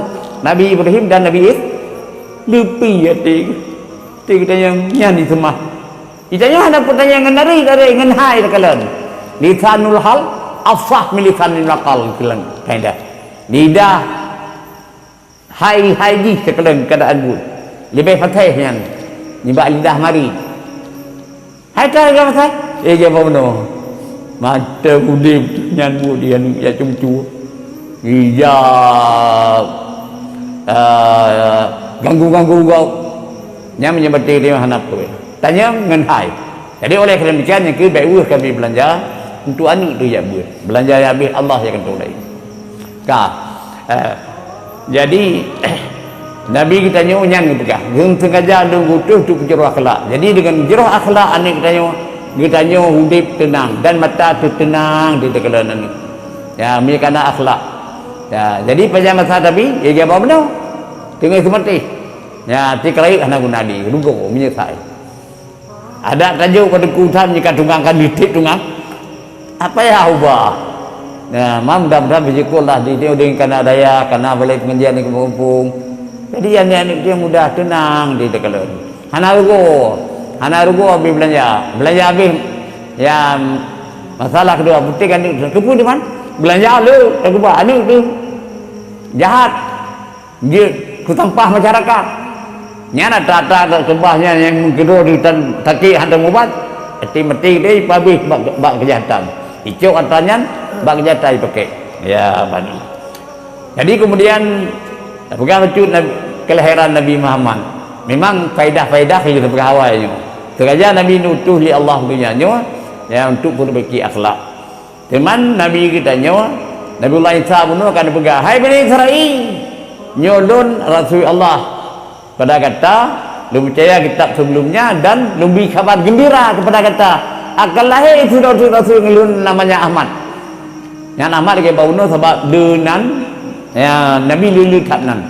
Nabi Ibrahim dan Nabi Is-, leupie até, até geutanyoe nyan diseumah. Geutanyoe hana peutanyong ngon dari, dari ngon hai takalon. Lisanul hal afsah min lisanil maqal, keulang kaidah. Lidah hai, hai jih takalon keuadaan buet. Leubeh patéh nyan nibak lidah marit. Hai ka, ka patéh? Eh, ka bunoe. Mantong udép nyan buet di aneuk jak cu-cu. Ija, ah, ganggu-ganggu gob. Nyan meunyoe batée teurimong hana peue. Tanyong ngon hai. Jadi, oleh karena demikian, nyang keu bèk weueh kami beulanja untuk aneuk teuh jak beuet. Beulanja nyang habéh Allah nyang akan tolong. Ka. Eh, jadi, Nabi geutanyoe nyang geupeugah, "Geusengaja lôn geutuh untuk jroh akhlak." Jadi, deungon jroh akhlak aneuk geutanyoe, geutanyoe udép teunang dan mata teuh teunang di takalon aneuk. Ya, meunyoe kana akhlak. Ya, jadi pajan masa Nabi, ya, jaweueb bunoe. Teungoh seumatéh. Ya, ti keurayeuk hana guna di, rugoe, meunyeusai. Adak tajok bak teungku tham nyang ka tungang ka neutrép tungang. Apa ya ubah? Nah, ma mudah-mudahan beusikeullah di dia udeng kana daya, kana balai pengajian di kampung-kampung. Jadi, aneuk-aneuk dia mudah teunang di takalon. Hana rugoe. Hana rugoe habéh beulanja. Beulanja habéh, ya, masalah keudua, putéh aneuk. Keupeue teuma? Beulanja le, takubah aneuk teuh. Jahat. Jeuet keu sampah masyarakat. Nyan atra-atra keubah nyan nyang meukeudroe di tan-, sakét hana mubat, até maté deh pabéh bak, bak keujahatan. Icok atra nyan bak keujahatan ipaké. Ya, bani. Jadi kemudian, peugah bacut Nab-, kelahiran Nabi Muhammad. Memang faedah-faedah nyang teupeugah awai nyoe. Sengaja Nabi neutuh lé Allah donya nyoe, ya, untuk peurbaiki akhlak. Teuma Nabi geutanyoe, Nabiullah Isa bunoe ka neupeugah, "Hai Bani Israel, nyoe lôn rasui Allah kepada gata, lôn peucaya kitab sebelumnya dan lôn bri kabar gembira kepada gata. Akan lahé sidroe-droe rasui ngon lôn namanya Ahmad." Nyan Ahmad lagèe bak bunoe sabab le nan, ya, Nabi le-le that nan.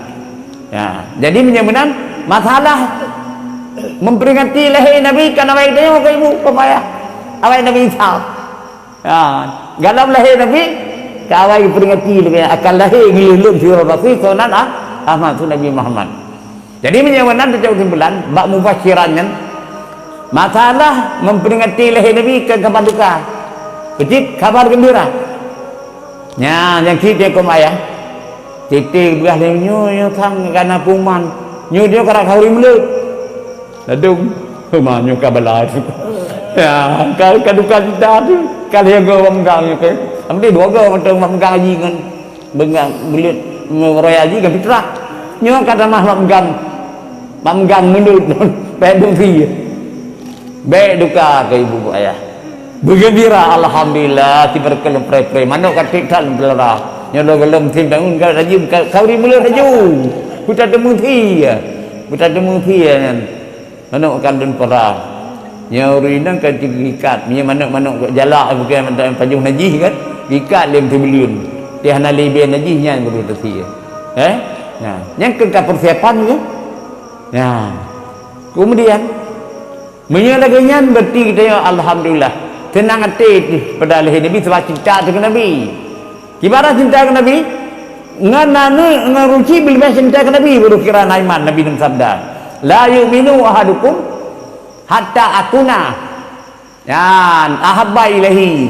Ya, jadi meunyoe meunan, masalah memperingati lahé Nabi kan awai tanyoe keu ibu, keu ayah. Awai Nabi Isa. Ya, galom lahé Nabi, ka awai geuperingati lagèe akan lahé geuleuh lôn sidroe rasui, soe nan, ah, Ahmad, soe Nabi Muhammad. Jadi, meunyoe meunan teucok kesimpulan, bak mubasyiran nyan, masalah memperingati lahé Nabi kon kabar duka. Keucit kabar gembira. Nya, nyang cit dia keu ayah. Siti beugah lé nyoe, nyoe sang kana puman. Nyoe dia kara khauri mulut. Ladôm, ma nyoe ka bala. Ya, ka, ka duka cita tu. Kali go bak megang nyoe ke. Amri dua go mantong bak megang haji ngon megang buleuen, meuraya haji ngon fitrah. Nyoe ka tamah bak megang, bak megang mulut. Payah dong sie. Bèk duka keu ibu ayah. Beugembira, alhamdulillah, siberkeuleueng pré-pré. Manok ka trép that lom peulara. Nyoe lôn gohlom tim bangun ka laju ka, ka uri mulut laju. Buta teumeusie. Buta teumeusie nyan. Manok ka lôn peulara. Nyoe uri nyan ka jiikat. Nyoe manok-manok jalak bukan mantong pajoh najih kan. Ikat lé meuteubeuleuen. Teuh hana lé bèe najih nyan baru teusie. Eh? Nah, nyan keu ka persiapan nyoe. Nah. Kemudian, meunyoe lagèe nyan, berarti geutanyoe alhamdulillah. Teunang até pih pada lahé Nabi, sabab cinta teuh keu Nabi. Kiban cinta keu Nabi, ngon aneuk, ngon ureueng chik leubeh cinta keu Nabi, baru kira na iman. Nabi neusabda, "La yu'minu ahadukum hatta akuna, nyan, ahabba ilaihi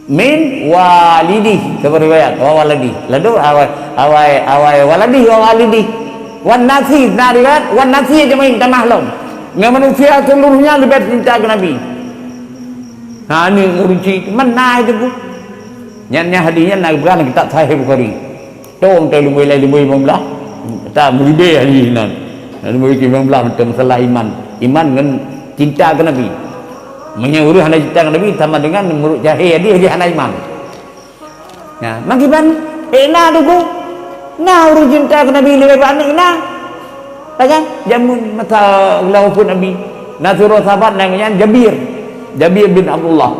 min walidih," saboh riwayat, "wa waladi." Lalu awai, awai, awai waladi wa walidi. Wan nasi, na riwayat, "Wan nasi ajmain," tamah lom. Ngon manusia seluruhnya leubeh cinta keu Nabi. Ha, ni ureueng chik, mana itu, Bu? Nyan, nyan hadis nyan na geupeugah lam kitab Sahih Bukhari. Tong teuh lumbôi laén lumbôi limong blaih. Ta meuribèe hadis nyan. Lumbôi limong blaih teuh masalah iman. Iman ngon cinta keu Nabi. Meunyoe ureueng hana cinta keu Nabi sama dengan meurok jahé hadis, hadis hana iman. Nah, makiban, eh, na duku. Na ureueng cinta keu Nabi leubeh bak aneuk na. Kan? Jameun masa ulama pun Nabi. Na sidroe sahabat nan nyan Jabir. Jabir bin Abdullah.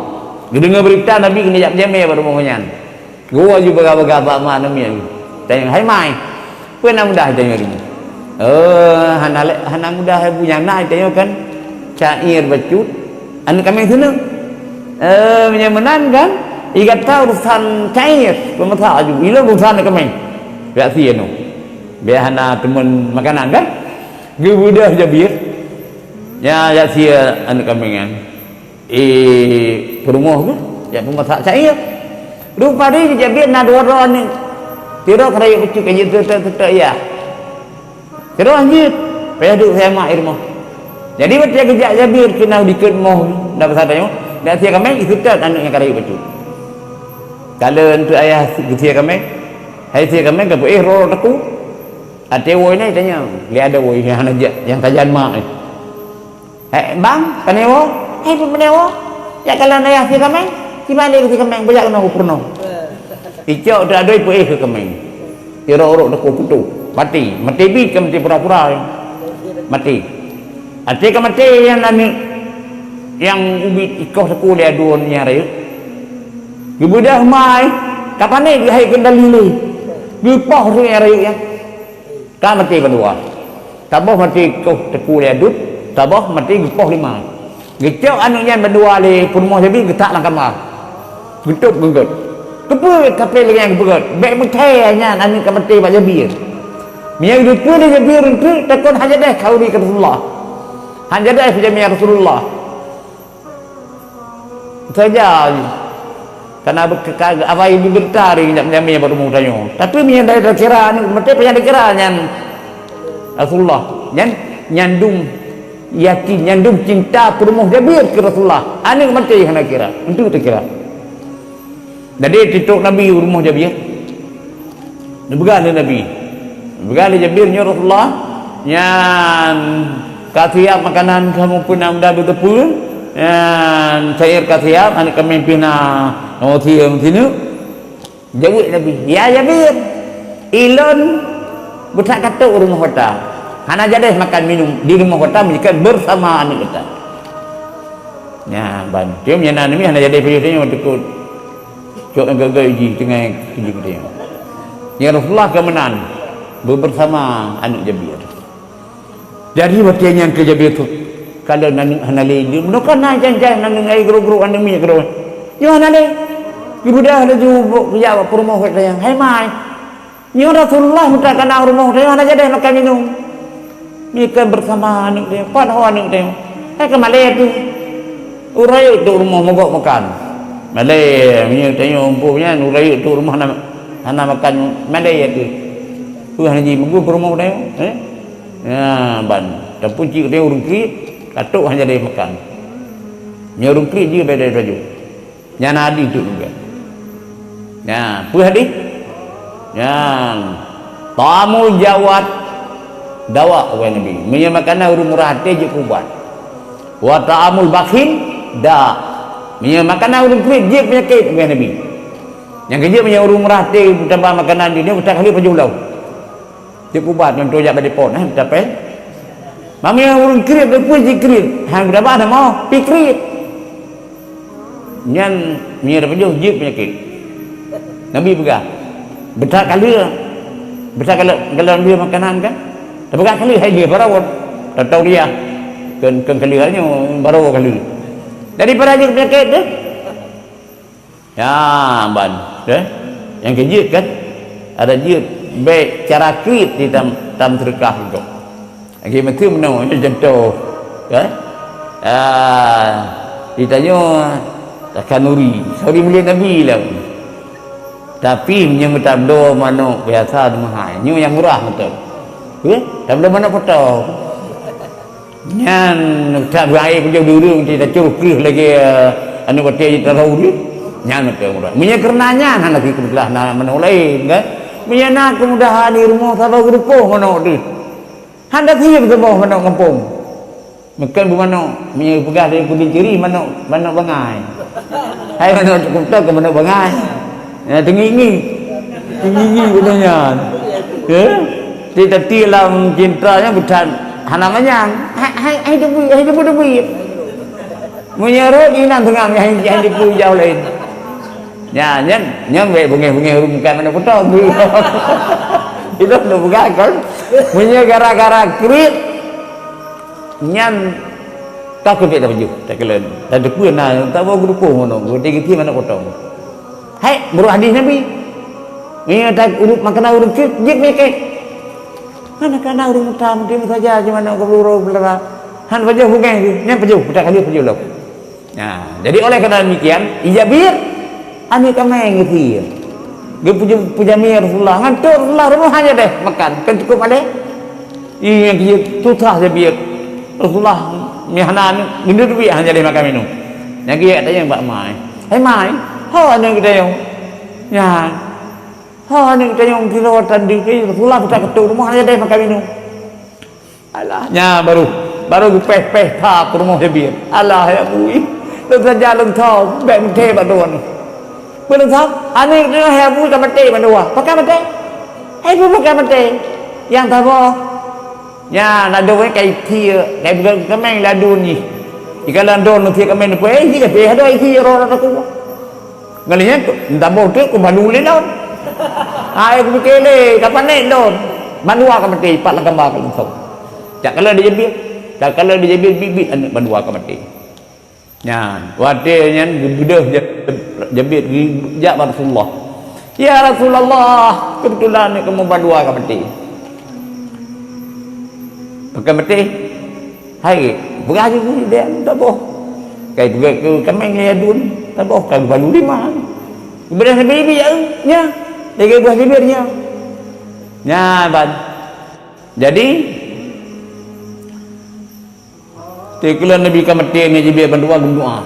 Geudeungoe beurita Nabi keuneuk jak jamé bak rumoh nyan. Geuwoe ju peugah-peugah bak ma aneuk miet. Tanyong, "Hai mai, peue na mudah?" Tanyong ri. "Oh, hana lé, hana mudah, Abu, nyang na," tanyong, "kan syair bacut, aneuk kaméng sineuk." "Eh, meunyoe meunan kan, i gata urusan syair, peue masak aju, ilôn urusan aneuk kaméng." Yak sie nyoe. Biar hana teumon makanan kan? Geubeudôh Jabir. Nya, yak sie aneuk kaméng nyan. Eh, peurumoh geuh, jak peumasak syair. Rupa deh Jabir na dua droe aneuk. Sidroe ka rayeuk bacut ka jeuet seutôt-seutôt yah. Sidroe han jeuet, payah duek sagai mak i rumoh. Jadi, watèe geujak Jabir keunan dikeue moh, na pasal tanyoe, dak sie kaméng, iseutôt aneuk nyang ka rayeuk bacut. Ka lheueh eunteuk ayah geusie kaméng, hai sie kaméng ka peuéh rot-rot takue. Até woe nyan itanyong, lé adoe woe nyang hana jak, nyang sajan mak nyan. "Hei, bang, pane woe?" "Hei, peue pane woe? Jak kalon ayah sie kaméng, si malèe sie kaméng, bajak keunoe peurunoe." Icok teuadoi peuéh keu kaméng. Irok-irok takue putôh. Maté. Maté bit ka maté pura-pura. Maté. Até ka maté nyan aneuk nyang ubit ikoh takue lé aduen nyang rayeuk. Geubeudôh mai, ka panéh geuhai keudali lé. Geupoh su nyang rayeuk nyan. Ka maté bandua. Saboh maté koh takue lé aduen, saboh maté geupoh lé ma. Geucok aneuk nyan bandua lé peurumoh Jabir geutak lam kama. Geutôp geugét. Keupeue kaphé lagèe nyan geupeugét? Bèk meuthèe nyan aneuk ka maté bak Jabir. Meunyo geuteupeue lé Jabir eunteuk, takon han jadeh khauri keu Rasulullah. Han jadeh peujamé Rasulullah. Saja. Karena be-, ka-, ka-, apa yang diberita hari nyak menyamai baru mau tanya. Tapi meunyo dari kira aneuk maté, payah dikira nyan Rasulullah. Nyan, nyan dum yakin, nyan dum cinta peurumoh Jabir keu Rasulullah. Aneuk maté hana kira, untuk terkira. Jadi, titok Nabi u rumoh Jabir. Neupeugah lé Nabi. Neupeugah lé Jabir, "Nyoe Rasulullah, nyan ka siap makanan kamoe peunan muda beuteupeue, nyan syair ka siap, aneuk kaméng pih na, oh, sieueng sineuk." Jaweueb Nabi, "Ya Jabir, ilôn beuthat ka trôk u rumoh gata. Hana jadeh makan minum di rumoh gata meunyo kon beusama aneuk gata." Nyan ban. Tiep nyan aneuk hana jadeh pajoh tanyoe teukot. Cok nyang gagah jih teungai keujeuet teuh. Ya Rasulullah ka meunan, beubeusama aneuk Jabir. Jadi watèe nyan keu Jabir tu, kalau aneuk hana lé, meunoe kan na jan-jan aneuk ngai guru-guru aneuk miet keudroe. Nyoe hana lé. Geubeudôh laju bôk geujak bak peurumoh geuh tanyong, "Hai mai, nyoe Rasulullah meutak ka na u rumoh tanyong hana jadeh makan minum." Nyoe kan beusama aneuk teuh, pat ho aneuk teuh. Hai ka malèe teuh. Ureueng rayeuk trôk rumoh mogok makan. Malèe, meunyoe tanyoe umpung nyan, ureueng rayeuk trôk rumoh hana, hana makan, malèe teuh. Peue hana jimeugu peurumoh tanyoe, eh? Nyan ban. Tapi cit tanyoe ureueng kriet, ka trôk hana jadeh makan. Nyoe ureueng kriet jih beda laju. Nyan hadih tu juga. Nyan, peue hadih? Nyan. Ta'amul jawad dawa, kata Nabi. Meunyoe makanan ureuëng murah até jeuet keu ubat. Wa ta'amul bakhil da. Meunyoe makanan ureuëng kriet jeuet peunyakét, kata Nabi. Nyang keujeuet meunyoe ureuëng murah até tambah makanan di nyoe, beutah kali pajoh lom. Jeuet keu ubat, contoh jak bak depot, eh, tapé. Meunyoe ureuëng kriet, deungon jikriet. Han geutabah nama, pi kriet. Nyan meunyoe tapajoh jeuet peunyakét. Nabi peugah, "Beuthat ka lheueh, beuthat ka lheueh, ka lheueh makanan kan? Tapeugah ka lheueh hai lheueh barawon, tauri ah. Kön, kön ka lheueh nyoe, barawon ka lheueh." Daripada jeuet peunyakét tu. Ya, ban, eh? Nyang keujeuet kan? Ada jeuet, bèk cara kriet di tam, tam seudeukah tu. Lagi meuteumeunoe, nyoe contoh, kan? Ah, ditanyoe takanuri, sorry, milék Nabi lah. Tapi meunyoe tabloe manok biasa di meuhai, nyoe nyang murah mantong. Eh, tabloe manok potong. Nyan that beuaéh kujong di ureuëng, tacok kreueh lagèe, eh, anu batèe jitaroh ureuëng. Nyan mantong murah. Meunyoe keureuna nyan hana sikeublah na manok laén, kan? Meunyoe na keumudahan di rumoh saboh geurupoh manok teuh. Hana sieum saboh manok gampông. Meukeun beumanok, meunyoe peugah lé kudin ciri manok, manok bangai. Hai manok cukôp tôh keu manok bangai. Ya, teungingi. Teungingi bunoe nyan. Ya. Di tati lam cinta nyan bukan hana manyang. Hai, hai, hai debu, hai debu-debu. Meunyoe rot inan teungang hai, hai debu jauh laén. Nya, nyan, nyan bèk beungèh-beungèh ureuëng bukan manok potong. Itu nak peugah kan. Meunyoe gara-gara kriet, nyan ka keubiet tapajoh, takalon. Dan teupeu na, taboh geurupoh manok, geuti-geuti manok potong. Hai, beureuh hadih Nabi. Meunyoe ta ureuëng makanan ureuëng kriet, jeuet meunyakét. Mana kana ureuëng muta, meuti saja, cuma nak geururoe beulera. Han pajoh beungèh, nyan pajoh, putak kali pajoh lom. Nah, jadi oleh karena demikian, Jabir, aneuk kaméng geusie. Geupuja-, pujamé Rasulullah. Ngon trok Rasulullah rumoh hana deh makan, kan cukup ada. Ih, nyang kieu susah Jabir. Rasulullah mi hana aneuk, geundeue duit hana deh makan minum. Nyang kieu tanyong bak mai. "Hai mai, ho aneuk geutanyoe?" "Nyan." "Ho aneuk geutanyoe?" "Kilo tandi, eh, Rasulullah peutak keutok rumoh hana deh makan minum." Alah, nya baru, baru geupéh-péh that peurumoh Jabir. Alah, hai Abu, lôn saja lôn thom, bèk meuthé bak droeneuh. Peue lôn thom? Aneuk droeneuh hai Abu ka maté mandua. Pakon maté? Hai Abu pakon maté? Nyang saboh. Nya, ladôm kai thie, kai buka kaméng ladôm jih. Jika ladôm thie kaméng pun, eh, jih pih ada isi roh aku. Ngon lheueh nyan, endaboh teuk kubalu lé lôn. Hai kupike lé, kapanék lôn. Mandua ka maté, pat lam kama ka lôn thom. Jak kalon di Jabir, jak kalon di Jabir, biet-biet aneuk mandua ka maté. Nyan, watèe nyan geubeudôh Ja-, Jabir geujak bak Rasulullah. "Ya Rasulullah, keubeutulan aneuk kamoe mandua ka maté." Pakon maté? Hai, peugah ju keu dia, taboh. Kai peugah keu kaméng lé aduen, taboh ka geubalu lima. Geubeudôh Nabi, Nabi, ya, nya. Lagèe buah Jabir nya. Nya ban. Jadi, teukeulon Nabi ka maté, aneuk Jabir bandua geumeudoa.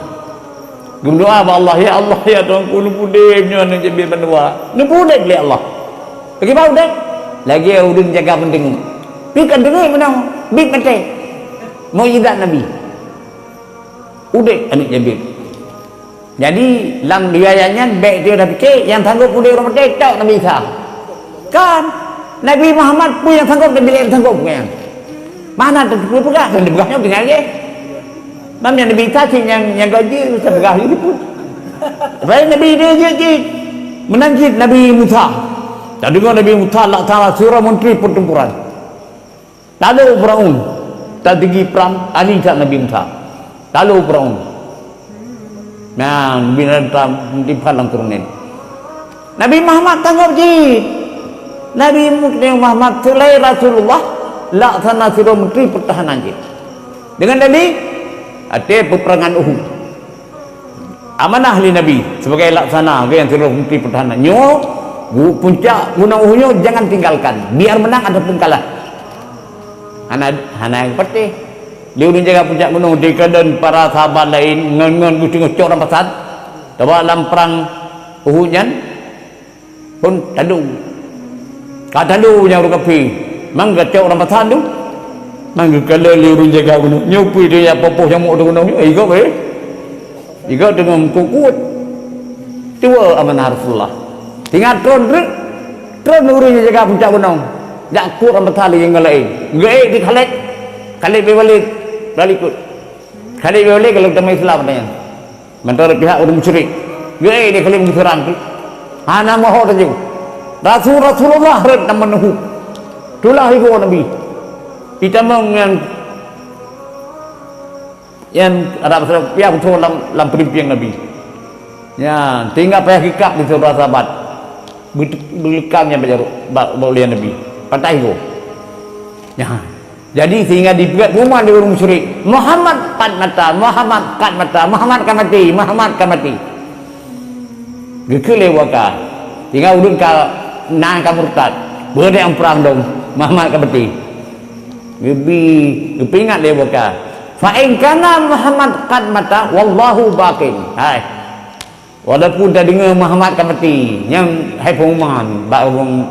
Geumeudoa bak Allah, "Ya Allah, ya Tuhanku, neupudeb nyoe aneuk Jabir bandua." Neupudeb lé Allah. Lagèe bak udeb, lagèe ureueng jaga peudeungoe. Pi ka deungoe meunoe, biet maté. Mukjizat Nabi. Udeb aneuk Jabir. Jadi, lam riwayat nyan, bèk teuh tapike, nyang sanggop udeb ureueng maté, tok Nabi Isa. Kan? Nabi Muhammad peue nyang sanggop, Nabi laén sanggop nyan. Mana teupeue peugah, dan dipeugah nyoe tinggai lé. Mam nyang Nabi Isa cit nyang, nyang gaji, bisa peugah lé pun. Baik Nabi dia je, je. Meunan cit Nabi Musa. Tadeungoe Nabi Musa, Allah Taala suruh menteri pertempuran. Lalu Firaun, tateugi prang, ahli that Nabi Musa. Lalu Firaun. Nah, binatang meutimpa lam keureueng. Nabi Muhammad tanggap jih. Nabi Mu-, Muhammad selain Rasulullah, laksana sidroe menteri pertahanan jih. Dengan dalil, até peperangan Uhud. Amanah lé Nabi sebagai laksana, geuh nyang sidroe menteri pertahanan. Nyoe, gu-, puncak gunong Uhud nyoe jangan tinggalkan, biar menang ataupun kalah. Hana, hana nyang patéh. Lé ureueng jaga puncak gunong, dikeue dan para sahabat laén ngon, ngon geuteungoh cok rampasan. Sabab lam prang Uhud nyan pun tadu. Ka tadu nyang ureuëng kafé. Mang geucok lam pasan tu. Mang geukalon lé ureuëng jaga gunong. Nyoe peue tu nyang poh-poh nyamuk tu gunong nyoe? Eh, igob, eh. Igob teungoh meukuet-kuet. Tuwoe amanah Rasulullah. Singoh tron treuk, tron ureuëng nyang jaga puncak gunong. Jak kuet lam pasan lé ngon laén. Geuék di Khalid. Khalid bin Walid. Lalu ikut. Khalid bin Walid kalau teuma Islam katanya. Mantong pihak ureuëng musyrik. Geuék di Khalid bin Walid tu. Hana moho taju. Rasul, Rasulullah rot na meunuhu. Tulah igoe Nabi. Itamong nyang, nyang ada pasal pihak beutôi lam, lam peureumpingan Nabi. Nyan, tinggai payah geukab di saudara sahabat. Beu-, beulekam nyang bak jaroe, bak, bak ulée Nabi. Patah igoe. Nyan. Jadi, sehingga dipeugah pengumuman di ureuëng musyrik, "Muhammad qad mata, Muhammad qad mata, Muhammad ka maté, Muhammad ka maté." Geukheun lé Abu Bakar, sehingga ulôn ka na ka murtad. Beudée nyang prang dong, Muhammad ka maté. Geubi, geupeuingat lé Abu Bakar, "Fa in kana Muhammad qad mata, wallahu baqin." Hai. Walaupun tadeungoe Muhammad ka maté, nyan hai pengumuman bak ureuëng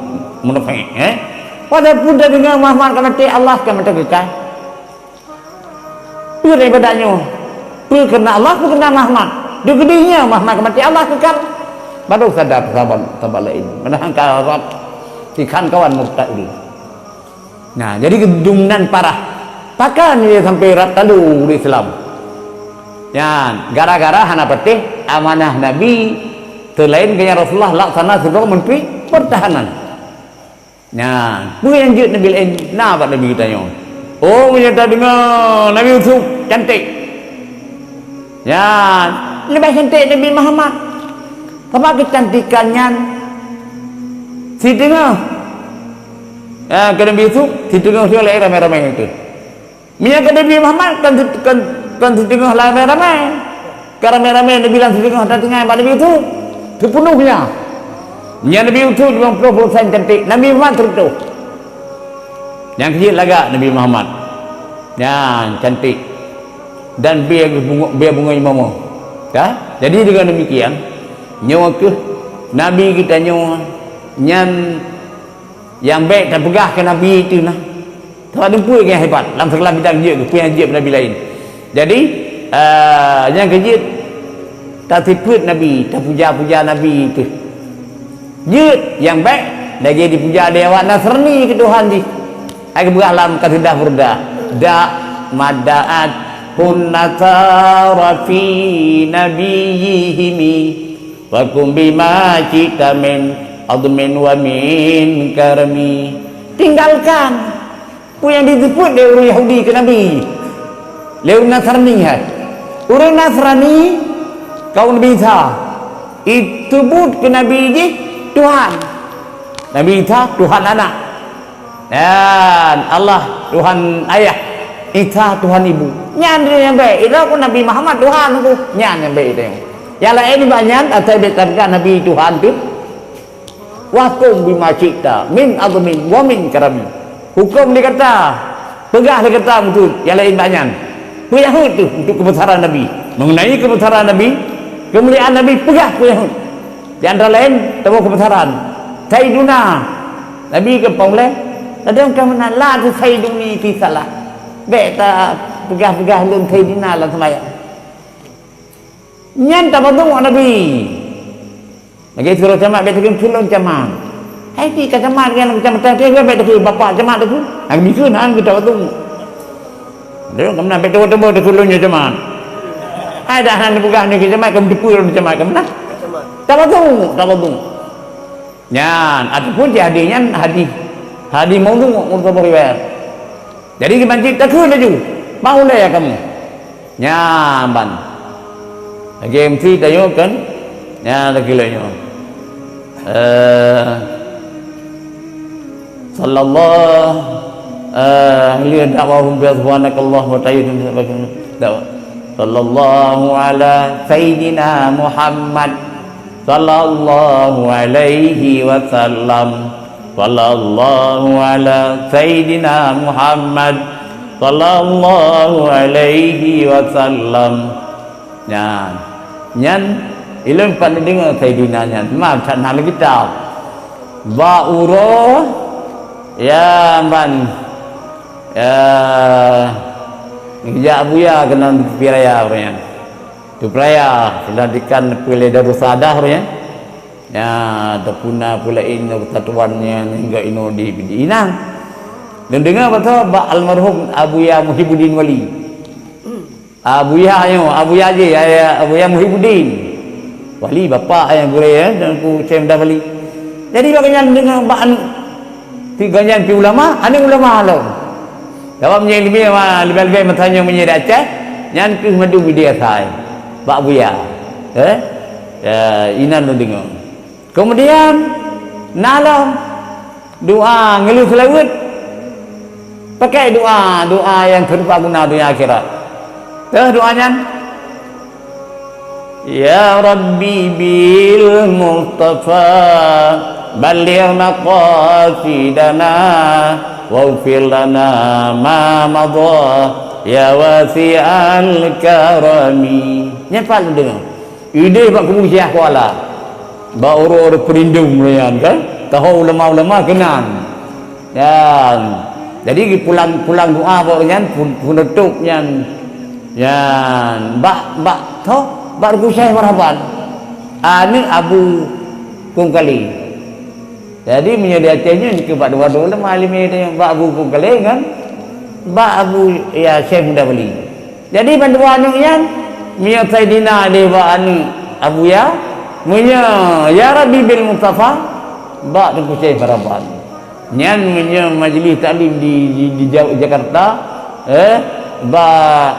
munafék, eh? Walaupun tadeungoe Muhammad ka maté, Allah ka meuteugeuka. Peue daripada nyoe? Peue keureuna Allah, peue keureuna Muhammad? Dikeudeh nyoe Muhammad ka maté, Allah keuka. Baru sadar sahabat, sahabat laén. Padahai ka rab sikhan kawan murtad ulih. Nah, jadi geudum nan parah. Pakon lé sampai rab talu ureuëng Islam? Nyan, gara-gara hana patéh amanah Nabi, seulaén keu nyan Rasulullah laksana sidroe menteri pertahanan. Nyan, peue nyang jeuet Nabi laén? Na bak Nabi geutanyoe. Oh, meunyoe tadeungoe Nabi Yusuf cantik. Nyan, leubeh cantik Nabi Muhammad. Sabab keucantikan nyan siteungoh, eh, keu Nabi Yusuf, siteungoh lé ramé-ramé teuh. Meunyoe keu Nabi Muhammad kan, kan, kan siteungoh ramé-ramé. Ka ramé-ramé Nabi lam siteungoh, tateungoh bak Nabi Yusuf. Teupeunôh nyan. Meunyoe Nabi Yusuf limong ploh peureusén cantik, Nabi Muhammad seureutôh. Nyang keu jeuet lagak Nabi Muhammad. Nyan cantik. Dan bie bungo-, bie bungöng imeum. Ka? Jadi deungon demikian, nyoe keuh Nabi geutanyoe nyan nyang bék tapeugah keu Nabi teuh na. Sabab teumpeue nyang hebat lam segala bidang jeuet keuh, peue nyang jeuet bak nabi laén. Jadi, eh, nyang keu jeuet tasifeuet Nabi, tapuja-puja Nabi teuh. Jeuet nyang bék lagée dipuja lé awak Nasrani keu Tuhan jih. Hai geupeugah lam kasidah Burdah, "Da mada'at hun nasara fi nabiyihimi, wa kum bima syi'ta min azmin wa min karami." Tinggalkan peue nyang jisifeuet lé ureuëng Yahudi keu Nabi, lé ureuëng Nasrani hai. Ureuëng Nasrani, kaum Nabi Isa, jisifeuet keu Nabi jih Tuhan. Nabi Isa Tuhan anak. Dan Allah Tuhan ayah, Isa Tuhan ibu. Nyan nyang bék, inoe keuh Nabi Muhammad Tuhan keuh. Nyan nyang bék teuh. Nyang laén nibak nyan, asai bék tapeugah Nabi Tuhan teuh. "Wahkum bima syi'ta min azmin wa min karami." Huköm lé gata, peugah lé gata meukeue nyang laén bak nyan. Peue nyang heuet teuh untuk keubeusaran Nabi. Meungeunai keubeusaran Nabi, keumuliaan Nabi, peugah peue nyang heuet. Di antara laén, taboh keubeusaran Saiduna. Nabi geupeuulée, ladôm ka meunan, "La tusaiduni fi salah." Bék tapeugah-peugah lôn Saidina lam seumayang. Nyan tapadum ngon Nabi. Lagée sidroe camat bék takheun, "Kheun lôn camat." Hai, pih ka camat, kan, kacamatan, "Kheun bék takheun, bapak camat takheun." Hai, bikheun han geutanyoe tu. Dia kan meunan bék teuba-teuba takheun lôn nyoe camat. Hai, dah han peugah nyoe camat, kamoe teupeue lôn camat, kan meunan. Tawadhu, tawadhu. Nyan, ataupun di hadis nyan hadis, hadis maudhu', muttafaq riwayat. Jadi, geumancit takheun laju, "Bang ulée kamoe." Nyan ban. Lagée MC tayue kan? Nyan lagée lagée nyoe. Eh, sallallahu, eh, li da'wahum bi subhanakallahumma wa tahiyyatuhum da'wa. Sallallahu ala sayyidina Muhammad. Sallallahu alaihi wasallam. Sallallahu ala sayyidina Muhammad. Sallallahu alaihi wasallam. Nyan. Nyan Ilôn pat neudeungoe Saidina nyan, ma that na lam kitab. Bak uroe, ya, ban, ya, geujak Abuya keunan teupeu raya ureueng nyan. Teupeu raya, seulantikan peue lé Darussaadaah ureueng nyan. Ya, teupeu na peue laén persatuan nyan hingga inoe di, di Inang. Neudeungoe bak soe? Bak almarhum Abuya Muhibuddin Wali. Abuya nyoe, Abuya jih, ya, ya, Abuya Muhibuddin Wali, bapak nyang gurée, ya, Teungku Syekh Muda Wali. Jadi, bak gobnyan deungoe bak aneuk, si gobnyan pih ulama, aneuk ulama lom. Sabab meunyoe ileumèe ma-, leubeh-leubeh masa nyoe meunyoe di Aceh, nyan keuh mandum di asai. Bak Abuya. Eh? Ya, inan lôn deungoe. Keumudian, na lom doa ngeulheueh seulaweuet. Pakai doa, doa nyang seurupa guna donya akhirat. Teuh doa nyan, "Ya Rabbi bil Mustafa balligh maqasidana waghfir lana ma madha ya wasi'al karami." Nyan pat lôn deungoe. Idéh bak kubu Syekh Kuala. Bak uroe-uroe peurindum nyan kan. Tahu ulama-ulama keunan. Dan jadi pulang, pulang doa bak nyan, pu-, peunutôp nyan. Nyan bak, bak tho, bak Teungku Syekh Marhaban. Aneuk Abu Kungkali. Jadi meunyoe di Aceh nyoe keu bak dua-dua ulama alim nyan, bak Abu Kungkali ngon bak Abu, ya, Syekh Muda Wali. Jadi bandua aneuk nyan, meunyoe Saidina di bak aneuk Abuya, meunyoe ya Rabbi bil Mustafa, bak Teungku Syekh Marhaban. Nyan meunyoe majlis taklim di, di, di Ja-, Jakarta, eh, bak,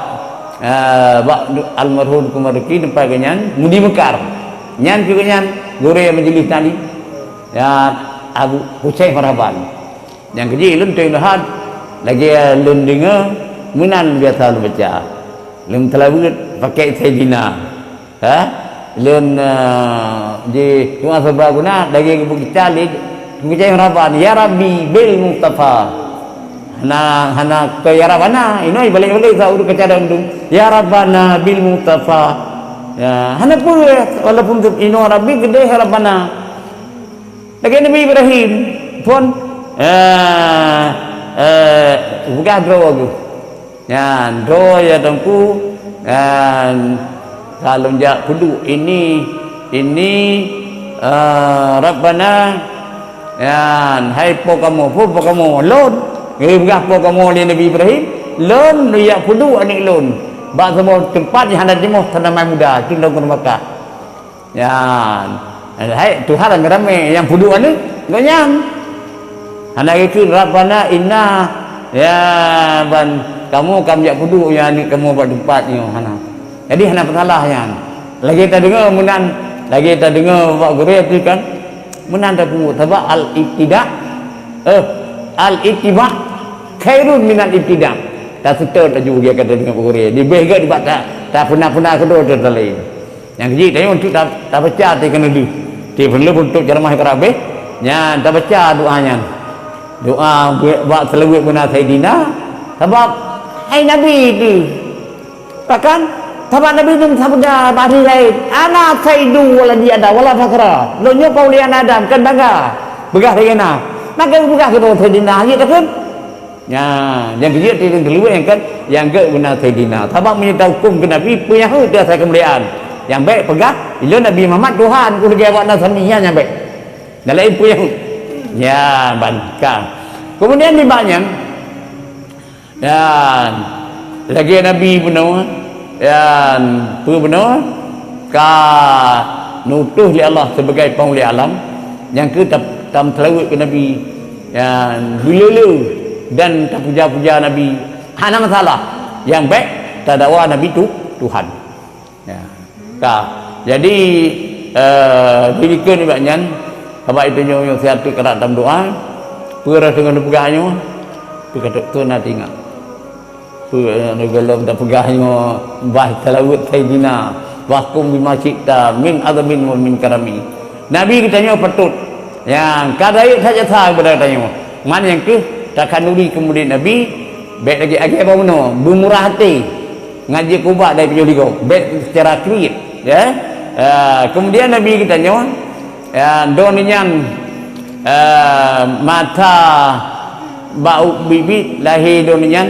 eh, bak almarhum Teungku Marzuki teumpat gobnyan Mudi Mekar. Nyan keuh gobnyan gurée majlis taklim. Ya, Abu Syekh Marhaban. Nyang keujih lôn tueng leuhat, lagée lôn deungoe meunan biasa lôn baca. Lôn seulaweuet pakai Saidina. Ha? Lôn, eh, ji doa seurupa guna lagée geubeugica lé Teungku Syekh Marhaban, "Ya Rabbi bil Mustafa." Hana, hana keu "Ya Rabbana", inoe balek-balek sa ureueng keucadang dum. "Ya Rabbana bil Mustafa." Ya, hana peue, walaupun inoe Rabbi geudeh "Ya Rabbana". Lagée Nabi Ibrahim phon, eh, eh, peugah droe geuh. Nyan, droe ya Teungku, nyan, ka lôn jak peuduek ini, ini, eh, Rabbana, nyan, hai po kamoe, po, po kamoe, lôn, geupeugah po kamoe lé Nabi Ibrahim, lôn, lôn jak peuduek aneuk lôn, bak saboh teumpat nyang hana jimoh tanaman muda, cundong keunoe Makkah. Nyan. Hai, Tuhan ramé-ramé nyang peuduek aneuk, gobnyan. Hana geukheun, "Rabbana inna," ya, ban kamoe ka meujak peuduek nyan aneuk kamoe bak teumpat nyoe, hana. Jadi hana peusalah nyan. Lagée tadeungoe meunan, lagée tadeungoe bak gurée teuh kan, meunan tapeue, sabab al-ibtida, eh, al-ittiba khairun minal ibtida. Taseutôt laju geuh ka tadeungoe bak gurée. Leubeh gét bak ta, tapeuna-peuna keudroe teuh talé. Nyang keujih tanyoe untuk ta-, tabaca ti keuneulheueh. Ti peuneulheueh untuk ceramah keurabeh, nyan tabaca doa nyan. Doa buet bak seulaweuet guna Saidina, sabab hai Nabi tu. Bahkan, sabab Nabi tu sabda bak hadih laén, "Ana sayyidu waladi Adam, wala fakhra." Lôn nyoe pauli aneuk Adam, kon bangga. Peugah lagée na. Maka peugah keudroe Saidina, jeuet takheun. Nyan, nyang keujeuet ti lôn teuleuweh nyang kan, nyang gét guna Saidina. Sabab meunyoe tahukôm keu Nabi, peue nyang heuet teuh asai keumuliaan. Nyang bék peugah, ilôn Nabi Muhammad Tuhan, ku lagée awak na sami nyan nyang bék. Dan laén peue nyang heuet. Nyan, ban ka. Keumudian nibak nyan, nyan, lagée Nabi bunoe, nyan, peue bunoe, ka neutuh lé Allah sibagai panghuli alam, nyang keu tam-, tameuseulaweuet keu Nabi, nyan, beuleu-leu dan tapuja-puja Nabi, hana masalah. Nyang bék tadakwa Nabi tu Tuhan. Ya. Ka. Jadi, eh, dibikeue nibak nyan, sabab itu nyoe, nyoe siat tu keurak tameudoa, peue rasa ngon peugah nyoe, peue ka tu, tu na teuingat. Peue, eh, gohlom tapeugah nyoe, bah seulaweuet Saidina, wahkum bima syi'ta min adlin wa min karami. Nabi geutanyoe patôt, nyang ka rayeuk that jasa keupada tanyoe. Man nyang keuh takhanduri keu murit Nabi, bék lagée agée bak bunoe, beumurah até, ngon jeuet keu ubat dari pijoh ligong, bék seucara kriet, ya. Ah, kemudian Nabi geutanyoe, ah, droeneuh nyan, ah, masa bak biet-biet lahé droeneuh nyan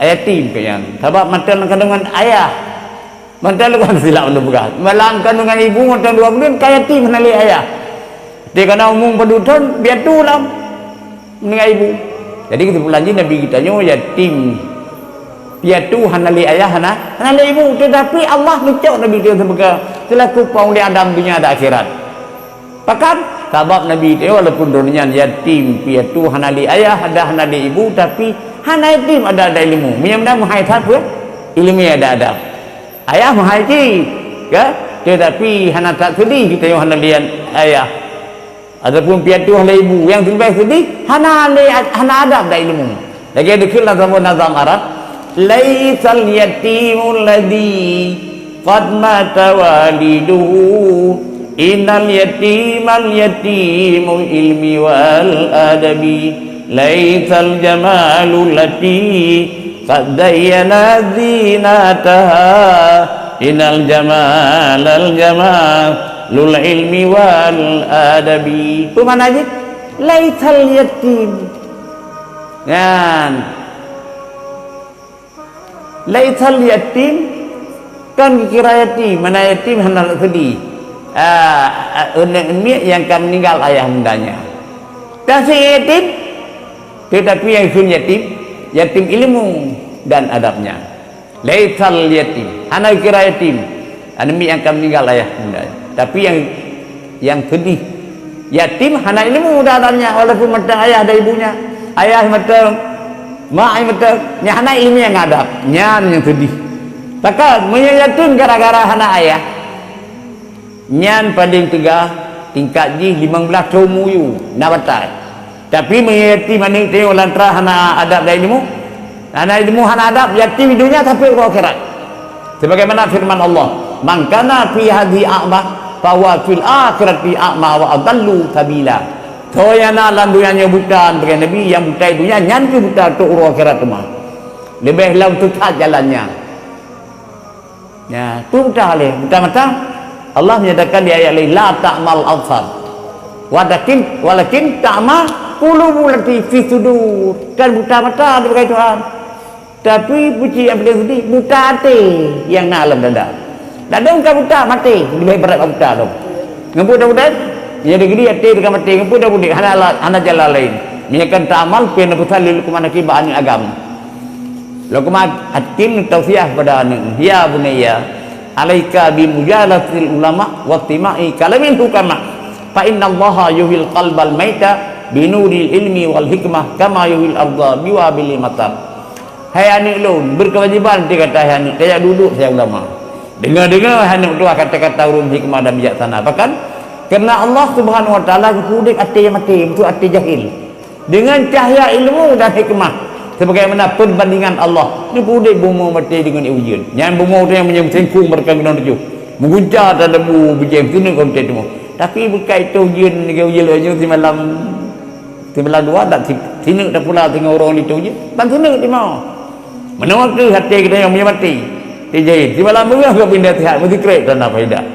yatim keu nyan. Sabab mantong lam kandungan ayah. Mantong lôn silap lôn peugah. Lam kandungan ibu mantong dua buleuen ka yatim hana lé ayah. Di kana umu padum thon, piatu lam ngon ibu. Jadi, kesimpulan jih Nabi geutanyoe yatim piatu hana lé ayah, hana, hana lé ibu. Tetapi Allah neucok Nabi geutanyoe sebagai selaku panghuni Adam donya dan akhirat. Pakon? Sabab Nabi geutanyoe walaupun droeneuh nyan yatim piatu hana lé ayah, dan hana lé ibu, tapi hana yatim, ada-ada ilmu. Meunyoe meunan meuhai that peue? Ilmu ada-ada. Ayah meuhai cit, kan? Tetapi hana that seudeh geutanyoe hana lé ayah. Ataupun piatu lé ibu, nyang leubeh seudeh, hana lé, hana adab dan ilmu. Lagèe dikheun lam saboh nazam Arab, "Laisal yatimul ladzi qad mata waliduhu, innal yatimal yatimul ilmi wal adabi, laisal jamalul lati qad zayyana zinataha, innal jamalal jamalul ilmi wal adabi." Peue makna jih? Laisal yatim. Nyan. Laisal yatim, kan geukira yatim, mana yatim hana seudeh. Ah, ah, aneuk miet nyang ka meuninggal ayah bundanya. Tasé yatim, tetapi nyang kheun yatim, yatim ilmu dan adabnya. Laisal yatim, hana geukira yatim. Aneuk miet nyang ka meuninggal ayah bundanya. Tapi nyang, nyang seudeh, yatim hana ilmu dan adabnya, walaupun mantong ayah dan ibunya. Ayah mantong, mak mantong, nyang hana ilmu nyang adab. Nyan nyang seudeh. Pakon, meunyoe yatim gara-gara hana ayah, nyan paleng teuga tingkat jih limong blaih thon umu, na batai. Tapi meunyoe yatim aneuk teuh lam tra hana adab dan ilmu, hana ilmu, hana adab, yatim di dunia sampai uroe akhirat. Sebagaimana firman Allah, "Man kana fi hadhihi a'ma, fa huwa fil akhirati a'ma wa adallu sabila." Soe nyang na lam dunia nyoe buta, bagi Nabi, nyang buta di dunia, nyan pih buta untuk uroe akhirat teuma. Leubeh lom sesat jalannya. Ya, tu buta lé, buta mata. Allah menyatakan di ayat lain, "La ta'mal absar. Walakin, walakin ta'ma qulubul lati fi sudur." Kan buta mata dibagi Tuhan. Tapi puji yang paling sedih, buta até nyang na lam dada. Dadong ka buta, maté, leubeh brat buta tu. Ngebut dah buta, ya degree até dekat maté, ngebut dah buta, hana la-, hana jalan lain. Meunyoe kan ta'mal, pih na pesan lé Luqman Hakim bak aneuk agam. Luqman Hakim tausiah kepada aneuk, "Ya bunayya, alaika bi mujalasatil ulama wa istima'i kalamil hukama. Fa innallaha yuhyil qalbal maita bi nuril ilmi wal hikmah kama yuhyil arda bi wabilil matar." Hai aneuk lôn, berkewajiban di gata hai aneuk, tajak duek-duek saja ulama. Dengar-dengar hai aneuk tuah kata-kata ureueng hikmah dan bijaksana. Pakon? Karena Allah Subhanahu wa Taala geupeuudép até nyang maté, beutôi até jahil. Dengan cahya ilmu dan hikmah, sebagaimana perbandingan Allah, geupeuudép bumoe maté dengan ujeuen. Nyan bumoe tu nyang meunyoe meusingkong mereka geunoe tujoh. Meugunca tadabu bijéh keuneuk kon teuh. Tapi beukai tu ujeuen, ujeuen lôn nyoe simalam. Sibelah dua dak si-, sineuk tapula singoh ureueng di tu jih. Ban sineuk di mau. Meunoe keuh até geutanyoe meunyoe maté. Tijai, sibalah beureuh ka pindah sihat, meusikrek tanda faidah.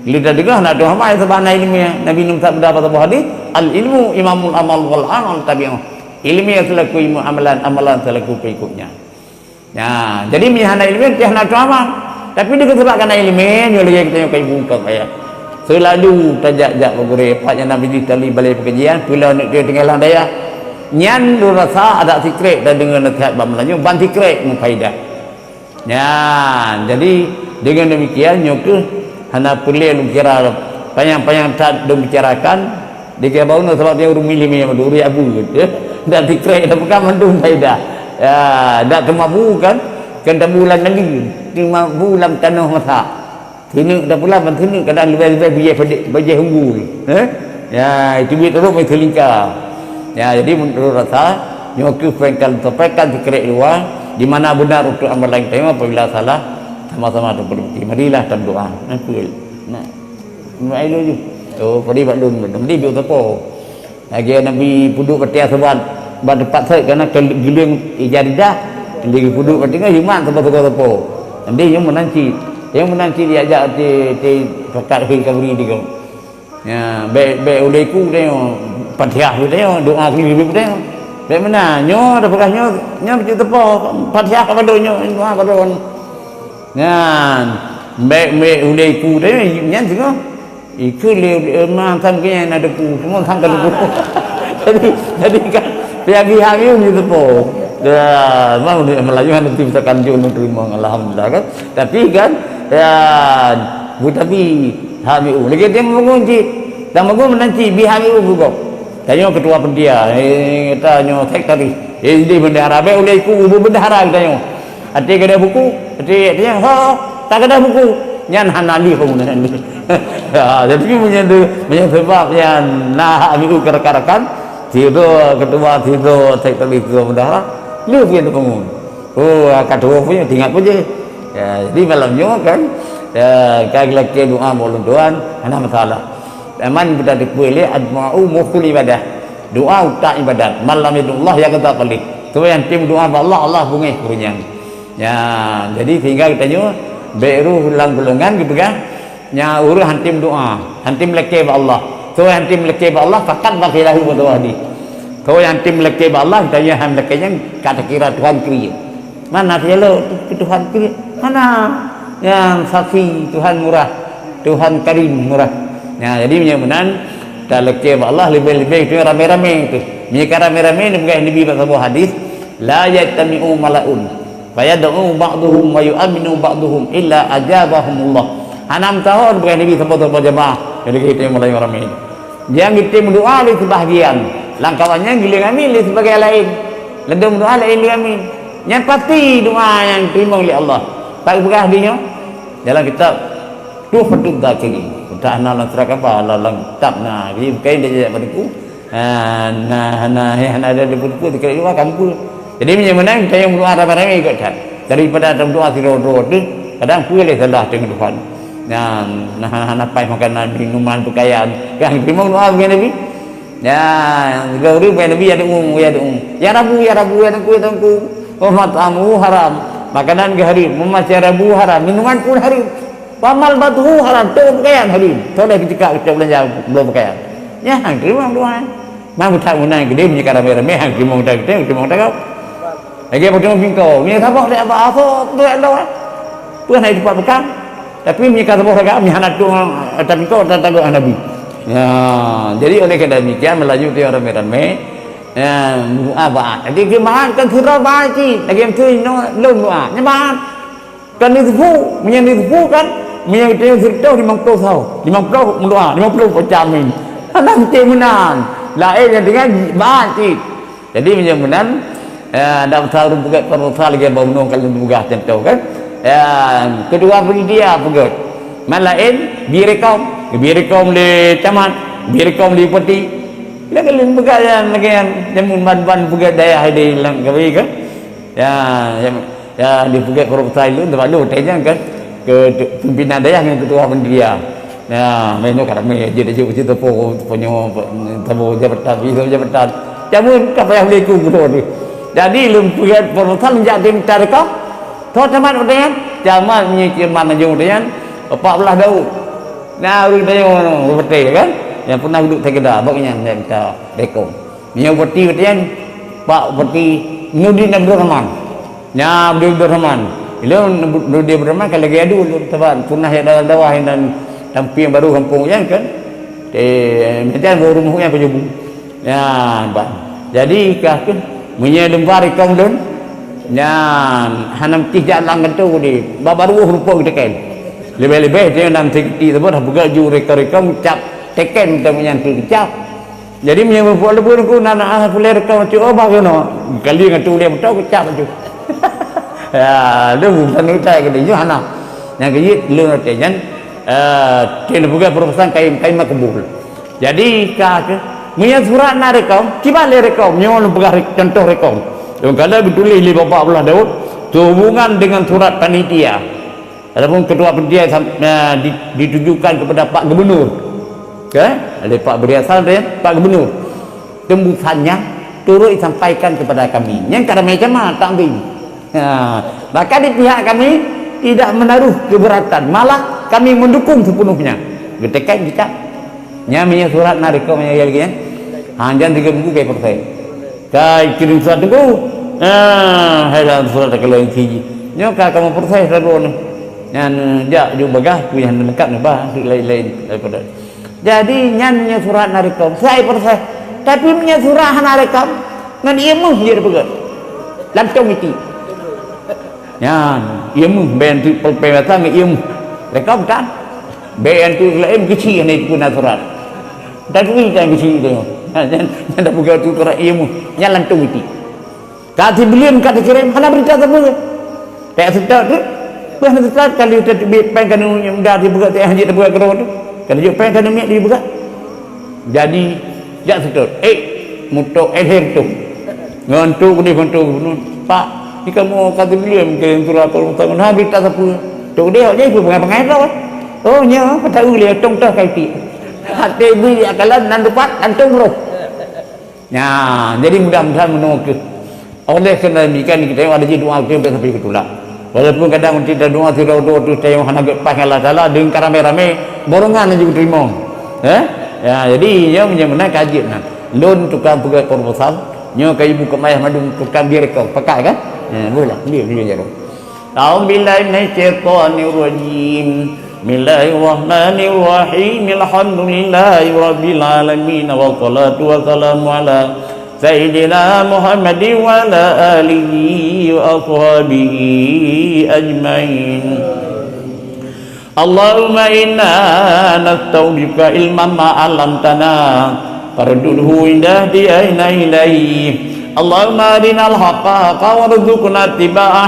Lé tadeungoe na tuha mai sabana ileumèe. Nabi Nuh sabda bak saboh hadis, "Al ilmu imamul amal wal amal tabi'uh." Ileumèe selaku imam amalan, amalan selaku pengikutnya. Nah, jadi meunyoe hana ileumèe, teuh hana teuamal. Tapi dikeu sabab kana ileumèe, nyoe lagèe geutanyoe ka ibu ka kaya. Seulalu tajak-jak bak gurèe, pat nyang na bijih tali balè peukajian, peuleueh aneuk teuh tinggai lam dayah. Nyan lôn rasa adak sikrek tadeungoe naseuhat bak meulayeue, ban sikrek meufaedah. Nyan, jadi deungon demikian, nyoe keuh hana peureulèe lôn kira panyang-panyang that lôn bicarakan, Di Kiabau nyoe sabab nyoe ureueng milék-milék mandum, ureueng abu, ya. Dak sikrek, dak peugah mandum faedah. Ya, dak teumabu kan, kan tabu lam nanggroe, teumabu lam tanoh masak. Sineuk dak pula ban sineuk kadang leubeh-leubeh bijéh pedek, bijéh unggul. Eh? Ya, itu biet ureueng main selingka. Ya, jadi menurut rasa, nyoe keuh pengkan sampaikan sikrek luwa, di mana benar untuk amalan kita, apabila salah, sama-sama terperbaikai. Marilah kita berdoa. Nah, betul. Nah. Nyoe ai lôn jih. Oh, padé bak lôn, padé bak sapo. Lagèe Nabi peuduek bak tieb sabat, bak teumpat sot kana keu geulieng ija ridah, Nabi peuduek bak teungoh himat sapo-sapo. Nabi nyoe meunan cit. Nyang meunan cit diajak ti, ti pakat hei kabri di kau. Ya, bèk, bèk ulèe iku tanyoe, Fatihah tanyoe, doa keu ibu tanyoe. Bèk meunan, nyoe dah peugah nyoe, nyoe bacut teupeu, Fatihah ka padum nyoe, doa ka padum. Nyan, bèk, bèk ulèe iku tanyoe, nyan singoh. Ikheun lé, eh, ma tham keu nyan na depu, semua tham ka depu. Jadi, jadi kan, piagi hamiu ni teupeu. Ya, memang Meulayu hana mesti misalkan jeuet neuteurimong, alhamdulillah kan. Tapi kan, ya, bu tapi hamiu. Lagi dia mengunci. Dan mengun menanti bi hamiu buka. Tanyoe ketua panitia, eh, tanyoe sekretaris. Eh, di bendahara, bèk ulèe iku, bu bendahara tanyoe. Até gadôh buku, até, até nyan, ho, tak gadôh buku. Nyan hana lé pun. Ha, tapi meunyoe tu, meunyoe sebab nyan na hak miku keu rakan-rakan, sidroe ketua, sidroe sekretaris, sidroe bendahara, lé pun tu pengun. Oh, ka tuwoe pun ingat pun je. Ya, jadi malam nyoe kan, ya, ka geulakèe doa bak ulôn tuan, hana masalah. Memang kita dikui lé addu'a mukhul ibadah. Doa utak ibadat. Man lam yad'ullah yaghdab alaih. Soe nyang tem doa bak Allah, Allah beungèh keu ureueng nyan. Ya, jadi sehingga geutanyoe bèk rôh lam golongan geupeugah, nya ureueng hantom doa, hantom lakèe bak Allah. Soe hantom lakèe bak Allah, faqad bakhilahu wa tawalli. Soe hantom lakèe bak Allah, geutanyoe han lakèe nyan ka takira Tuhan kriet. Mana sijalo keu Tuhan kriet? Hana. Nyang saksi Tuhan murah, Tuhan karim murah. Nah, jadi meunyoe meunan, talakèe bak Allah leubeh-leubeh tu ramè-ramè tu. Meunyoe ka ramè-ramè, neupeugah Nabi bak saboh hadis, "La yajtami'u mala'un, fayad'u ba'duhum wa yu'amminu ba'duhum illa ajabahumullah." Hana meusaho, neupeugah Nabi, saboh-saboh jamaah, jadi kita mulai ramè. Nyang geutem doa lé sibahagian, lam kawan nyan geulieng amin lé sibahagian laén. Ladôm doa laén lieng amin. Nyan pasti doa nyang teurimong lé Allah. Pat geupeugah di nyoe, dalam kitab Tuhfatud Dzakirin. Entah na lam surat apa, lam, lam kitab na. Jadi bukan dia jajak bak teungku. Ha, na, na, hana ada debu-debu, dikira doa kan pun. Jadi meunyoe meunan, kita nyang berdoa ramai-ramai ikut that. Daripada dalam doa sidroe-droe tu, kadang pun lé salah dengan Tuhan. Nah, nah, nah, nah, pai makanan, minuman, pakaian. Kan teurimong doa bagi Nabi. Ya, tiga hari bagi Nabi, ya doa, ya doa. Ya Rabbu, ya Rabbu, ya Tuhanku, ya Tuhanku. Oh, mat'amuhu haram. Makanan geuh haram, meumaséh Rabbu haram, minuman pun haram. Wa malbasuhu haram, tu pakaian haram. Toleh keutika kita belanja belum pakaian. Ya, hang teurimong doa. Mang buta meunan geude meunyoe ka ramé-ramé, hang teurimong doa kita, teurimong doa kau. Lagi apa tu bingkau? Meunyoe saboh dek abah, apa tu dek Allah? Peue hana dipat bekam? Tapi meunyoe ka saboh raga, meunyoe hana tu, eh, tabingkau, ta-, tagoe Nabi. Ya, jadi oleh keuadaan demikian, meulayu dia ramé-ramé, ya, doa baat. Jadi, jemaat kan sira baat cit. Lagi tu, no, lôn doa. Nyan baat. Kan nisfu, meunyoe nisfu kan, meunyoe teurimong siratoh, limong ploh saho. Limong ploh meudoa, limong ploh baca amin. Hana meusti meunan. Laén nyang dengan baat cit. Jadi, meunyoe meunan, eh, dak usah ureueng peugét proposal lagèe bak bunoe ka lôn peugah contoh kan. Ya, keudua panitia peugét. Man laén, bi rekom. Bi rekom lé camat, bi rekom lé bupati. Lagèe lôn peugah nyan, lagèe nyan, jameun ban-ban peugét dayah di lam kawe kan. Ya, ya, ya, di peugét proposal lôn, teuma lôn watèe nyan kan. Keu pimpinan dayah ngon keudua panitia. Nah, meunoe ka ramé, jeuet-jeuet situ po, po nyoe, po, tabo jabatan, isu jabatan. Jameun ka payah beli ku guru tu. Jadi, lôn peugah proposal jak di mita rekom. Tho camat watèe nyan, camat meunyoe ceuman laju watèe nyan, Pak Abdullah Daud. Nah, ureueng tanyoe, ureueng Putih kan, nyang pernah duek Tegeda, bak nyan nyang mita rekom. Meunyoe bupati watèe nyan, Pak Bupati Nurdin Abdul Rahman. Nya, Abdul Rahman. Ilôn Nurdin Abdul Rahman ka lagèe adu lôn, sabab pernah jak dakwah-dakwah dan tamping baru gampông nyan kan. Eh, macam baru rumoh nyan peujeubu. Ya, bah. Jadi, kah keuh, meunyoe lumbar rekom lôn, nyan, hana meusti jak lam kantor deh. Ba baru rupa geuteken. Leubeh-leubeh dia dalam sekiti tersebut, dah peugah ju rekom-rekom, cap teken, macam nyan tu, cap. Jadi, meunyoe muphom leubeh ku na, na, ah, puléh reukang bacut, oh, bah keunoe. Kali ngon tu ulèe beutôi keucap bacut. Ya, lheueh bukan utai keu lheueh hana. Nyang keujeuet lheueh watèe nyan, eh, keu neupeugah peureusan kain, kain makbul. Jadi, ka keuh, meunyoe surat na rekom, kiban lé rekom, nyoe lôn peugah re-, contoh rekom. Lôn kala geutuléh lé Bapak Abdullah Daud, sehubungan dengan surat panitia. Adapun ketua panitia sam-, eh, di-, ditujukan kepada Pak Gubernur. Kan? Oleh Pak Beri Asal dia, Pak Gubernur. Tembusannya turut disampaikan kepada kami. Nyang ka ramai jamaah takzim. Ha, maka di pihak kami, Tidak menaruh keberatan, malah kami mendukung sepenuhnya. Geutekan kicap. Nyan meunyoe surat na rekom nyang lagèe nyan. Ha, jan tiga minggu kai proses. Kai kirim surat teungku. Ah, hai dah surat ka laén siji. Nyoe ka kamoe proses lalu ni. Nyan, eh, jak ju bagah ku nyang lengkap ni bah, lain-lain daripada. Jadi nyan meunyoe surat na rekom, sai proses. Tapi meunyoe surat hana rekom, ngon ié méuh jeuet peugah. Lantong iti. Nyan, ié méuh, bèe enteuk pulpen biasa ngon ié méuh. Rekom tan? Bèe enteuk laén keuchik hana ipeukeuna surat. Taturi tan keuchik tu. Ha, nyan, nyan dah peugah tu surat ié méuh. Nyan lantong iti. Ka sibuleuen ka teukirim, hana beurita sapeue. Tak seutôt tu. Bah hana seutôt, ka lheueh teubiet péng ka neumuda sipeugah, tak hanjeuet tapeugah keudroe tu. Ka neujok péng ka neumiet dipeugah. Jadi, jak seutôt. Eh, mutok eh, her tu. Ngon tu, keuneuk ngon tu, keuneuk. Pak, di kamoe ka teubileuen keu surah Al-Fatihah, hana beurita sapeue. Tok deh, awak jadi peue, peungai-peungai droe. Oh, nyoe, peutahu lé, tong toh kai ti. Até bui akalan nan dupat, lantong roh. Nyan, jadi mudah-mudahan meunoe kheueh. Oleh karena demikian, kita ada je doa kita sampai ke tulak. Walaupun kadang kita doa sidroe-droe tu, kita hana geupas ngon Allah Taala, deungon ka ramé-ramé, borongan laju teurimong. Eh? Ya, jadi, nyoe meunyoe meunan ka jeuet na. Lôn tukang peugah proposal, nyoe ka ibu keu mayah mandum tukang direkod, pakat kan? Ya, boleh, dia, dia jaroe. أعوذ بالله من الشيطان الرجيم. بسم الله الرحمن الرحيم. الحمد لله رب العالمين، والصلاة والسلام على سيدنا محمد وعلى آله وأصحابه أجمعين. اللهم إنا نستودعك علما ما علمتنا، فاردده إلينا. اللهم أرنا الحق حقا وارزقنا اتباعه،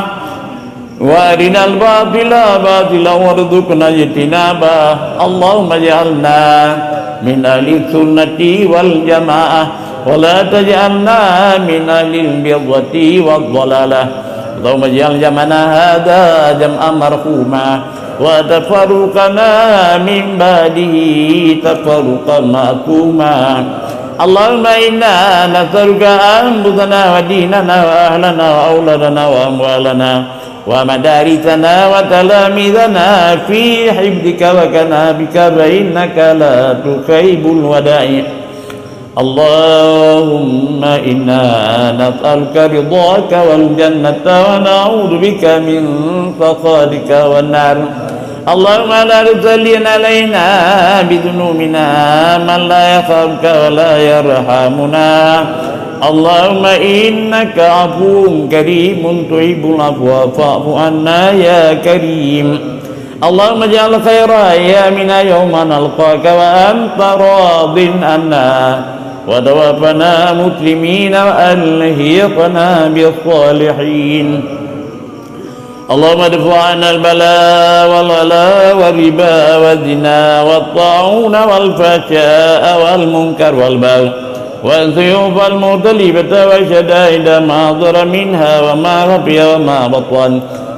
وأرنا الباطل باطلا وارزقنا اجتنابه. اللهم اجعلنا من أهل السنة والجماعة، ولا تجعلنا من أهل البدعة والضلالة. اللهم اجعل جمعنا هذا جمعا مرحوما، وتفرقنا من بعده تفرقا معصوما. اللهم إنا نسألك أنفسنا وديننا وأهلنا وأولادنا وأموالنا ومدارسنا وتلاميذنا في حفظك وكنابك، فإنك لا تخيب الودائع. اللهم إنا نسألك رضاك والجنة، ونعوذ بك من سخطك والنار. اللهم لا تسلط علينا بذنوبنا من لا يخافك ولا يرحمنا. اللهم إنك عفو كريم تحب العفو فاعف عنا يا كريم. اللهم اجعل خير أيامنا يوم نلقاك وأنت راض عنا، وتوفنا مسلمين وألحقنا بالصالحين. اللهم ادفع عنا البلاء والغلاء والربا والزنا والطاعون والفحشاء والمنكر والبغي والسيوف المختلفة والشدائد ما ظهر منها وما خفي وما بطن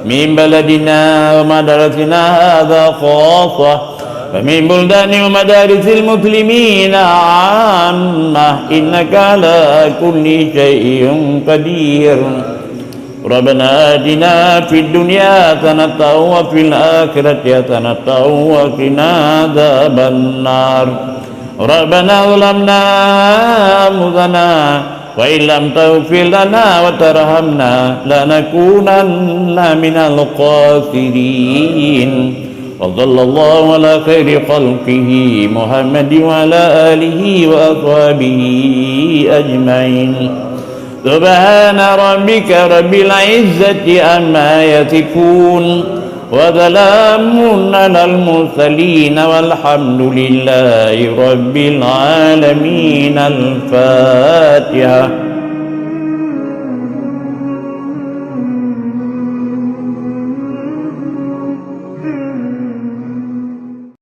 من بلدنا ومدارسنا هذا خاصة، ومن بلدان ومدارس المسلمين عامة، إنك على كل شيء قدير. ربنا آتنا في الدنيا حسنة وفي الآخرة حسنة وقنا عذاب النار. ربنا ظلمنا أنفسنا وإن لم تغفر لنا وترحمنا لنكونن من الخاسرين. وصلى الله على خير خلقه محمد وعلى آله وأصحابه أجمعين. سبحان ربك رب العزة عما يصفون، وسلام على المرسلين، والحمد لله رب العالمين. الفاتحة.